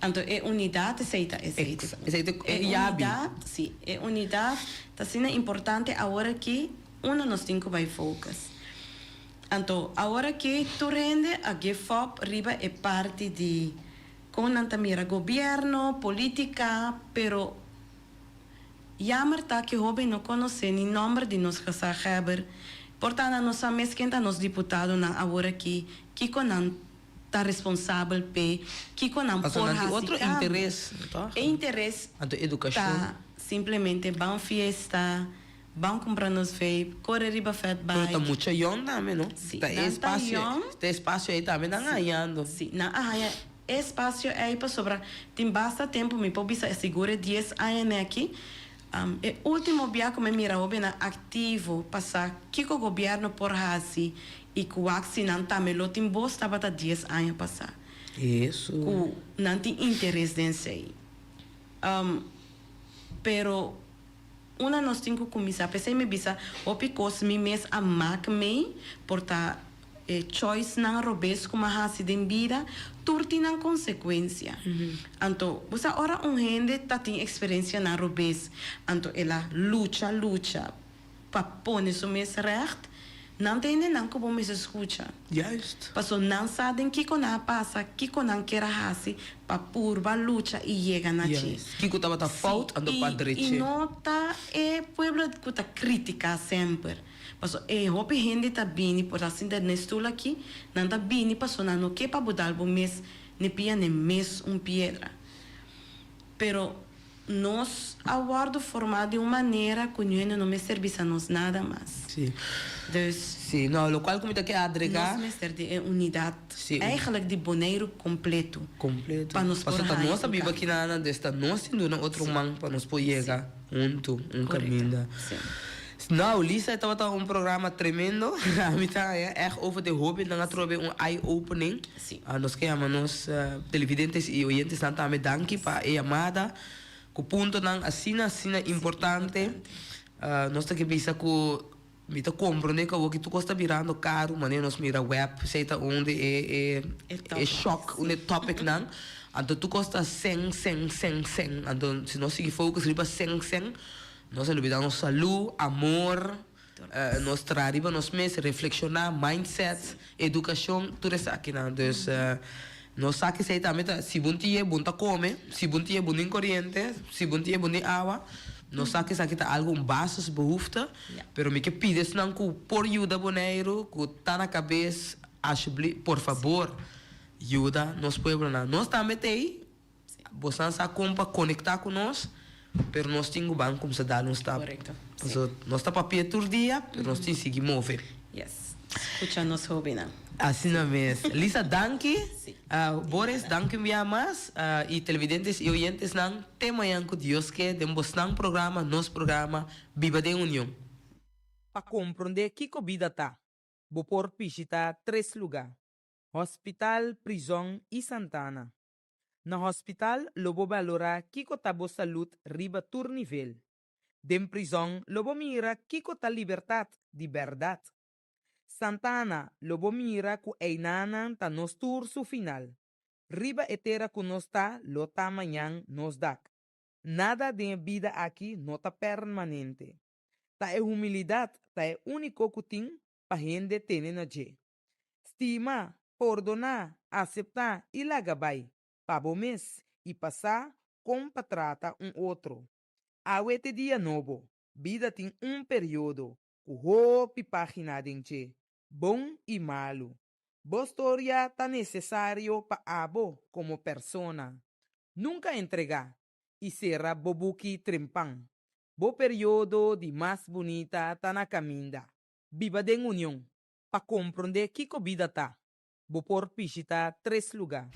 Anto e unidat esei ta esei. Esei ta e yabi. Unidat, si. E unidat ta asina importante awor aki unda nos tin ku bai focus. Anto awor aki tur hende a give up riba e parti di Kon nan ta mira gobierno, politica, pero jammer ta ke hoben no conoce ni nomber di nos gezaghebber, por ta nan no sa mes ken ta nos diputadonan awor aki, kiko nan ta responsabel p'e, kiko nan Pasobra por nan tin haci otro cambio. interes, toch? E interes Anto educacion. ta simplemente ban fiesta, Ban kumpra nos vape, kore riba fat Pero ta bike. mucha yòn tambe, no? Sí, Ta e nan ta espacio, yòn. ta e espacio ei tambe nan a hañando. Sí, nan a haña e espacio ei pasobra tin basta tempu, mi por bisa sigur e dies aña neki, e ultimo bia ku mi mira hobennan aktivo pa sa kiko gobièrnu por hasi i ku wak si nan tambe lo tin bos tabata dies aña pasá. Eso. Ku nan tin interes den esei. Pero. Una nos tin ku kuminsá. P'esei mi bisa hopi kos mi mes a mak mei por ta E choicenan robes ku m'a hasi den bida, tur tin nan konsekuensia. Anto, bo sa ora un hende ta tin eksperensianan robes, anto el a lucha, lucha pa pone su mes règt, nan ta hendenan ku bo mester skucha. Juist. Paso nan sa den kiko nan a pasa, kiko nan kier a hasi pa purba lucha i yega na dje. Juist. Kiko tabata fout, anto pa I dreche. no ta e pueblo ku ta kritiká semper. Paso e hopi hende ta bini por ta sinta den e stul aki, nan ta bini paso nan no ke pa bo dal bo mes ne pia ne mes un piedra. Pero nos a wordo forma di un manera ku niun hende no mester bisa nos nada mas. Sí. Dus. Sí, no, lokual ku mi ta ke agrega. Nos mester di e unidat Sí. eigenlijk di Boneiru kompleto. Kompleto. Pa nos por Paso ta haña nos a un biba kambio. aki na nan, dus ta nos tin duna otro man pa nos por yega huntu un Korekto. kaminda. Sí. Nou, Lisa, e tabata un programa tremendo. Mi ta haña ègt over de hóbennan atrobe un eye opening. Sí. Nos ke yama nos televidentes i oyentesnan tambe danki pa e yamada ku puntonan asina asina importante. Nos ta ke bisa ku mi ta komprondé ku awoki tur kos ta birando karu manera nos mira web esei ta un di e e e shock un di e topicnan. Anto tur kos ta sèn sèn sèn sèn anto si nos sigui focus riba sèn sèn Nos a lubida nos salú, amor, nos traha riba nos mes, reflekshoná, mindset, edukashon, tur esakinan. Dus nos sa ku esei tambe ta, si bo tin e bo ta kome, si bo tin e bo tin koriente, si bo tin e bo tin awa. Nos sa ku esaki ta algu un basisbehoefte, pero mi ke pidi esnan ku por yuda Boneiru, ku ta na kabes, asjeblief, por fabor, yuda nos pueblonan. Nos tambe t'ei. Bosnan sa kon pa konektá ku nos, pero nos tin ku ban kumsa dal un stap. Korekto. Paso nos ta papia tur dia, pero nos tin sigui move. Yes. Skucha nos hóbennan. Asina mes. Lisa, danki. Boris, danki un bia mas. I televidentes i oyentesnan, te mañan ku Dios ke den bosnan programa, nos programa, Biba den Union. Pa komprondé kiko bida ta, bo por bishitá tres lugá, Hospital, prizòn i santana. Na hospital lo bo balorá kiko ta bo salud riba tur nivel. Den prizòn lo bo mira kiko ta libertat di bèrdat. Santana lo bo mira ku einanan ta nos tur su final. Riba e tera ku nos ta lo ta mañan nos dak. Nada den e bida aki no ta permanente. Ta e humilidat ta e úniko ku tin pa hende tene na dje. Stima, pordoná, aseptá i laga bai, pa bo mes i pa sa kon pa trata un otro. Awe t'e dia nobo, bida tin un periodo ku hopi página den dje, bon i malu. Bo storia ta nesesario pa abo komo persona. Nunka entregá i sera bo buki trempan. Bo periodo di mas bunita ta na kaminda. Biba den union. Pa komprondé kiko bida ta, bo por bishitá tres lugá.